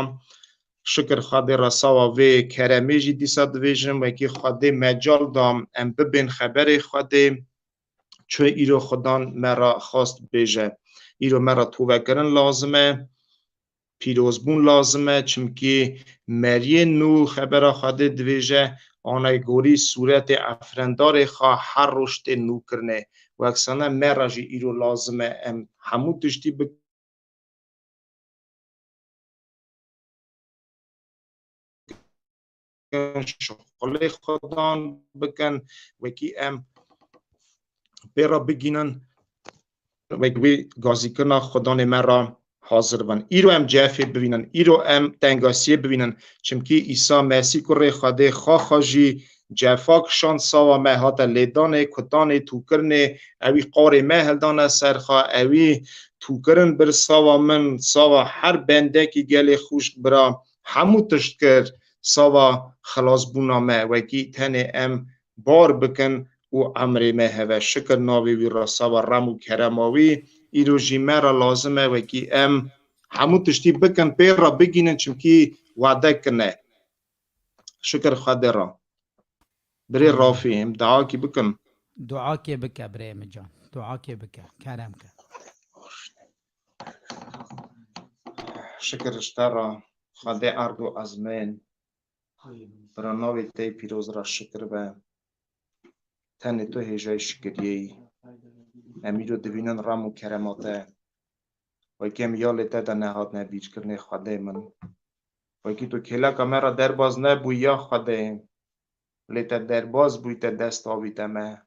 Şikir Xwedê re sava vê keremê jî dîsa divêjim, wekî Xwedê mecal da em bibên xeberê Xwedê. çi îro Xudan me re xwest bêje. Îro me re tovekirin lazim e, pîrozbûn lazim e, çimkî meriyê nû xebera Xwedê divêje, anegorî sûretê efrendarê xwe her roj tê nûkirinê. Weksane me re jî îro lazim e em hemû tiştî bikin, şixulê Xudan bikin, wekî em pê re bigînin, wek wî gazîkirina Xudanê me re hazir bin. Îro em cefê bibînin, îro em tengasiyê bibînin, çimkî Îsa Mesîh kurê Xwedê xwe xwe jî cefa kişand, sava me hate lêdanê, kutanê, tûkirinê, ewî qarê me hildane ser xwe, ewî tûkirin bir sava min, sava her bendekî gelê xwişk bira, hemû tişt kir, sava xilasbûna me, wekî tenê em bar bikin û emrê me heve. Şikir navê wî re, sava rem û kerema wî, îro jî me re lazim e, wekî em hemû tiştî bikin, pê re bigînin, çimkî wade kine. Şikir Xwedê re. Birê Amin. Rafî, em duakî bikin. Duakê bike birê min can. Duakê bike. Kerem ke. Şikir ji te re, Xwedê erd û ezmên. Bira navê te yê pîroz re şikir be. Tenê tu hêjayî şikiriyê yî. Em îro dibînin rem û kerema te. Wekî em ya lê te de nehatine bîrkirinê Xwedê min. Wekî tu kêleka me re derbaz nebûyî ya Xwedê. Lê te derbaz bûyî, te dest avîte me.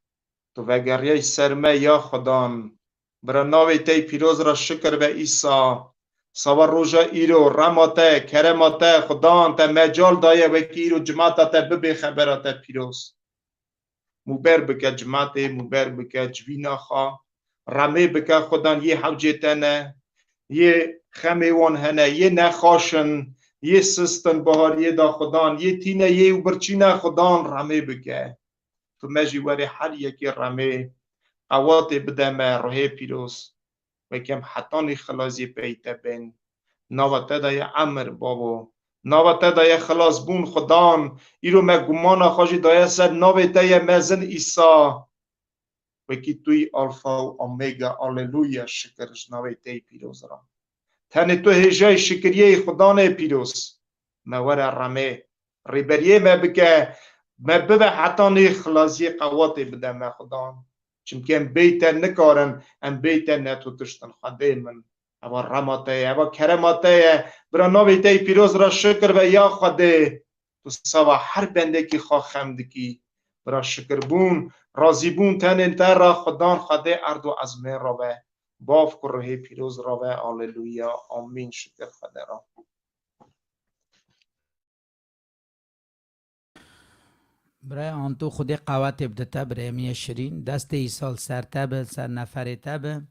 Tu vegeriyayî ser me ya Xudan. Bira navê te yê pîroz re şikir be Îsa. Sava roja îro, rema te, kerema te, Xudan te mecal daye wekî îro cimata te bibê xebera te pîroz. Mûber bike cimatê, mûber bike civîna xwe. Remê bike Xudan yê hewcê te ne, yê xemê wan hene, yê nexaş in, yê sist in, bihariyê da Xudan, yê tîne, yê û birçî ne Xudan remê bike. Tu me jî werê her yekê remê, qewatê bide me, ruhê pîroz. Wekî em hetanî xilaziyê pey te bên. Nava te de ye emir, babo. Nava te de ye xilasbûn, Xudan. Îro me gumana xwe jî daye ser navê te ye mezin Îsa. Wekî tu yî Alfa û Omega. Aleluya, şikir ji navê te yî pîroz re. Tenê tu hêjayî şikiriyê yî Xudanê pîroz. Me were remê. Rêberiyê me bike, me bibe hetanî xilaziyê qewatê bide me Xudan. Çimkî em bêyî te nikarin, em bêyî te ne tu tişt in Xwedê min. Eva rema te ye, eva kerema te ye. Bira navê te yî pîroz re şikir be ya Xwedê. Tu sava her bendekî xwe xem dikî. Bira şikirbûn, razîbûn tenê te re Xudan Xwedê erd û ezmên re be. Bav ku ruhê pîroz re be. Aleluya. Amîn. Şikir Xwedê re. Birayê Anto, Xwedê qewetê bide te, birayê min yê şirîn. Destê Îsa li ser te be, li ser neferê te be.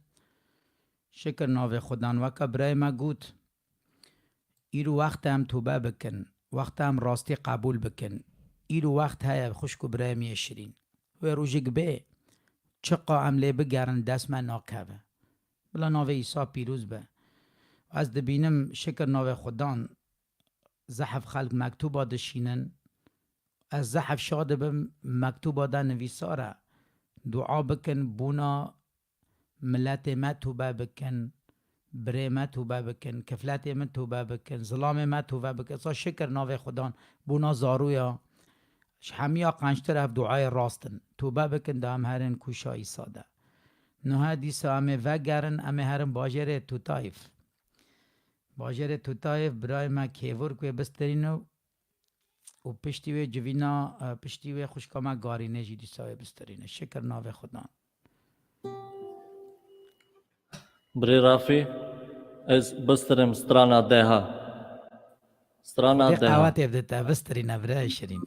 Şikir navê Xudan. Weke birayê me got, îro wext e em tobe bikin, wext e em rastî qebûl bikin. Îro wext heye, xwişk û birayê min yê şirîn. Wê rojik bê, çiqa em lê bigerin, dest me nakeve. Bila navê Îsa pîroz be. Ez dibînim, şikir navê Xudan, zehf xelk mektuba dişînin. Ez zehf şa dibim, mektuba de nivîsar e. Dua bikin, bona miletê me tobe bikin, birê me tobe bikin, kifletê min tobe bikin, zilamê me tobe bikin. Sa şikir navê Xudan, bona zaroya. Ji hemiya qençtir ev duayê rast in. Tobe bikin, da em herin kûşa Îsa de. Niha dîsa em ê vegerin, em ê herin bajêrê Tutayf. Bajêrê Tutayf, birayê me Kêvur ku wê bistirîne û piştî wê civîna, e, piştî wê xwişka me Garînê jî dîsa wê bistirîne. Şikir navê Xudan. Birê Rafî, ez bistirim strana deha. Strana Xwedê deha. Qewetê bide te, bistirîne birayê şirîn.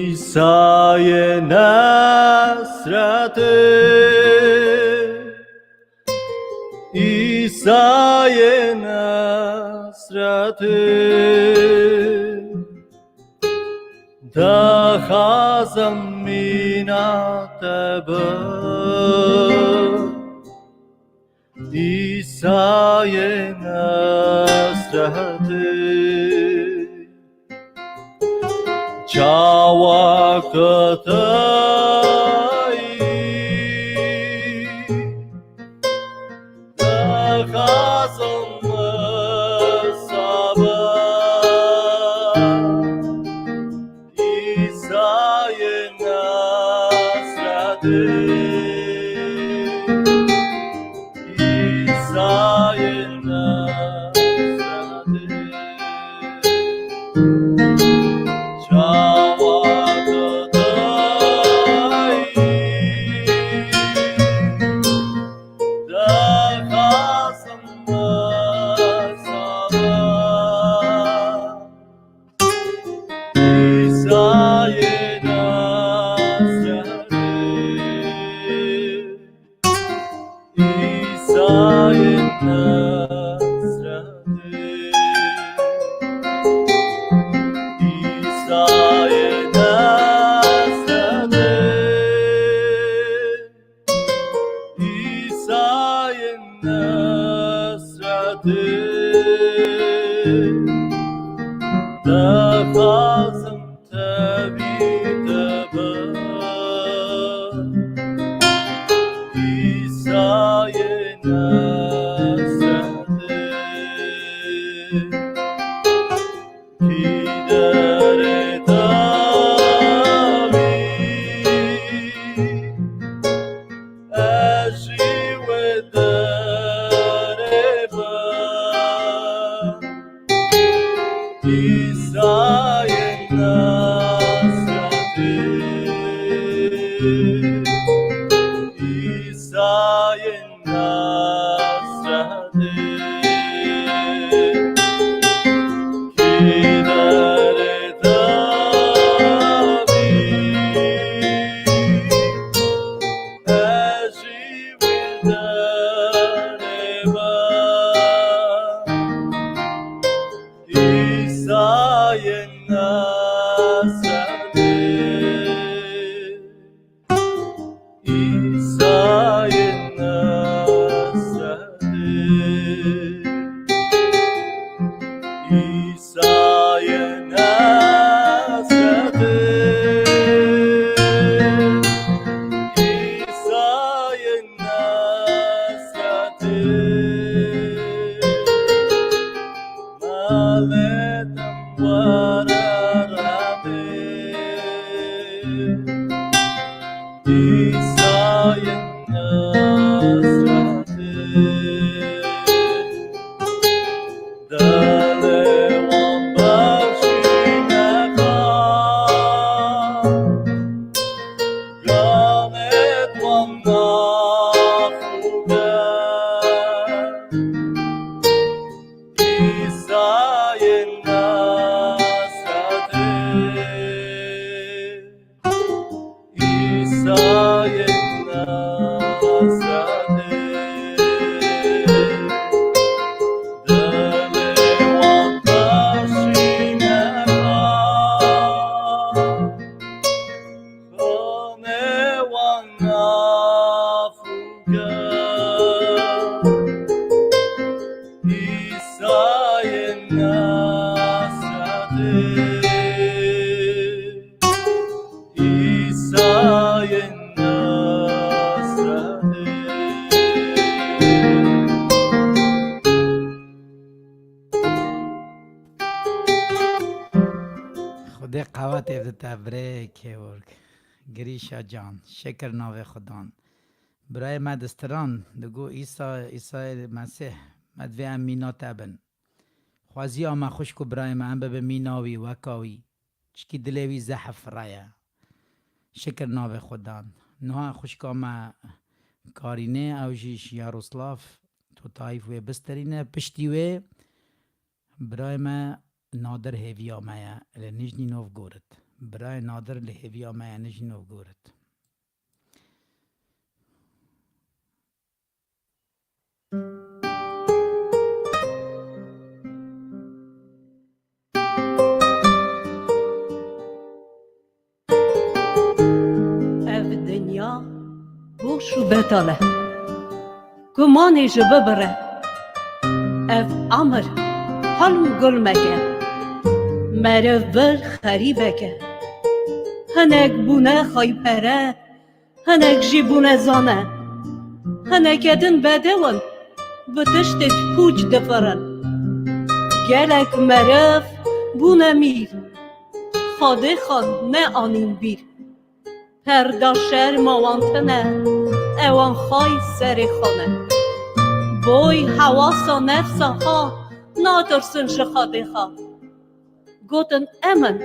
Îsayê Nesretê. Nesretê, dixwazim mîna te bim, Îsayê Nesretê. Çawa tu yî, dixwazim wisa bim, Îsayê Nesretê, Îsayê Nesretê. Çawa tu yî, dixwazim wisa bim, Îsayê Nesretê. Îsayê Nesretê, Îsayê Nesretê, Îsayê Nesretê, dixwazim tevî te bim, Îsayê Nesretê. Kî derê tevî, ez jî wê derê bim. Îsayê Nesretê, Îsayê Nesretê, kî derê tevî, ez jî wê derê bim. Îsayê Nesretê, Îsayê Nesretê, Îsayê Nesretê, Îsayê Nesretê. Meletem were remê, Îsayê Nesretê. Dilê wan bexşîne xwe, ganê wan nafûke. Îsayê Nesretê, Îsayê Nesretê, dilê wan bexşîne xwe, ganê wan nafûke. Îsayê Nesretê, Îsayê Nesretê. Xwedê qewetê bide te birê Kêwurg. Girîşa can, şikir navê Xudan. Birayê me distiran, digo Îsa, Îsayê Mesîh, me divê em mîna te bin. Xweziya me xwişk û birayê me, em bibin mîna wî, weka wî. Çikî dilê wî zehf re ye. Şikir navê Xudan. Niha xwişka me Karînê, ew jî ji Yaroslav, tu tayîf wê bistirîne. Piştî wê birayê me Nadir hêviya me ye, li Nijnî Novgorod. Birayê Nadir li hêviya me ye, Nijnî Novgorod. Şu betal e. Gumanê ji bibire. Ev emir hal û gulmek e. Meriv vir xerîbek e. Hinek bûne xaypere, hinek jî bûne zane. Hineke din bedew in, bi tiştê pûç difirin. Gelek meriv bûne mîr, Xwedê xwe neanîn bîr. Perda şerma wan tune, ewan xay serê xwe ne. Boy hewasa nefsa xwe, natirsin ji Xwedê xwe. Gotin, em in,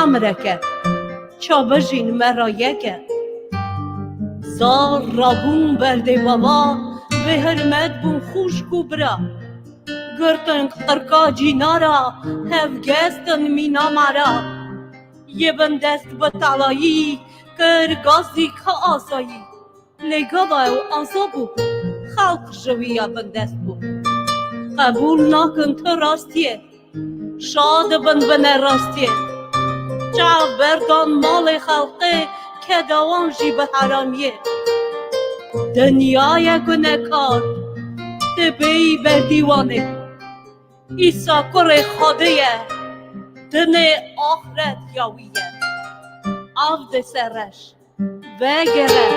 emreke, ça bijîn me ra yek e. Zar rabûn berdê bava, bêhirmet bûn xûşk û bira. Girtin qirka cînara, hevgestin mîna mara. Yê bindest bi talayî, kir gazî ka azayî. Lê gava ew aza bû, xelq ji wî ya bindest bû. Qebûl nakin tu rastiyê, şa dibin bi nerastiyê. Çav berdan malê xelqê, keda wan jî bi heramiyê. Dinya ye gunekar, tu bêyî berdîwanê. Îsa kurê Xwedê ye, dinê axret ya wî ye. Av dê ser reş, vegere,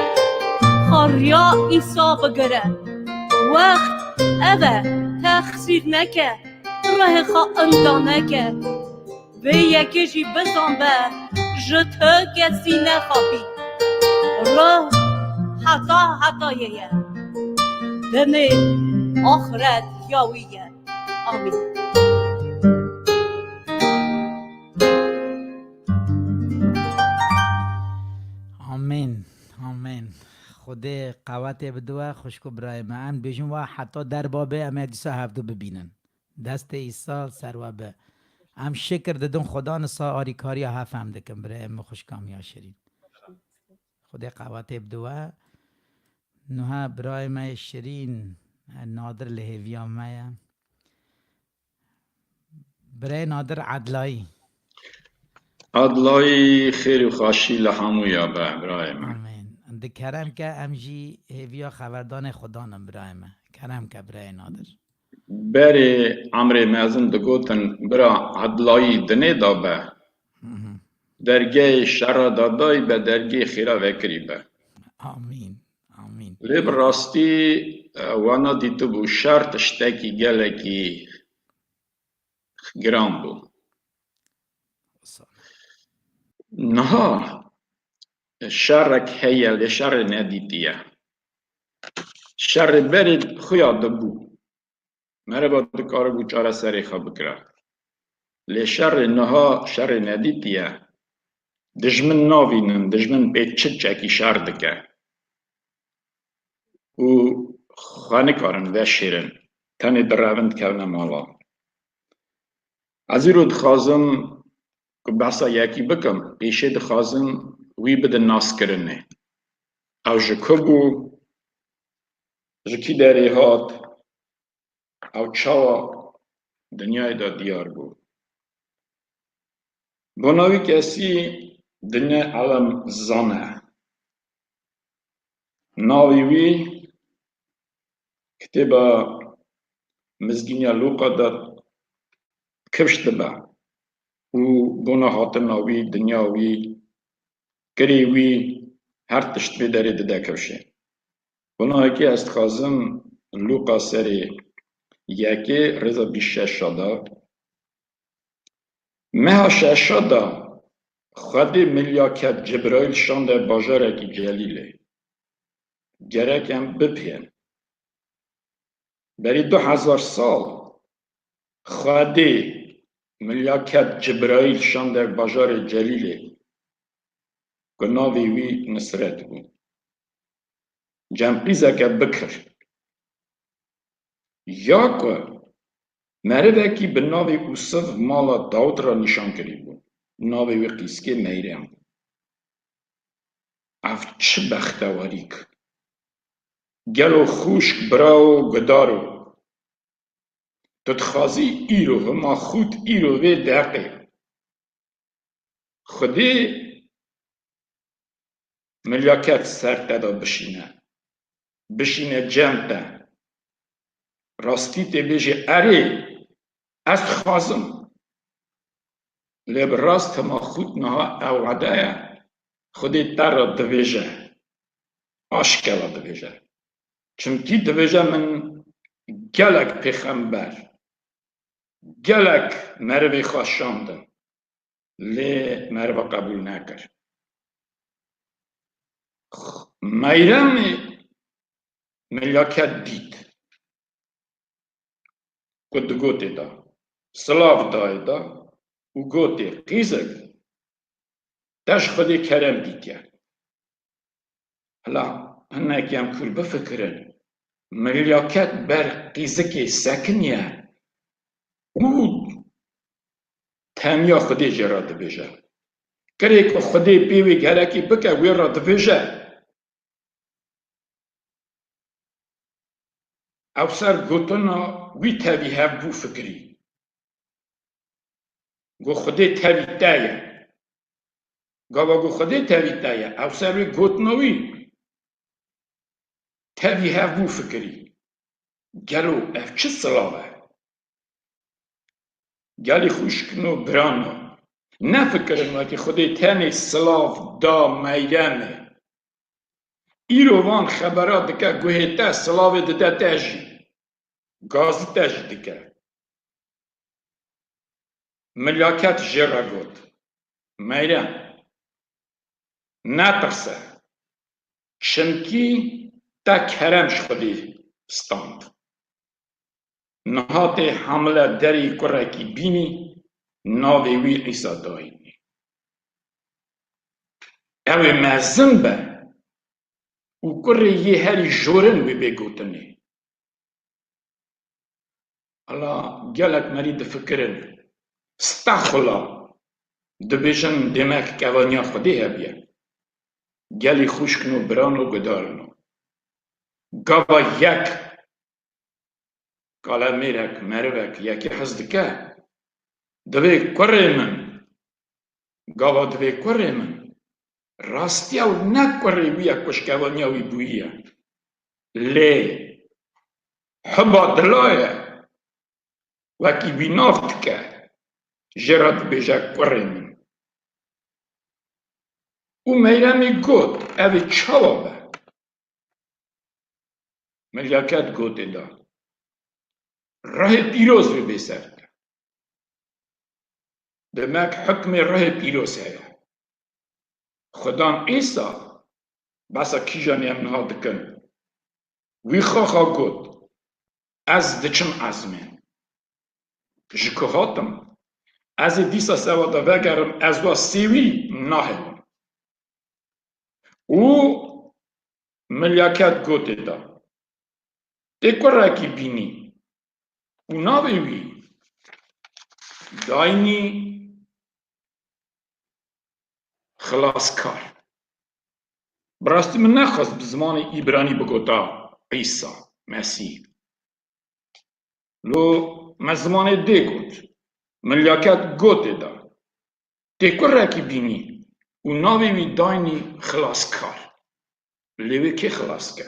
xariya Îsa bigire. Wext ev e, texsîr neke, rihê xwe inda neke. Vê yekê jî bizan be, ji tu kesî nexapî. Rih heta hetayê ye, dinê axret ya wî ye. Amîn. Amîn. Amîn. Xwedê qewetê bide we, xwişk û birayê me. Em dibêjin we heta derba bê, em ê dîsa hevdu bibînin. Destê Îsa ser we be. Em şikir didin Xwedan sa arîkariya hev em dikin, birayê min, xwişka min ya şirîn. Xwedê qewetê bide we. Nuha birayê me yê şirîn, Nadir li hêviya me ye. Birayê Nadir Edlayî. Edlayî xêr û xweşî li hemûya be, birayê me. Amîn. Di kerem ke em jî hêviya xeverdanê Xwedan in, birayê me. Kerem ke, birayê Nadir. Berê emrê mezin digotin, bira Edlayî dinê de be. Hı hı. Dergehê şera de dayî be, dergehê xêra vekirî be. Amîn. Amîn. Lê bi rastî, e, wana dîtibû şer tiştekî gelekî giran bû. Niha şerek heye, lê şerê nedîtiye. Şerê berê xuya dibû. Mereba dikaribû çareserê xwe bikira. Lê şerê niha şerê nedîtiye. Dijmin navînin, dijmin pê çi çekî şer dike. Û xwe nikarin veşêrin. Tenê direvin dikevine mala. Ez îro dixwazim ku behsa yekî bikim, pêşê dixwazim wî bidin naskirinê. Ew ji ku bû, ji kî derê hat, ew çawa dinyayê de diyar bû. Bona wî kesî dinya elem zane. Navê wî kitêba Mizgîniya Lûqa de kifş dibe û bona hatina wî, dinya wî, kirê wî, her tişt vê derê dide kifşê. Bona yekê ez dixwazim Lûqa serê yekê rêza bîst şeş de. Meha şeşa de Xwedê milyaket Cibraîl şande bajarekî Celîlê. Gerek em bipên. Berî du hezar sal Xwedê milyaket Cibraîl şande bajarê Celîlê, ku navê wî Nisret bû. Cemqîzeke bikir. Ya ku merivekî bi navê Ûsiv mala Dawid re nîşan kirîbû. Navê wî qîskê Meyrem bû. Ev çi bextewarîk! Gelo xûşk, birawo, gudaro! Tu dixwazî îro, hima xût îro vê deqê Xwedê milyaket ser te de bişîne. bişîne cem te. Rastî tê bêjê, erê, ez dixwazim. Lê bi rast hema xût niha ew wede ye, Xwedê te re dibêje. Aşkera dibêje. Çimkî dibêje min gelek pêxember, gelek merivê xwe şandin. Lê meriva qebûl nekir. Meyremê milyaket dît ku digotê da, silav dayê da û gotê, qîzik, te ji Xwedê kerem dîtiye. Hela hinek em kûr bifikirin, milyaket ber qîzikê sekiniye û tenya Xwedê jê re dibêje. Kirê ku Xwedê pê wê gerekî bike, wê re dibêje. Ew ser gotina wî tevî hevbû fikirî. Got, Xwedê tevî te ye. Gava got, Xwedê tevî te ye, ew ser wê gotina wî tevî hevbû fikirî. Gelo ev çi silav e? Gelî xwişkino birano, nefikirin wekî Xwedê tenê silav da Meyremê. Îro van xebera dike guhê te, silavê dide te jî. Gazî te jî dike. Milyaket jê re got, Meyrem, netirse, çimkî te kerem ji Xwedê stand. Niha tê hamile derî kurekî bînî, navê wî Îsa dayînî. Ew ê mezin be û kurê yê herî jorin wê bê gotinê. Ala gelek merî difikirin, stexula, dibêjin, demek kevaniya Xwedê hebiye. Gelî xwişkino birano gudarino. Gava yek kalemêrek, merivek, yekê hez dike, divê kurê min, gava divê kurê min, rastiya û ne kurê wî ye ku ji kevaniya wî bûyiye. Lê hiba dila ye, wekî wî nav dike, jê re dibêje kurê min. Û Meyremê got, ev ê çawa be? Milyaket gotê da, Rihê pîroz wê bê ser te. Demek hukmê rihê pîroz heye. Xudan Îsa, behsa kîjanê em niha dikin, wî xaxa got, Ez diçim ezmên. Ji ku hatim, ez ê dîsa sewa de vegerim, ez wa sêwî nahêlim. Û milyaket gotê da, tê kurekî bînî û navê wî dayînî Xilaskar. Bi rastî min nexwest bi zimanê îbranî bigota Îsa Mesîh. Lo me zimanê dê got, milyaket gotê da, tê kurekî bînî û navê wî daynî Xilaskar. Lê wê kê xilas ke?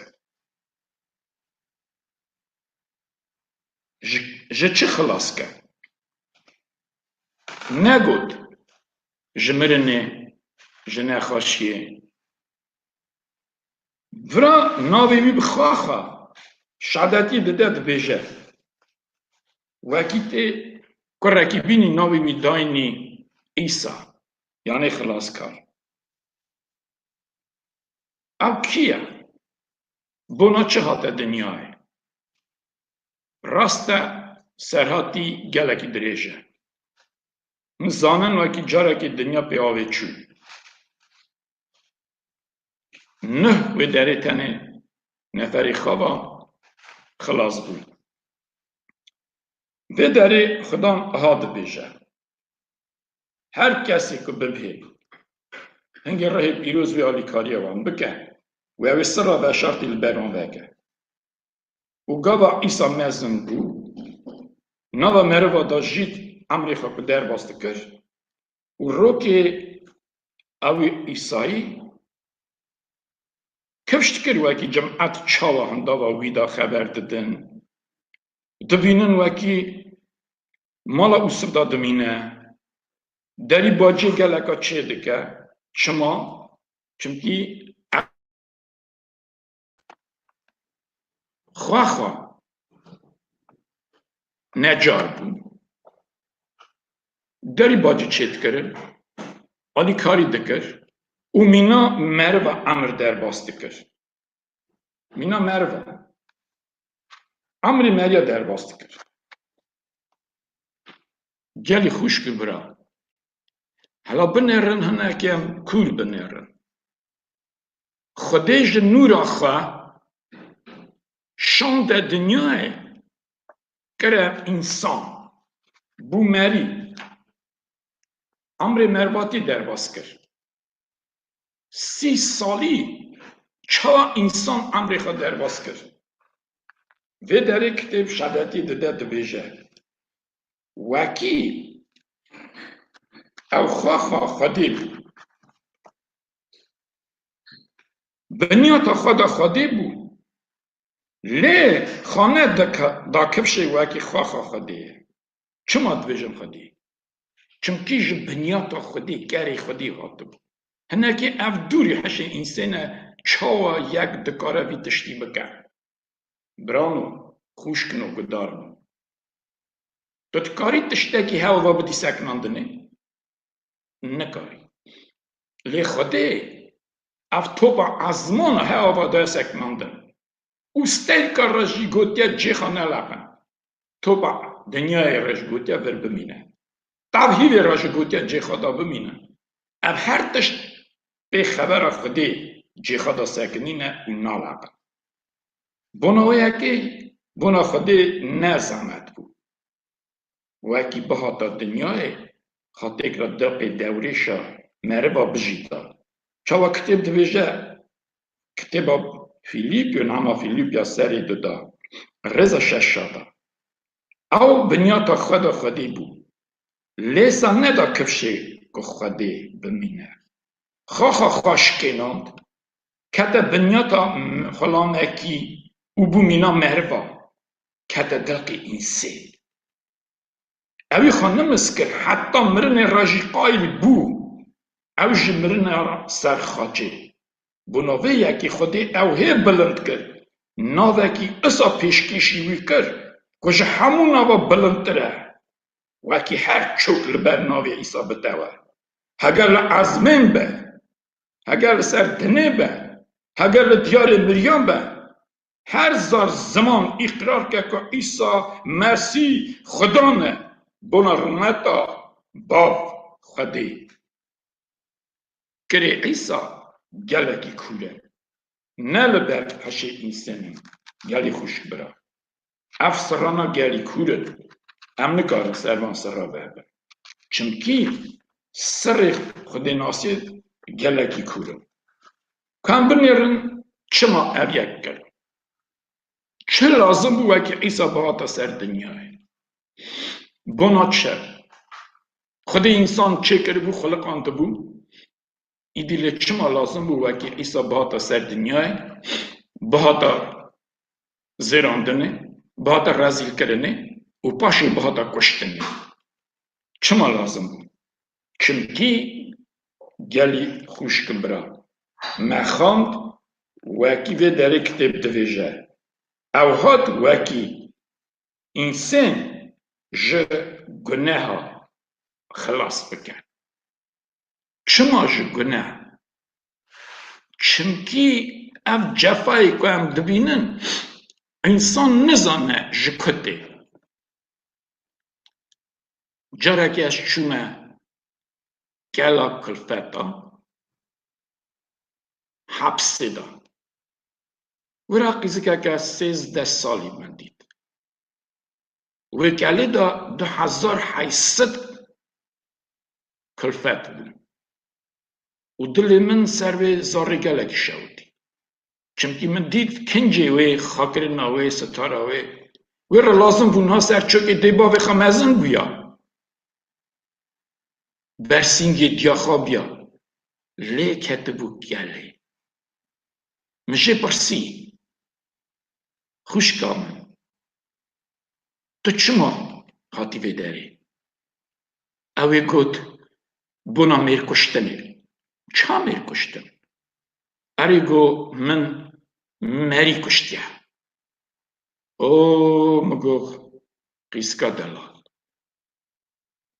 Ji, ji çi xilas ke? Negot ji mirinê, ji nexweşiyê. Vira navê wî bi xwe xwe şadetî dide, dibêje, wekî tê kurekî bînî navê wî daynî Îsa, yanê Xilaskar. Ew kî ye? Bona çi hate dinyayê? Rast e, serhatî gelekî dirêj e. Min zanin wekî carekê dinya pê avê çû. Nuh wê derê tenê neferê xwe va xilas bû. Vê derê Xudan aha dibêje, her kesê ku bibihê, hingê rihê pîroz wê alîkariya wan bike û ew ê sira veşartî li ber wan veke. Û gava Îsa mezin bû, nava meriva da jît emrê xwe ku derbas dikir û rokê ew ê Îsayî Kifş dikir wekî cimet çawa hindava wî de xeber didin. Dibînin wekî mala Ûsif de dimîne. Derî bacê geleka çê dike. Çima? Çimkî xwe xwe necar bû. Derî bacê çê dikirin, alîkarî dikir û mîna meriva emir derbas dikir. Mîna meriva emrê meriya derbas dikir. Gelî xwişk û bira. Hela binêrin, hinek em kûr binêrin. Xwedê ji nûra xwe şande dinyayê, kire însan, bû merî, emrê merivatî derbas kir. Sî salî çawa însan emrê xwe derbas kir? Vê derê kitêb şedetî dide, dibêje, wekî ew xwe xwe Xwedê bû. Binyata xwe de Xwedê bû. Lê xane dike-, da kifşê wekî xwe xwe Xwedê ye. Çima dibêjin Xwedê? Çimkî ji binyata Xwedê, kerê Xwedê hatibû. Hinekî ev dûrî hişê însêne çawa yek dikare vî tiştî bike? Birano, xwişkino, gudarino. Tu dikarî tiştekî hewa bidî sekinandinê? Nikarî. Lê Xwedê ev topa ezmana hewa da sekinandin. Û stêrka re jî gotiye cêxa neleqin. Topa dinyayê re jî gotiye vir bimîne. Tavhîvê re jî gotiye cêxa da bimîne. Ev her tişt pê xebera Xwedê cêxa da sekinîne û naleqin. Bona wê yekê, bona Xwedê ne zehmet bû. Wekî bihata dinyayê, xatêk re daqê dewrêşa meriva bijîta. Çawa kitêb dibêje, kitêba Fîlîpyo, nama Fîlîpya serê duda, rêza şeşa da. Ew binyata xwe de Xwedê bû. Lê sa neda kifşê ku Xwedê bimîne. Xaxa xwe şikênand, kete binyata xulamekî û bû mîna meriva. Kete dilqê însê. Ewî xwe nimis kir, heta mirinê re jî qayîl bû. Ew ji mirinê re ser xaçê. Bona vê yekê Xwedê ew hê bilind kir. Navekî isa pêşkêşî wî kir, ku ji hemû nava bilindtir e. Wekî her çok li ber navê Îsa bitewe. Heger li ezmên be, heger li ser dinê be, heger li diyarê miriyan be, her zar ziman îqrar ke ku Îsa Mesîh Xudan e, bona rûmeta Bav Xwedê. Kirê Îsa gelekî kûr e. Ne li ber hişê însên in, gelî xwişk bira. Ev sirrana gelî kûr in. Em nikarin ser van sirra bihebin. Çimkî sirrê Xwedênasiyê gelekî kûr in. Ka em binêrin çima ev yek kir. Çi lazim bû wekî Îsa bihata ser dinyayê? Bona çi? Xwedê însan çêkiribû, xuliqandibû. Îdî lê çima lazim bû wekî Îsa bihata ser dinyayê, bihata zêrandinê, bihata rezîlkirinê û paşê bihata kuştinê? Çima lazim bû? Çimkî gelî xwişk bira, me xand wekî vê derê kitêb divêje. Ew hat wekî însên ji guneha xilas bike. Çima ji guneh? Çimkî ev cefayê ku em dibînin, însan nizane ji ku tê. Carekê ez çûme kela kulfeta hepsê de. Wira qîzikeke sêzdeh salî min dît. Wê kelê de du hezar heyt sed kulfet bû. Û dilê min ser vê zarê gelekî şewitî. Çimkî min dît kincê wê, xakirina wê, sitara wê. Wê re lazim bû niha ser çokê dê bavê xwe mezin bûya. Bersîngê diya xwe biya. Lê ketibû kelê. Min jê pirsî, "Xwişka min, tu çima hatî vê derê?" Ew ê got, "Bona mêrkuştinê." "Ça mêrkuştin?" Erê got, "Min merî kuştiye." "O," min got, "qîska delal.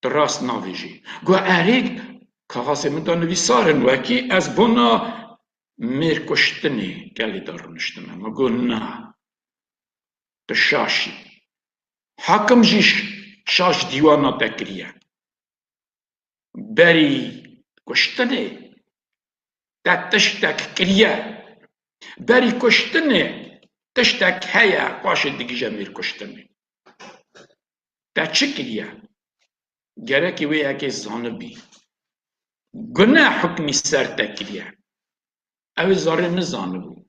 Tu rast navêjî." Got, "Erê, kaxasê min de nivîsar in wekî ez bona mêrkuştinê gelê de rûniştime." Min got, "Na, tu şaş î. Hakim jî ş-, şaş dîwana te kiriye. Berî kuştinê te tiştek kiriye. Berî kuştinê tiştek heye, paşê digije mêrkuştinê. Te çi kiriye? Gerekî wê yekê zanibî. Gune hukmî ser te kiriye." Ew ê zarê nizanibû.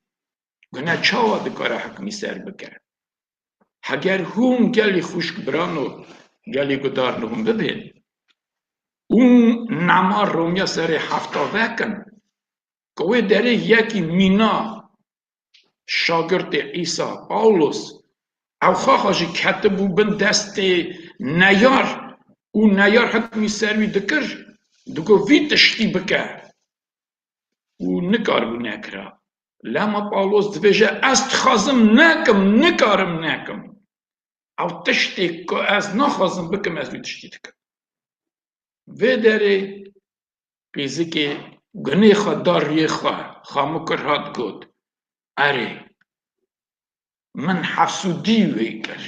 Gune çawa dikare hukmî ser bike? Heger hûn gelî xwişk birano, gelî gudarno hûn bibên û nema Romya serê hefta vekin, ku wê derê yekî mîna şagirtê Îsa, Pawlos, ew xaxa jî ketibû bin destê neyar û neyar hukmî ser wî dikir, digot, "Vî tiştî bike." Û nikaribû nekira. Lema Pawlos dibêje, "Ez dixwazim nekim, nikarim nekim. Ew tiştê ku ez naxwazim bikim, ez wî tiştî dikim." Vê derê qîzikê gunê xwe da rûyê xwe, xamû kir hat got, "Erê, min hefsûdî wê kir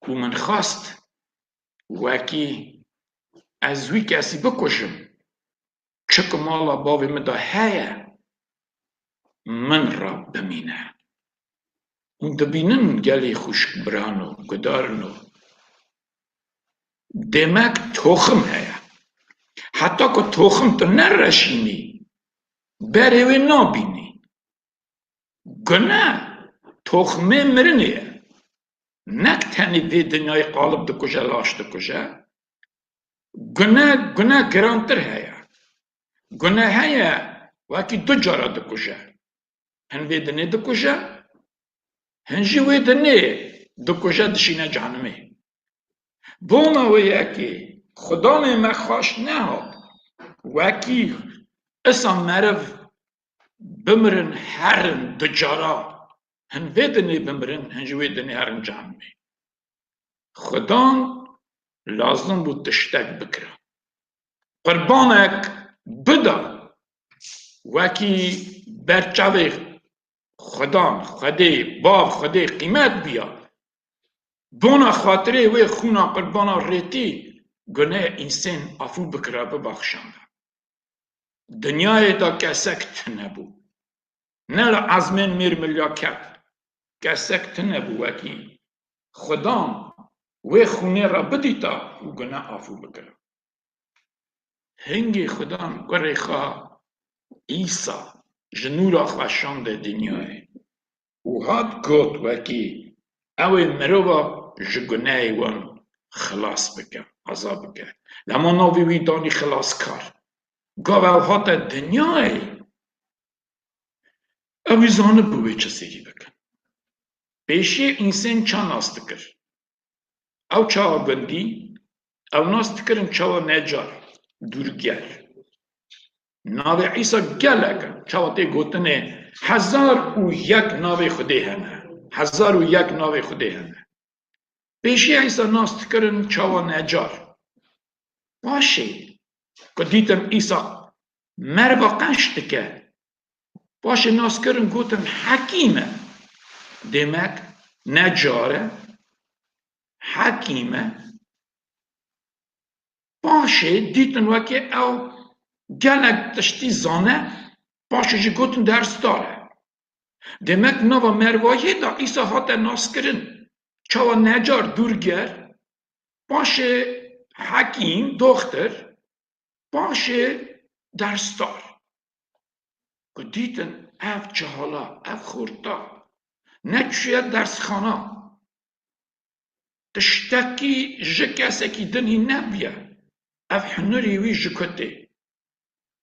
û min xwest wekî ez wî kesî bikujim. Çi ku mala bavê min de heye, min re bimîne." Hûn dibînin gelê xwişk birano, gudarino. Demek toxim heye. Heta ku toxim tu nereşînî, berê wê nabînî. Gune toximê mirinê ye. Nek tenê vê dinyayê qalib dikuje, laş dikuje. Gune, gune girantir heye. Gune heye, wekî du cara dikuje. Hin vê dinê dikuje, hin jî wê dinê dikuje, dişîne cehenimê. Bona wê yekê Xudanê me xweş nehat, wekî isa meriv bimirin herin du cara, hin vê dinê bimirin, hin jî wê dinê herin cehenimê. Xudan lazim bû tiştek bikira. Qurbanek bida, wekî berçavê Xudan, Xwedê, Bav, Xwedê qîmet biya. Bona xatirê wê xûna qurbana rêtî gunehê însên afû bikira, bibexşanda. Dinyayê de kesek tune bû. Ne li ezmên mêr milyaket. Kesek tune bû wekî Xudan wê xûnê re bidîta û guneh afû bikira. Hingê Xudan kurê xwe Îsa ji nûra xwe şande dinyayê û hat got wekî ew ê mirova ji gunehê wan xilas bike, azad bike. Lema navê wî danî xilaskar. Gava ew hate dinyayê, ew wî zanibû wê çi sêrî bikin. Pêşiyê însên ça nas dikir? Ew çawa gundî, ew nas dikirin çawa necar, dûrger. Navê Îsa gelek in. Çawa tê gotinê hezar û yek navê Xwedê hene. Hezar û yek navê Xwedê hene. Pêşî Îsa nas dikirin çawa necar. Paşê ku dîtin Îsa meriva qenc dike, paşê nas kirin gotin hekîm e. Demek necar e, hekîm e. Paşê dîtin wekî ew gelek tiştî zane, paşê jî gotin dersdar e. Demek nava merivayê de Îsa hate naskirin. Çawa necar, dûrger, paşê hekîm, doxtir, paşê dersdar. Ku dîtin ev cehala, ev xorta, neçûye dersxana, tiştekî ji kesekî din hîn nebûye, ev hunirî wî ji ku tê?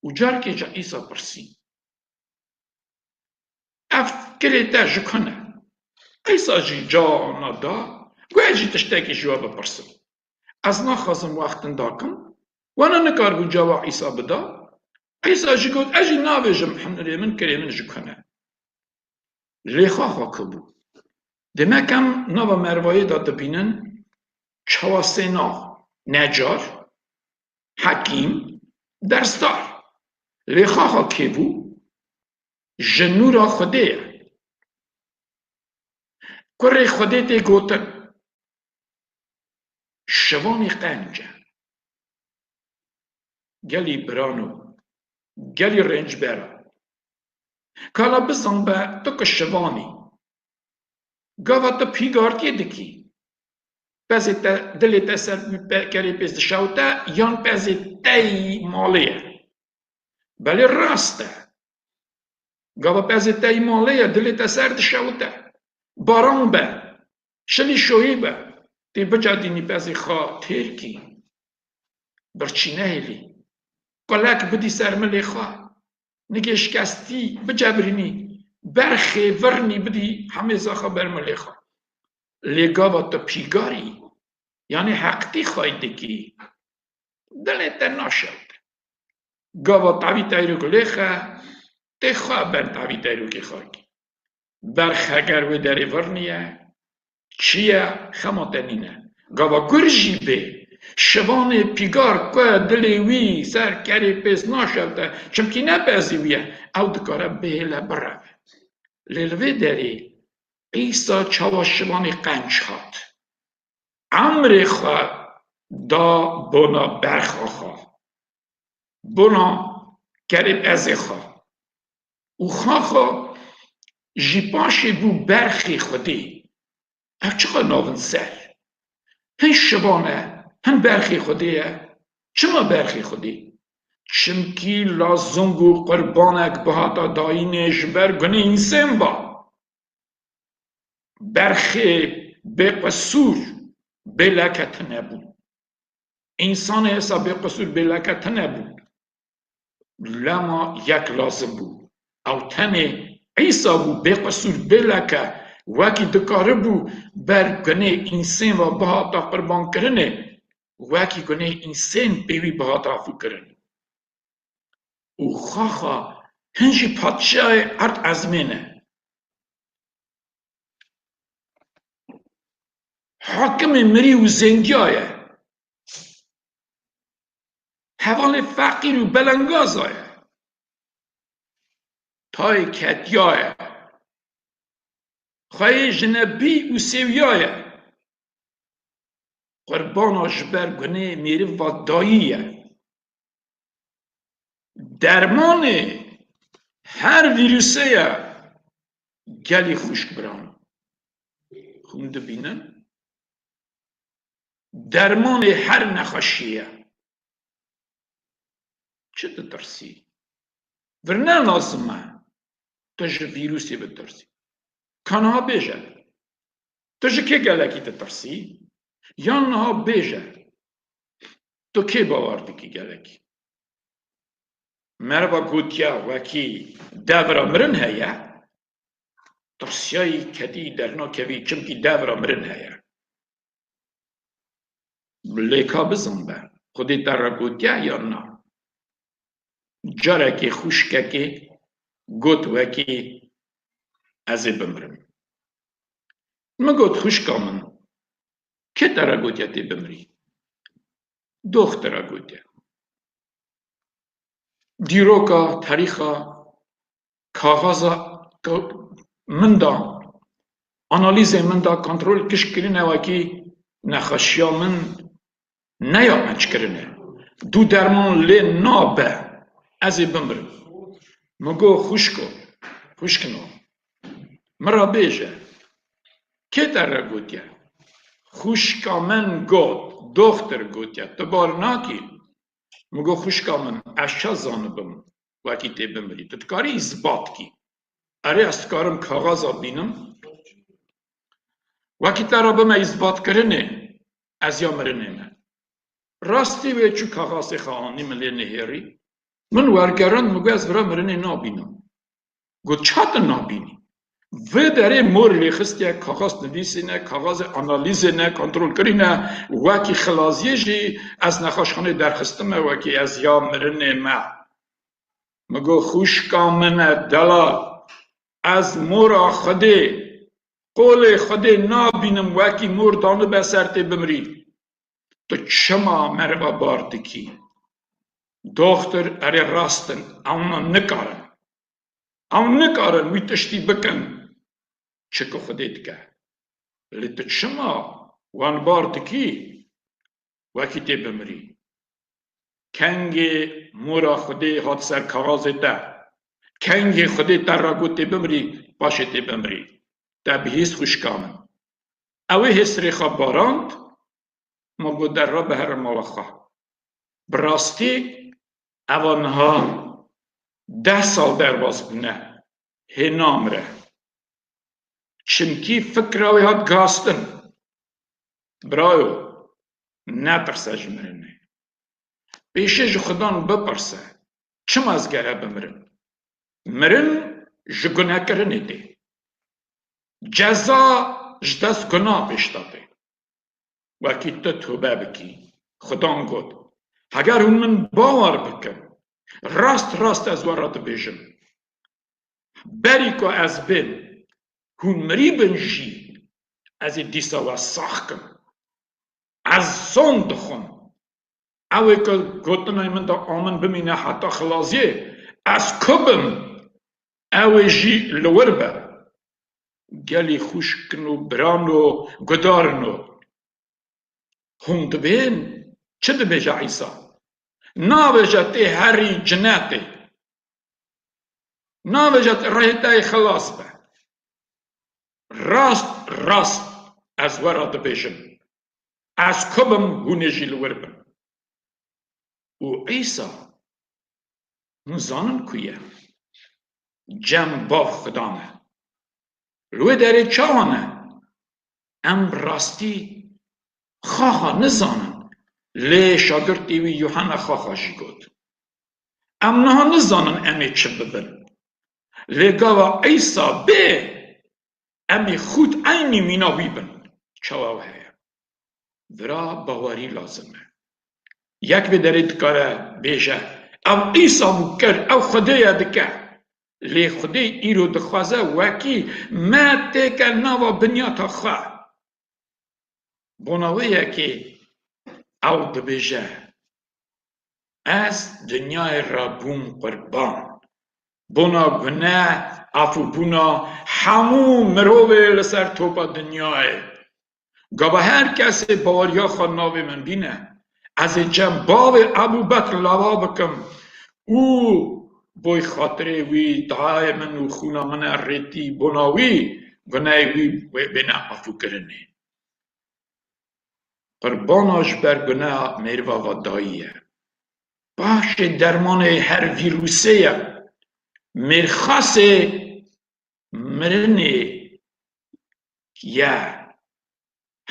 Û carkê ji Îsa pirsî, Ev kirê te ji ku ne? Îsa jî cana da, got, ez jî tiştekî ji we bipirsim. Ez naxwazim wextin dakim, wana nikaribû cewab Îsa bida. Îsa jî got, ez jî navêjim hunirê min, kirê min ji ku ne. Lê xaxa ku bû. Demek em nava mervayê de dibînin çawa sê nav, necar, hekîm, dersdar. Lê xaxa kê bû? Ji nûra Xwedê ye. Kurê Xwedê tê gotin. Şivanê qenc e. Gelî birano, gelî rêncber e. Kala bizan be tu ku şivan î. Gava tu pîgartiyê dikî. Pezê te, dilê te ser pe-, kerê pêz dişewite yan pezê te yî malê ye. Belê rast e. Gava pezê te yî malê ye, dilê te ser dişewite. Baran be, şilî şoyî be, tê bicedînî pezê xwe têr kî. Birçî nehêlî. Qulek bidî ser milê xwe. Nigê şikestî bicebrînî. Berxê virnî bidî hemêza xwe ber milê xwe. Lê gava tu pîgar î, yanî heqtî xwey dikî, dilê te naşewite. Gava tavî teyrok lê xe, tê xwe ber tavî teyrokê xwe kî. Berx heger wê derê virniye, çi ye, xema te nîne. Gava kur jî bê, şivanê pîgar ku dilê wî ser kerê pêz naşewite, çimkî ne pezê wî ye, ew dikare bihêle bireve. Lê li vê derê Îsa çawa şivanê qenc hat? Emrê xwe da bona berxa xwe, bona kerê pezê xwe. Û xaxa jî paşê bû berxê Xwedê. Ev çiqa navin ser? Hin şivan e, hin berxê Xwedê ye. Çima berxê Xwedê? Çimkî lazim bû qurbanek bihata dayînê ji ber gunê însên ba. Berxê bêqesûr, bêleke tune bû. Însanê êsa bêqesûr, bêleke tune bû. Lema yek lazim bû. Ew tenê Îsa bû, bêqesûr, bêleke, wekî dikaribû ber gunê însên ve bihata qurbankirinê, wekî gunê însên pê wî bihata afûkirin. Û xaxa hin jî padşahê erd ezmên e. Hakimê mirî û zengiya ye. Hevalê feqîr û belengaza ye. Tayê ketiya ye. Xweyê jinebî û sêwiya ye. Qurbana ji ber gunê mêriva dayî ye. Dermanê her vîrusê ye, gelî xwişk biran. Hûn dibînin? Dermanê her nexweşiyê ye. Çi ditirsî? Vir ne lazim e tu ji vîrusê bitirsî. Ka niha bêje, tu ji kê gelekî ditirsî? Yan niha bêje, tu kê bawer dikî gelekî? Meriva gotiye wekî devra mirin heye, tirsiyayî kedî dernakevî, çimkî devra mirin heye. Lê ka bizan be, Xwedê te re gotiye yan na? Carekê xwişkekê got wekî ez ê bimirim. Min got, xwişka min, kê te re gotiye tê bimirî? Dox te re gotiye. Dîroka, tarîxa, kaxaza ka-, min da, analîzê min da, kontrol kişk kirine wekî nexweşiya min neya qenc kirine. Du derman lê nabe, ez ê bimirim. Min got, xwişko, xwişkino, min re bêje, kê te re gotiye? Xwişka min got, doxtir gotiye, tu bar nakî? Min got, xwişka min, ez çi zanibim wekî tê bimirî? Tu dikarî îsbat kî? Erê, ez dikarim kaxaza bînim. Wekî te re bime îsbatkirinê, ez ya mirinê me. Rastî wê çû kaxasê xwe anî, min lê nihêrî. Min wergerand, min got, ez vira mirinê nabînim. Got, "Ça tu nabînî?" Vê derê mor lê xistiye, kaxaz nivîsîne, kaxazê analîzê ne, kontrol kirîne, wekî xilaziyê jî ez nexweşxanê derxistime, wekî ez ya mirinê me. Min got, "Xwişka min e delal, ez mora Xwedê, qolê Xwedê nabînim, wekî mor danibe ser tê bimrî. Tu çima meriva bar dikî?" Doxtir, erê rast in, ewna nikarin. Ew nikarin wî tiştî bikin, çi ku Xwedê dike. Lê tu çima wan bar dikî, wekî tê bimirî? Kengê mora Xwedê hat ser kaxazê te. Kengê Xwedê te re got tê bimirî, paşê tê bimirî. Te bihîst xwişka min. Ew ê hêsirê xwe barand, ma got, "Derra biherim mala xwe." Bi rastî eva niha deh sal derbas bûne, hê namire. Çimkî fikra wê hat gihastin. Birayo, netirse ji mirinê. Pêşê ji Xudan bipirse, çima ez gere bimirim? Mirin ji gunekirinê tê. Ceza ji dest guna pêş de tê. Wekî tu tobe bikî. Xudan got, heger hûn min bawer bikin, rast rast ez we re dibêjim, berî ku ez bêm, hûn mirî bin jî, ez ê dîsa we sax kim. Ez son dixwim. Ew ê ku gotinayê min de amin bimîne heta xilaziyê, ez ku bim, ew ê jî li wir be. Gelî xwişkino, birano, gudarino. Hûn dibên, çi dibêje Îsa? Nabêje tê herî cinetê. Nabêje rehê te yê xilas be. Rast, rast ez we re dibêjim. Ez ku bim, hûn ê jî li wir bin. Û Îsa, hûn zanin ku ye? Cem Bav Xudan e. Li wê derê çawa ne? Em bi rastî xaxa nizanin, lê şagirtê wî Yuhanna xaxa jî got. Em niha nizanin em ê çi bibin. Lê gava Îsa bê, em ê xût eynî mîna wî bin. Çawa ew heye? Vira bawerî lazim e. Yek vê derê dikare bêje, ew Îsa bû kir, ew Xwedê ye dike. Lê Xwedê îro dixwaze wekî me têke nava binyata xwe. Bona wê yekê ew dibêje, ez dinyayê re bûm qurban. Bona gune, afûbûna hemû mirovê li ser topa dinyayê. Gava her kesê baweriya xwe navê min bîne, ez ê cem bavê Ebû Bekr lava bikim û boy xatirê wî dayê min û xûna min e rêtî, bona wî guneyê wî wê bêne afûkirinê. Qurbana ji ber guneha mêriva va dayî ye. Paşê dermanê her vîrusê ye. Mêrxasê mirinê ye.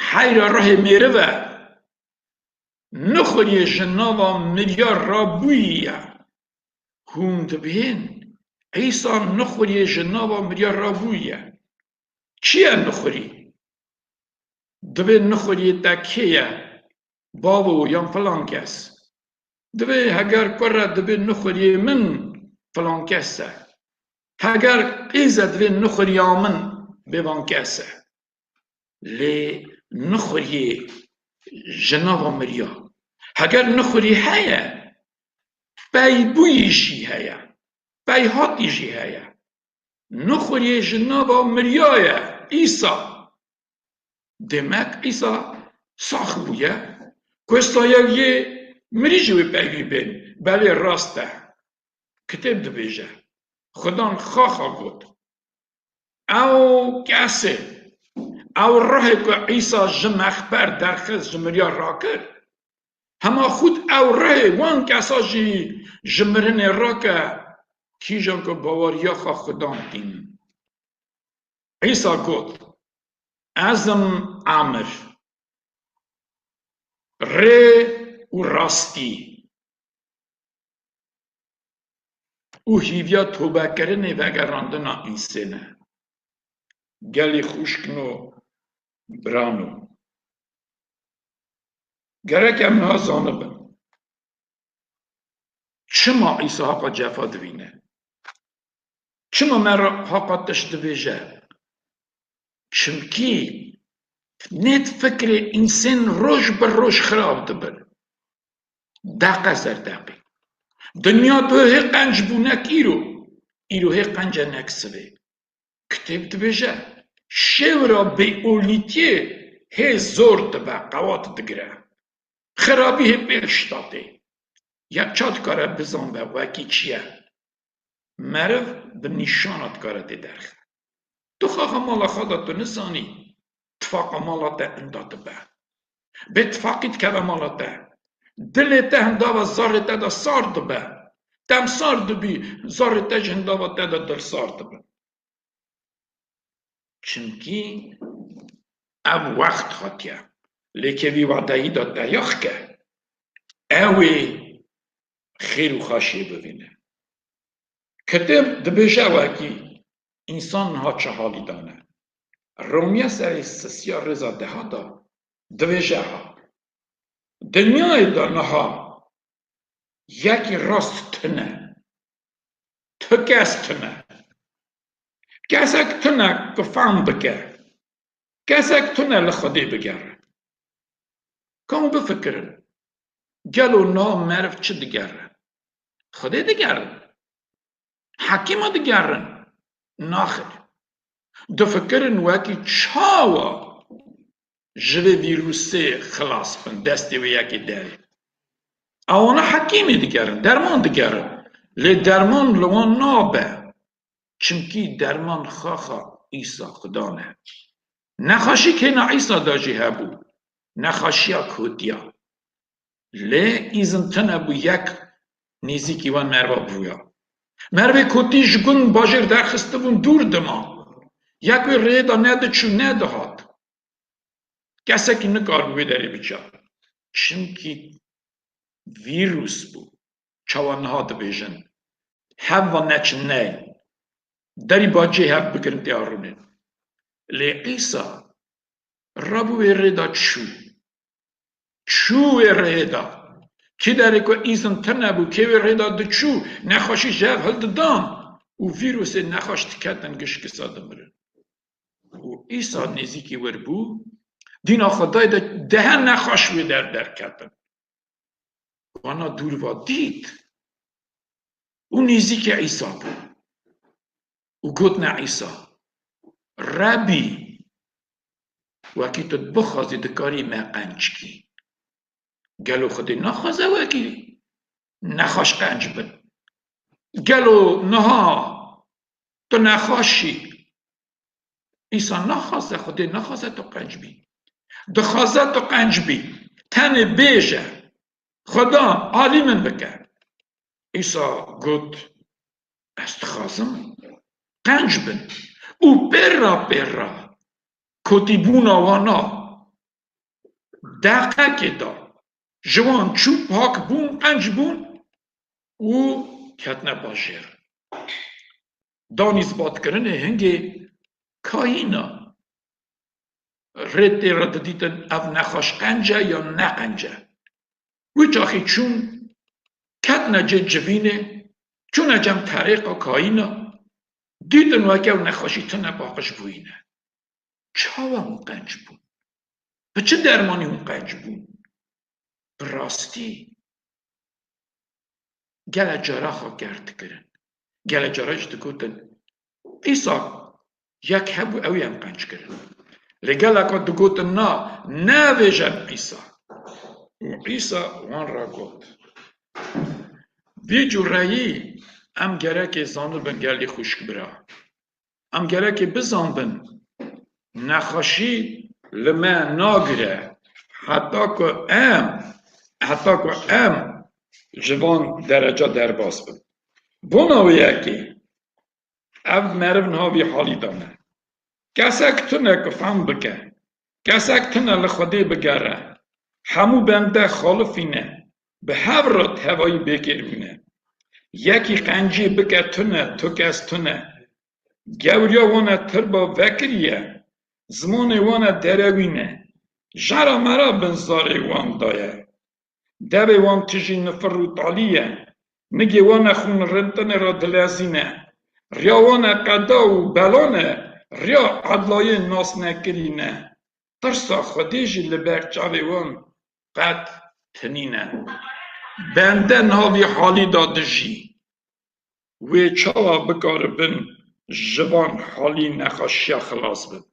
Heyra rehê mêriv e. Nixuriyê ji nava miriya rabûyî ye. Hûn dibihên Îsa nixuriyê ji nava miriya rabûyî ye. Çi ye nixurî? Divê nixuriyê te kê ye? Bavo yan filan kes. Divê heger kur e, divê nixuriyê min filan kes e. Heger qîz e, divê nixuriya min bê van kes e. Lê nixuriyê ji nava miriya. Heger nixurî heye, peybûyî jî heye, peyhatî jî heye. Nixuriyê ji nava miriya ye, Îsa. Demek Îsa sax bûye, ku sayew yê mirî jî wê peyvî bên. Belê rast e. Kitêb dibêje, Xudan xaxa got, ew kesê, ew rihê ku Îsa ji mexber derxist, ji miriya rakir, hema xût ew rihê wan kesa jî ji mirinê rake, kîjan ku baweriya xwe Xudan tînin. Îsa got, ez im emir, rê û rastî. û hîviya tobekirinê vegerandina însên e. Gelî xwişkno, birano. Gerek em niha zanibin. Çima Îsa haqa cefa divîne? Çima me re haqa tişt divêje? Çimkî nêt fikrê însên roj bi roj xirab dibin. Deqe ser deqê. Dinya bi hê qenc bû nek îro, îro hê qence nek sibê. Kitêb dibêje, şêwira bêolîtiyê hê zor dibe, qewat digire. Xirabî hê pêl ştatê. Yek ça dikare bizanbe wekî çi ye? Meriv bi nîşana dikare tê derxe. Tu xaxa mala xwe de tu nizanî, tifaqa mala te inda dibe. Bêtifaqî dikeve mala te. Dilê te hindava zarê te de sar dibe. Tem sar dibî, zarê te ji hindava te de dil sar dibe. Çimkî ev wext hatiye. Lê kevî wadeyî de te yax ke, ew ê xêr û xaşiyê bivîne. Kitêb dibêje wekî însan niha çi halî dane. Romiya serê sisiya rêza deha da dibêje ha. Dinyayê de niha yekî rast tune. Tu kes tune. Kesek tune ku fam bike. Kesek tune li Xwedê bigere. Ka hûn bifikirin. Gelo niha meriv çi digere? Xwedê digerin. Hekîma digerin. Naxir. Difikirin wekî çawa ji vê vîrusê xilas bin, destê wê yekê derê. Ewana hekîmê digerin, derman digerin. Lê derman li wan nabe. Çimkî derman xaxa Îsa Xudan e. Nexweşî kêna Îsa de jî hebû. Nexweşiya kotiya. Lê îzin tune bû yek nêzîkî wan merva bûya. Mervê kotî ji gund bajêr derxistibûn dûr dima. Yek wê rêyê de nediçû nedihat. Kesekî nikaribû wê derê biça. Çimkî vîrus bû. Çawa niha dibêjin, hev va neçin neyên. Derî bacê hev bigirin tê arûnên. Lê Îsa rabû wê rê de çû. Çû wê rê de. Kî derê ku îzin tune bû, kê wê rê de diçû, nexweşî ji hev hildidan û vîrusê nexweş diketin gişkisa dimirin. Û Îsa nêzîkî wir bû, dîna Xwedayê de dehe nexweş wê der derketin. Wana dûr va dît û nêzîkê Îsa bû û gotine Îsa, Rebî, wekî tu bixwazî dikarî me qenc kî. Gelo Xwedê naxwaze wekî nexweş qenc bin? Gelo niha tu nexweş î? Îsa naxwaze, Xwedê naxwaze tu qenc bî. Dixwaze tu qenc bî. Tenê bêje, Xudan, alî min bike. Îsa got, ez dixwazim qenc bin. Û pêra pêra kotîbûna wana deqekê de ji wan çû, pak bûn, qenc bûn û ketine bajêr. Danî zbatkirinê hingê kahîna rê tê re didîtin ev nexweş qenc e yan ne qenc e. Wî çaxî çûn, ketine cê civînê, çûne cem terêqa kahîna, dîtin weke ew nexweşî tune paqij bûyîne. Çawa hûn qenc bûn? Bi çi dermanî hûn qenc bûn? Bi rastî gele cara xwe ger dikirin. Gele cara jî digotin, Îsa yek hebû, ew em qenc kirin. Lê geleka digotin, na, nevêjen Îsa. Û Îsa wan re got, vî cûreyî em gerekê zanibin gelî xwişk bira. Em gerekê bizanbin, nexweşî li me nagire heta ku em, heta ku em ji van dereca derbas bin. Bona wê yekê ev meriv niha vî halî de ne. Kesek tune ku fam bike, kesek tune li Xwedê bigere, hemû bende xalifîne, bi hev re tevayî bêkêr bûne. Yekî qencî bike tune, tu kes tune. Gewriya wan e tirba vekiriye, zimanê wan e derewîne. Jera mera bin zarê wan daye. Devê wan tijî nifir û talî ye. Nigê wan e xûn rintinê re dilezîne. Riya wan e qeda û belan e, riya edlayê nasnekirî ne. Tirsa Xwedê jî li ber çavê wan qet tinîne. Bende niha vî halî de dijî. Wê çawa bikaribin ji van halî nexweşiya xilas bin?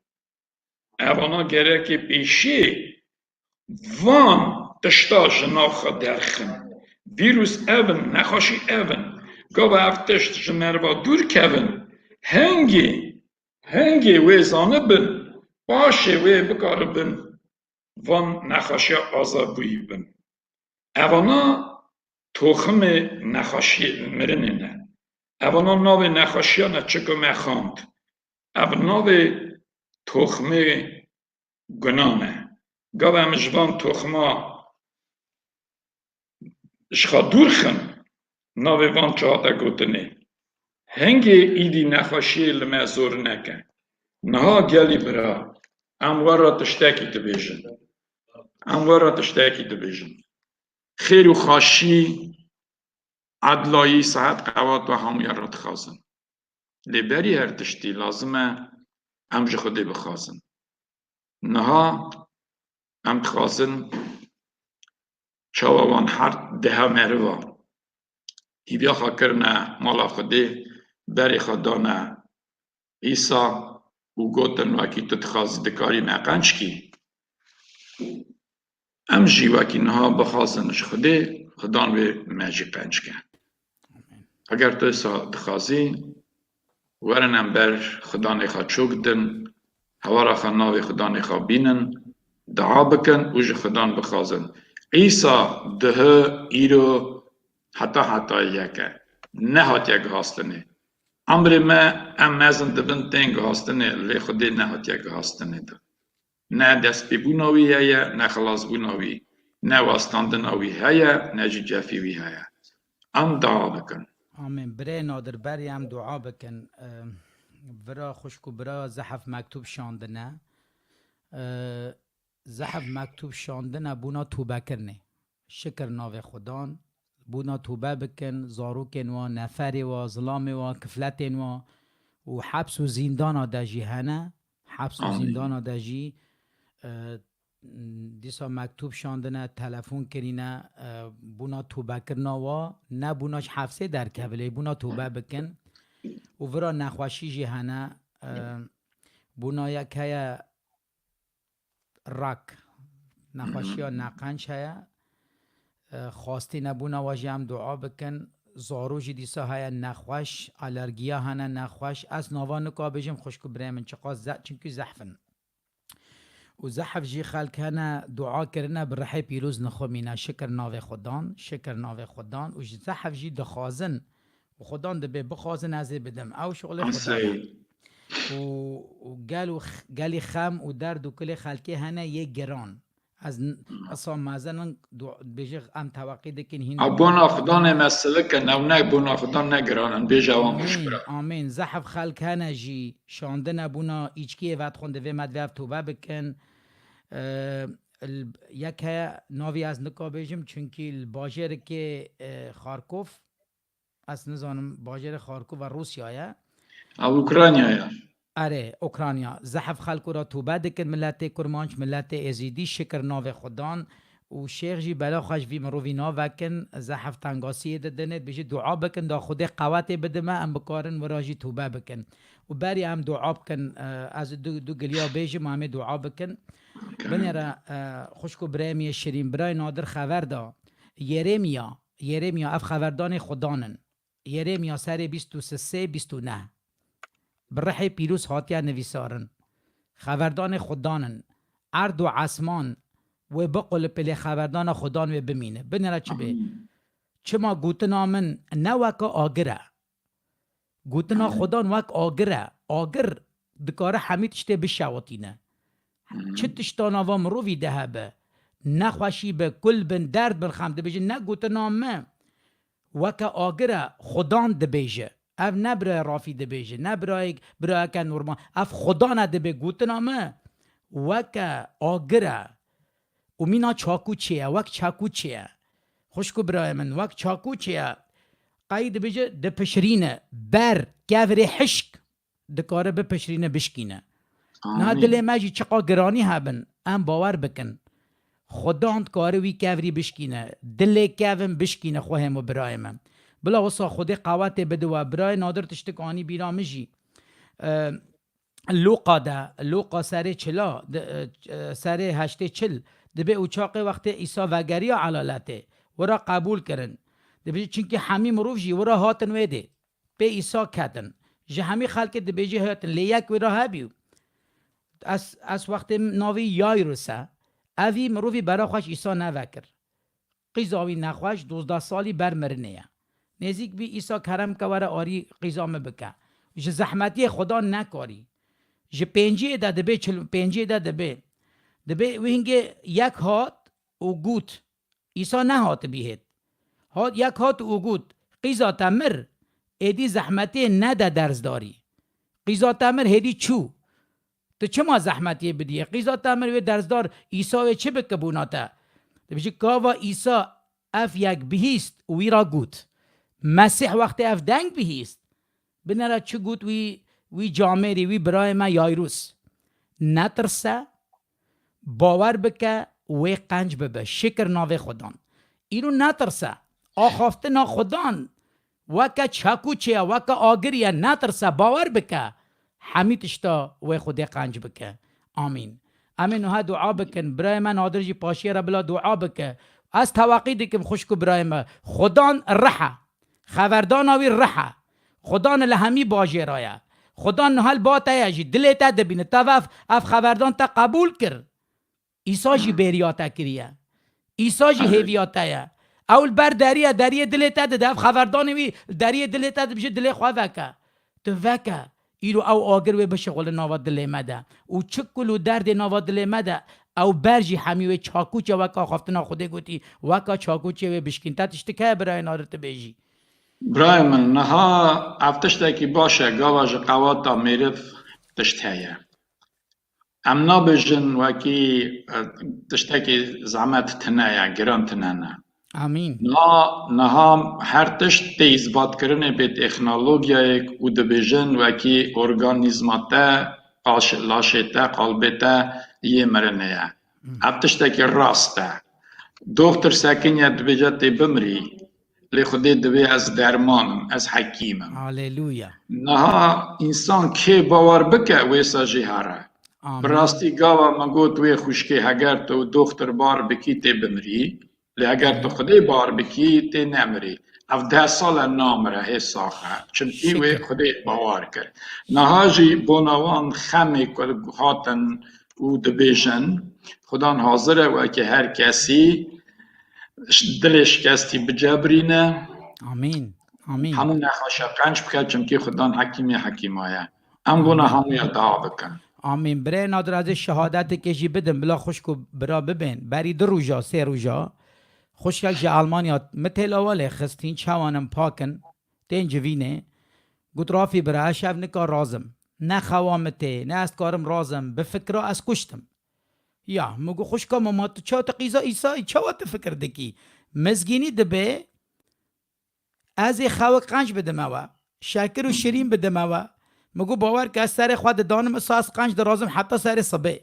Evana gerekê pêşî van tişta ji nav xwe derxin. Vîrus ev in, nexweşî ev in. Gava ev tişt ji meriva dûr kevin, hingê, hingê wê zanibin, paşê wê bikaribin van nexweşiya aza bûyî bin. Evana toximê nexweşiyê mirinê ne. Evana navê nexweşiyan e, çiko me xand. Ev navê toximê gunan e. Gava em ji van toxima ji xwe dûr xin, navê van çi hate gotinê. Hingê îdî nexweşiyê li me zor neke. Niha gelî bira, em we re tiştekî dibêjin. Em we re tiştekî dibêjin. Xêr û xweşî, edlayî, sihet, qewat we hemûya re dixwazin. Lê berî her tiştî lazim e em ji Xwedê bixwazin. Niha em dixwazin çawa wan her deha meriva hîviya xwe kirine mala Xwedê, berê xwe dane Îsa û gotin, wekî tu dixwazî dikarî me qenc kî. Em jî wekî niha bixwazin ji Xwedê, Xudan wê me jî qenc ke. Eger tu êsa dixwazî, werin em ber Xudanê xwe çûk din, hewara xwe navê Xudanê xwe bînin, dua bikin û ji Xudan bixwazin. Îsa dihe, îro, heta hetayê yek e. Nehatiye guhastinê. Emrê me, em mezin dibin tên guhastinê, lê Xwedê nehatiye guhastinê de. Ne destpêbûna wî heye, ne xilasbûna wî, ne westandina wî heye, ne jî cefê wî heye. Em dua bikin. Amîn. Birê Nadir, berî em dua bikin. Ehm, vira xwişk û bira zehf mektûb şandine. Ehm, zehf mektûb şandine bûna tûbekirinê. Şikir navê Xudan. Bûna tûbe bikin, zarokên wan, neferê wan, zilamê wan, kifletên wan û heps û zîndana de jî hene. Heps û Amîn. Zîndana de jî, e, dîsa mektûb şandine, telefon kirîne, e, bûna tûbekirina wa, ne bûna ji hefsê derkevin, lê bûna tûbe bikin. Û vira nexweşî jî hene, e, bûna yek heye rak, nexweşiya neqenc heye. E, xwastî nebûna wa jî em dua bikin. Zaro jî dîsa heye nexweş, alergiya hene nexweş. Ez nava nika bêjim xwişk û birayê min, çiqas ze-, çimkî zehf in. Û zehf jî xelk hene dua kirine bi rihê pîroz nixumîne. Şikir navê Xudan, şikir navê Xudan. Û ji zehf jî dixwazin. Û Xudan dibê bixwazin ez ê bidim. Ew şixulê Xudan e. Û, û gel û x-, gelî xem û derd û kulê xelkê hene yê giran. Ez n-, esa mezenin du-, bêjî em teweqî dikin hîn. Ew bona Xudanê me silik in, ew ne bona Xudan ne giran in, bêje wan xweş bira. Amîn. Zehf xelk hene jî şandine bûna îçkiyê vedixwin, divê me divê ev tobe bikin. E, l-, yek heye navî ez nika bêjim, çunkî li bajêrikê, e, Xarkov, ez nizanim, bajêrê Xarkova Rûsya ye. Ev Ukrayna ye. Erê, Ukrayna. Zehf xelk ora tûbe dikin, miletê Kurmanc, miletê Êzîdî, şikir navê Xudan. Û şêx jî bela xwe ji vî mirovî navekin, zehf tengasiyê didinê, dibêjî dua bikin, da Xwedê qewetê bidime, em bikarin wira jî tûbe bikin. Û berî em dua bikin, e, ez du, du giliya bêjim, em ê dua bikin. Binêre, e, xwişk û birayê min yê şirîn, birayê Nadir xever da, Yerêmiya, Yerêmiya, ev xeverdanê Xudan in. Yerêmiya serê bîst û sê, bîst û neh. Bi rihê pîroz hatiye nivîsarin. Xeverdanê Xudan in. Erd û esman wê biqulipê, lê xeverdana Xudan wê bimîne. Binêre çi bê? Amîn. Çima gotina min ne weke agir e. Gotina Amîn. Xudan wek agir e. Agir dikare hemî tiştê bişewitîne. Hı hı. Çi tişta nava mirovî de hebe, nexweşî be, kul bin, derd bin, xem dibêjin, ne gotina me. weke agir e, Xudan dibêje. Ev ne birayê Rafî dibêje, ne birayek, birayeke normal. Ev Xudan e dibê gotina me, weke agir e. Û mîna çakû çê ye, wek çakû çê ye. Xwişk û birayê min, wek çakû çê ye. Qey dibêje, dipişirîne, ber, kevirê hişk dikare bipişirîne, bişkîne. Niha Amîn. Dilê me jî çiqa giranî hebin, em bawer bikin. Xudan dikare wî kevirî bişkîne. Dilê kevin bişkîne, xwe hêm û birayê me. Bila wisa Xwedê qewetê bide we. Birayê Nadir tiştik anî bîra min jî. E, Lûqa de, Lûqa serê çila, de, e, serê heştê çil, dibê û çaqê wextê Îsa vegeriya elaletê, wira qebûl kirin. Dibê çinkî hemî mirov jî wira hatin wê dê. Pê Îsa ketin. Ji hemî xelkê dibêjî hatin, lê yek wira hebî. Ez, ez wextê navî Yayrus e. Evî mirovî bera xwe ji Îsa nevekir. Qîza wî nexweş, dozdeh salî ber mirinê ye. Nêzîk bî, Îsa kerem ke were arî qîza min bike. Ji zehmetiyê Xudan nekarî. Ji pênciyê de dibê, çil pênciyê de dibê. Dibê wî hingê yek hat û got, Îsa nehatibî hêt. Hat, yek hat û got, Qîza te mir, êdî zehmetiyê nede dersdarî. Qîza te mir hêdî çû. Tu çima zehmetiyê bidiyê? Qîza te mir wê dersdar Îsa wê çi bike bona te? Dibêjî, gava Îsa ev yek bihîst û wî ra got. Mesîh wextê ev deng bihîst, binera çi got wî, wî camêrî, wî birayê me Yayrus. Netirse, bawer bike, wê qenc bibe. Şikir navê Xudan. Îro netirse. Axaftina Xudan weke çekûçê ye, weke agirî ye, netirse, bawer bike. Hemî tişta wê Xwedê qenc bike. Amîn. Em ê niha dua bikin. Birayê me Nadir jî paşiyê re bila dua bike. Ez teweqî dikim xwişk û birayê me. Xudan rih e. Xeverdana wî rih e. Xudan li hemî bajêra ye. Xudan niha li ba te ye jî. Dilê te dibîne. Te ve ev, ev xeverdan te qebûl kir. Îsa jî bêriya te kiriye. Îsa jî hêviya te ye. Ew li ber derî ye, deriyê dilê te dide. Ev xeverdanê wî deriyê dilê te dibije, dilê xwe veke. Tu veke. Îro ew agir wê bişixule nava dilê me de. Û çi kul û derdê nava dilê me de, ew ber jî hemî wê çakûçe weka axaftina Xwedê gotî, weka çakûçê wê bişkîn. Te tiştik heye birayê Nadir tu bêjî? Birayê min, niha ev tiştekî baş e, gava ji qewata mêriv tişt heye. Em nabêjin wekî, e, tiştekî zehmet tine ye, giran tine ne. Amîn. Niha, niha her tişt tê îzbatkirinê bê teknolojiyayek û dibêjin wekî organîzma te, qaş-, laşê te, qalbê te yê mirinê ye. Hmm. Ev tiştekî rast e. Doxtir sekiniye dibêje tê bimirî. Lê Xwedê divê ez derman im, ez hekîm im. Aleluya. Niha însan kê bawer bike, wê sa jî here. Amin. Bi rastî gava min got wê xwişkê, heger tu doxtir bar bikî, tê bimirî. Lê heger tu Xwedê bar bikî, tê nemirî. Ev deh sal e namire, hê sax e. Çimkî wê Şikir. Xwedê bawer kir. Niha jî bona wan xemê ku hatin û dibêjin, Xudan hazir e wekî her kesî ş-, dilê şikestî bicebrîne. Amîn. Amîn. Hemû nexweşa qenc bike, çimkî Xudan Hekîmê Hekîma ye. Em bona Amîn. Hemûya dua bikin. Amîn. Birê Nadir, ez ê şehadetekê jî bidim, bila xwişk û bira bibên. Berî du roja, sê roja, xwişkek ji Almanya min têlawa lê xist, hîn çawan in pak in, tên civînê. Got, Rafî bira, ez şev nika razim. Ne xewa min tê, ne ez dikarim razim, bi fikra ez kuştim. Ya, min got, xwişka min, ma tu çawa tu qîza Îsayî, çawa tu fikir dikî? Mizgînî dibe, ez ê xewik qenc bidime we, şekir û şirîn bidime we. Min got, bawer ke ez serê xwe didanim, îsa ez qenc dirazim heta serê sibê.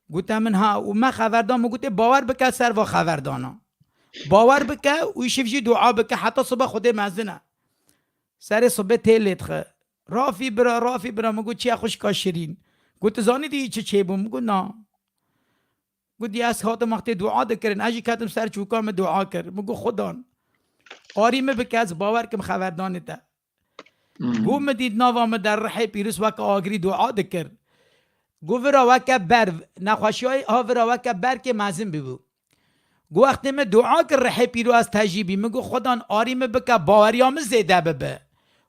Gote min, ha, û me xever da, min gotê, bawer bike ser va xeverdana. Bawer bike û şiv jî dua bike, heta sibe Xwedê mezin e. Serê sibê tê lê dixe. Rafî bira, Rafî bira, min got, çi ye xwişka şirîn? Got, tu zanî dî çi çêbû? Min got, na. Got, dî ez hatim wextê dua dikirin, ez jî ketim ser çûka min dua kir. Min got, Xudan, arî min bike, ez bawer kim xeverdanê te. Hmm. Got, min dît nava min de rihê pîroz weke agirî dua dikir. Got, vira weke ber, nexweşiyayê ha vira weke berkê mezin bibû. Got, wextê min dua kir rihê pîroz ez tejî bî. Min got, Xudan, arî min bike, baweriya min zêde bibe.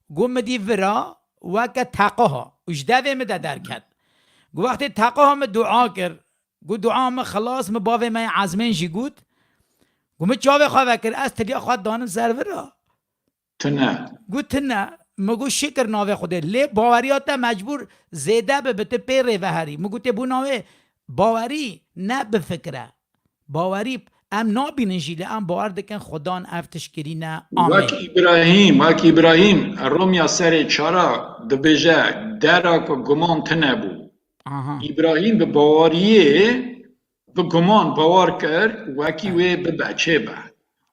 Got, min dî vira weke teqo ha û ji devê min de derket. Got, wextê teqo ha min dua kir, got, dua min xilas, min bavê me yê ezmên jî got. Got, min çavê xwe vekir, ez tiliya xwe danim ser vira. Tune. Got, tune. Min got, şikir navê Xwedê. Lê baweriya te mecbûr zêde bibe, tu pê rê veherî. Min gotê, bû navê bawerî, ne bifikire. Bawerî em nabînin jî, lê em bawer dikin Xudan ev tişt kirîne. Amîn. Wek Îbrahîm, wek Îbrahîm, Romya serê çara dibêje, dera ku guman tune bû. Aha. Îbrahîm bi baweriyê, bi guman bawer kir, wekî wê bibe, çêbe.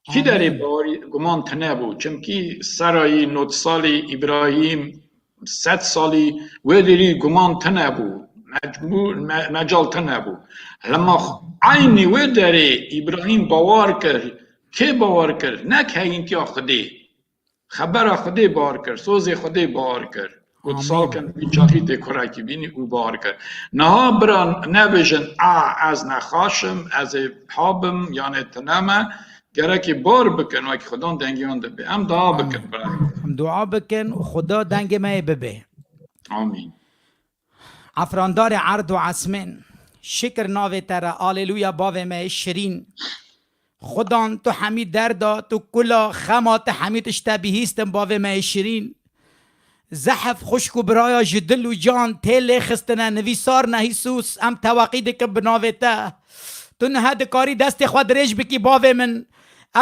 Kî derê bawerî, guman tune bû? Çimkî serayî, nod salî, Îbrahîm, sed salî, wê derî guman tune bû. Mecbûr, me-, mecal tune bû. Lema eynî wê derê Îbrahîm bawer kir. Kê bawer kir? Nek heyîntiya Xwedê. Xebera Xwedê bawer kir, sozê Xwedê bawer kir. Got, Amîn. Salkin vî çaxî tê kurekî bînî û bawer kir. Niha bira nebêjin, a, ez nexaş im, ez ê pabim, yanê tune me. Gerekê bawer bikin, wekî Xudan dengê wan dibê. Em dua Amîn. Bikin, bira. Em dua bikin û Xuda dengê me yê bibe. Amîn. Efrandarê erd û esmên, şikir navê te re, aleluya, bavê me yê şirîn. Xudan, tu hemî derda, tu kula, xema, tu hemî tişt te bihîstin, bavê me yê şirîn. Zehf xwişk û biraya ji dil û can tê lêxistine, nivîsar ne Îsûs, em teweqî dikin bi navê te. Tu niha dikarî destê xwe dirêj bikî, bavê min.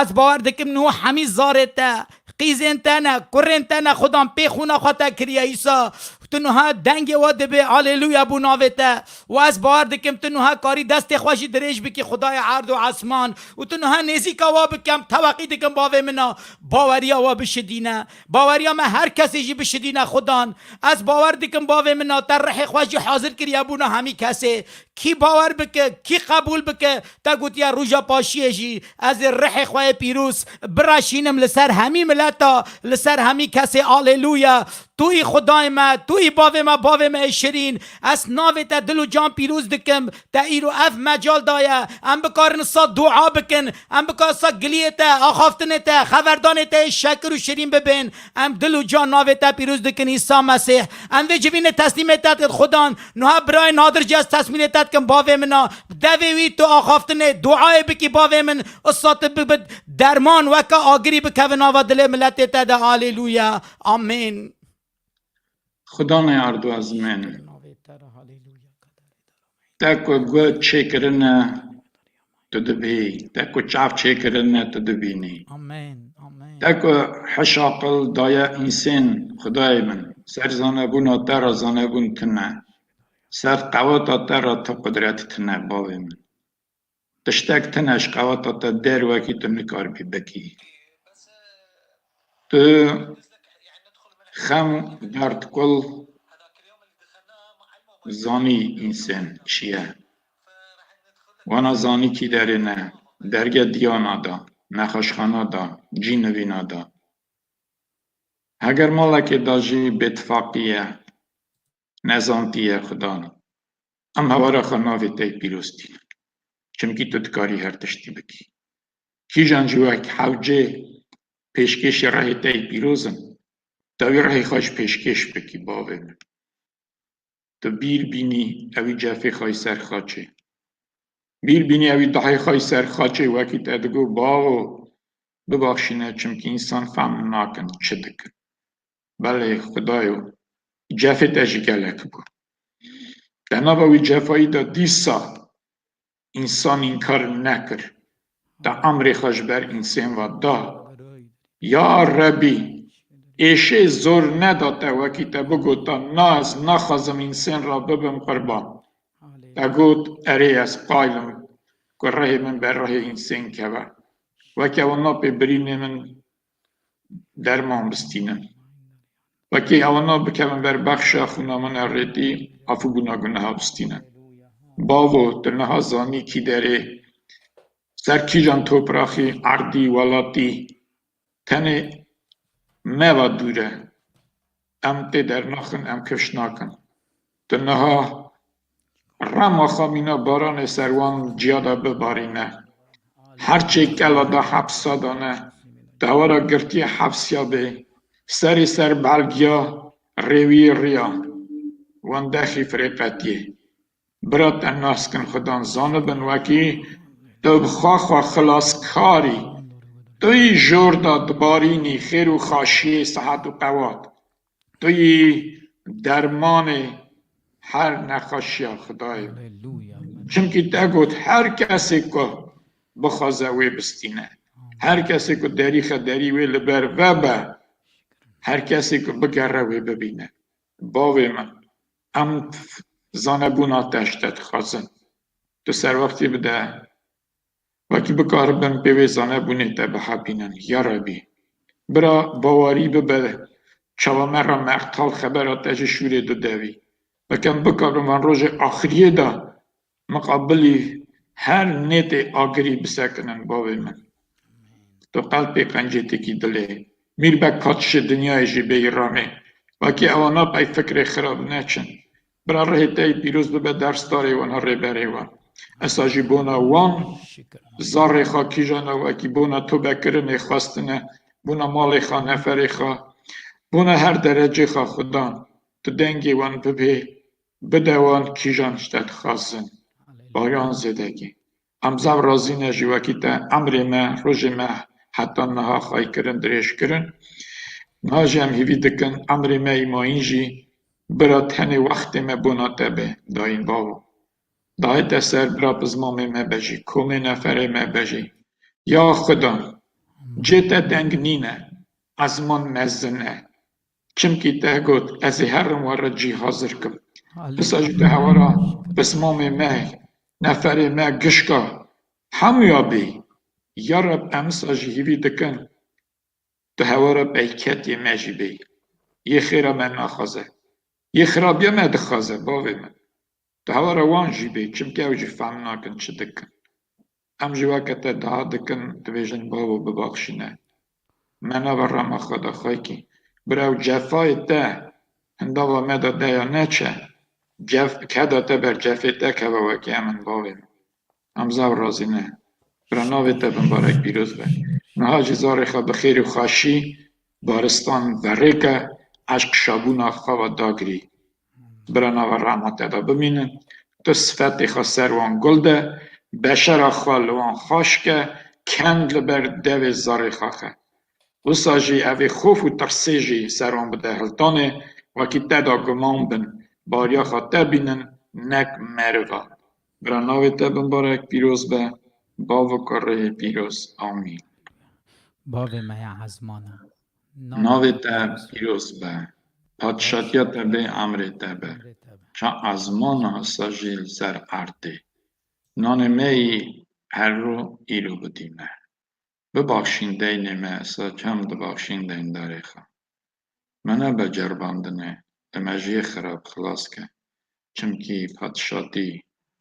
Ez bawer dikim niha hemî zarê te, qîzên te ne, kurên te ne, Xudan pê xûna xwe te kiriye Îsa. Tu niha dengê we dibe, aleluya, bû navê te. Û ez bawer dikim tu niha karî destê xwe jî dirêj bikî Xwedayê erd û esman. Û tu niha nêzîka we bikem, teweqî dikim bavê min a. Baweriya we bişidîne. Baweriya me her kesê jî bişidîne Xudan. Ez bawer dikim bavê min a, te rihê xwe jî hazir kiriye bûna hemî kesê. Kî bawer bike, kî qebûl bike, te gotiye roja paşiyê jî, ez ê rihê xwe yê pîroz bireşînim li ser hemî mileta, li ser hemî kesê. Aleluya! Tu yî Xwedayê me, tu yî bavê me, bavê me yê şirîn. Ez navê te dil û can pîroz dikim. Te îro ev mecal daye. Em bikarin sa dua bikin. Em bikarin sa giliyê te, axaftinê te, xeverdanê te yê şekir û şirîn bibên. Em dil û can navê te pîroz dikin Îsa Mesîh. Em vê civînê teslîmê te dikin Xudan. Niha birayê Nadir jî ez teslîmê te dikim bavê min a. Devê wî tu axaftinê, duayê bikî bavê min. Îsa tu bibit derman weke agirî bikeve nava dilê miletê te de. Aleluya. Amîn. Xudanê erd û ezmên. Te ku guh çêkirine, tu dibî. Te ku çav çêkirine, tu dibînî. Amen, amen. Te ku hiş aqil daye însên, Xwedayê min, ser zanebûna te re zanebûn tune. Ser qeweta te re tu qudret tune, bavê min. Tiştek tune ji qeweta te der wekî tu nikaribî bikî. Tu xem, derd, kul zanî însên çi ye. Wana zanî kî derê ne, derge diyana da, nexweşxana da, cî nivîna da. Heger malekê da jî bêtifaqî ye, nezantî ye Xudan. Em hewara xwe navê te yê pîroz tînin. Çimkî tu dikarî her tiştî bikî. Kîjan jî wek hewcê pêşkêşê rehê te yê pîroz in, te wî rehê xwe ji pêşkêş bikî, bavê min. Tu bîr bînî ewî cefê xwe yî ser xaçê. Bîr bînî ewî dahê xwe yî ser xaçê wekî te digot, bavo, bibaxşîne, çimkî însan fehm nakin çi dikin. Belê Xudayo, cefê te jî gelek bû. Te nava wî cefayî de dîsa însan înkar nekir. Te emrê xwe ji ber însên ve da. Ya Rebî, êşê zor neda te wekî te bigota, na ez naxwazim însên re bibim qurban. Te got, erê ez qayil im ku rihê min ber rihê însên keve. Weke wana pê birînê min derman bistînin. Wekî ewana bikevin ber bexşa xwîna min e rêtî, afûbûna guneha bistînin. Bavo, tu niha zanî kî derê, ser kîjan topraxî, erdî, welatî, tenê me ve dûr e. Em tê dernaxin, em kifş nakin. Tu niha rema xwe mîna baranê ser wan ciya de bibarîne. Her çê kela de hepsa de ne, dewara girtiye hepsiya bê, serê ser belgiya rêwiyê riya, wendexî firêqetiyê. Bira te nas kin Xudan zanibin wekî Tu bi xwe xwe xilaskar î. Tu yî jor de dibarînî xêr û xaşiyê, sihet û qewat. Tu yî dermanê her nexweşiya, Xwedayê. Haleluya. Çimkî te got, her kesê ku bixwaze wê bistîne. Her kesê ku derîxe derî wê li ber ve be, her kesê ku bigere wê bibîne. Bavê min, em zanebûna te ji te dixwazin. Tu serwextî bide. Wekî bikaribin pê wê zanebûnê te bihepînin, ya Rebî. Bira bawerî bibe, çawa me re mertal xebera te ji şûrê didevî. Weke em bikaribin van rojê axiriyê de miqabilî her nêtê agirî bisekinin, bavê min. Tu qelb pê qencê têkî dilê. Mîr be katişê dinyayê jî bêyî ramê. Wekî ewana pey fikrê xirab neçin. Bira rihê te yî pîroz bibe der starê wan û rêberê wan. Esa jî bona wan zarê xwe kîjan e, wekî bona tobekirinê xwestine, bona malê xwe, neferê xwe, bona her derecê xwe Xudan. Tu dengê wan bibê, bide wan kîjan ji te dixwazin. Bayan zêdekî. Em zaf razî ne jî wekî te emrê me, rojê me heta niha xwey kirin, dirêj kirin. Niha jî em hêvî dikin emrê me îmayîn jî bira tenê wextê me bona te be, dayîn bavo. Dayê te ser bira pizmamê me be jî, komê neferê me be jî. Ya Xudan, cê te deng nîne, ezman mezin e. Çimkî te got, ez ê herim we re cî hazir kim. Pisa jî tu hewara pismamê me, neferê me, gişka hemûya bî. Ya Reb, em wisa jî hîvî dikin, tu hewara bereketê me jî bî. Yê xêra me naxwaze. Yê xirabiya me dixwaze, bavê min. Tu hewara wan jî bê, çimkî ew jî fehm nakin çi dikin. Em jî weke te dua dikin, dibêjin, Bavo, bibaxşîne. Me nava rema xwe de xwekî. Bira ew cefayê te hindava me de deya neçe. Cef, keda te ber cefê te keve wekî em in, bavê min. Em zaf razî ne. Bira navê te bimbarek pîroz be. Niha jî zarê xwe bi xêr û xweşî, baristan verêke, eşq şabûna xwe ve dagirî. Bira nava rehma te de bimînin. Tu sifetê xwe ser wan gul de, beşera xwe li wan xweş ke, kend li ber devê zarê xwe xe. Wisa jî evê xof û tirsê jî ser wan bide hiltanê, wekî te de guman bin, bariya xwe te bînin, nek merivan. Bira navê te bimbarek pîroz be, Bav û Kurê pîroz. Amîn. Bavê me ya ezmana. Navê te pîroz be. Padşatiya te bê, emrê te be. Emrê te be. Ça ezmana sa jî li ser erdê. Nanê me yî her ro îro bidî me. Bibaxşîn deynê me, sa çem dibaxşîn deyndarê xwe. Me nebe ceribandinê, li mejiyê xirab xilas ke. Çimkî padşatî,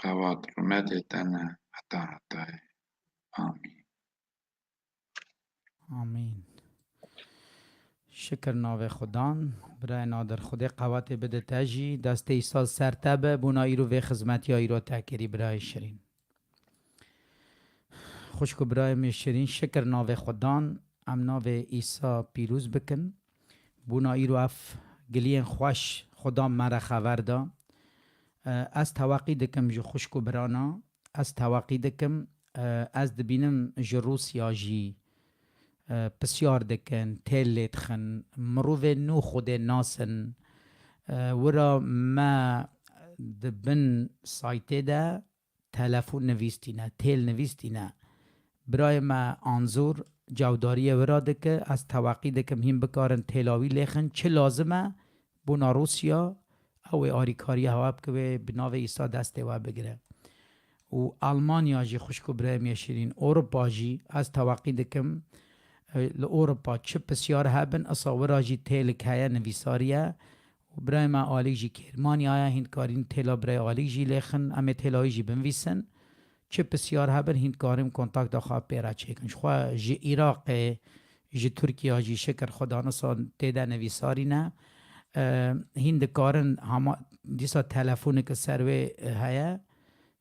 qewat, rûmetê te ne heta hetayê. Amîn. Amîn. Şikir navê Xudan. Birayê Nadir, Xwedê qewatê bide te jî. Destê Îsa ser te be. Bona îro vê xizmetiya îro te kirî, birayê şirîn. Xwişk û birayê min şirîn, şikir navê Xudan. Em navê Îsa pîroz bikin. Bona îro ev giliyên xweş Xudan me re xever da. Ez teweqî dikim ji xwişk û birana. Ez teweqî dikim, e, ez dibînim ji Rûsya jî, e, pisyar dikin, têl lê dixin. Mirovên nû Xwedê nasin. E, wira me di bin saytê de telefon nivîstîne, têl nivîstîne. Birayê me Anzor cewdariyê wira dike, ez teweqî dikim hîn bikarin têla wî lêxin. Çi lazim e bona Rûsya, ew ê alîkariya hewa bike wê bi navê Îsa destê we bigire. Û Almanya jî xwişk û birayê me şirîn, Ewropa jî ez teweqî dikim, e, li Ewropa çi pisyar hebin, isa wira jî têlik heye, nivîsariye. Û birayê me Alî jî Kêrmanyaya, hîn dikarîn têla birayê Alî jî lêxin, em ê têla wî jî binivîsin. Çi pisyar hebin, hîn dikarin kontakta xwe pê re çêkin. Ji xwe ji Iraqê, ji Tirkiya jî şikir Xudan isa tê de nivîsarî ne. E, hîn dikarin hema dîsa telefoneke ser wê heye.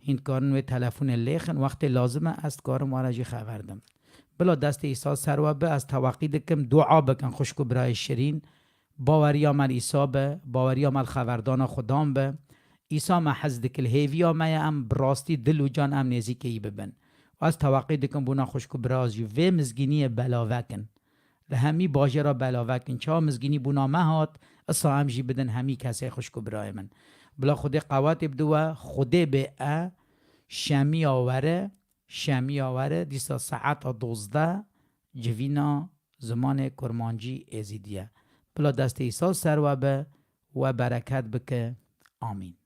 Hîn dikarin wê telefonê lêxin. Wextê lazim e, ez dikarim we re jî xeber dim. Bila destê Îsa ser we be, ez teweqî dikim, dua bikin, xwişk û birayê şirîn. Baweriya me li Îsa be, baweriya me li xeverdana Xudan be. Îsa me hez dike, li hêviya me ye, em bi rastî dil û can em nêzîkê yî bibin. Û Ez teweqî dikim bona xwişk û bira jî vê mizgîniyê belave kin. Li hemî bajêra belave kin. Çawa mizgînî bona me hat, isa em jî bidin hemî kesê xwişk û birayê min. Bila Xwedê qewetê bide we, Xwedê bê e, şemiya were, şemiya were, dîsa saeta dozdeh civîna zimanê kurmancî êzîdî ye. Bila destê Îsa ser we be, we bereket bike. Amîn.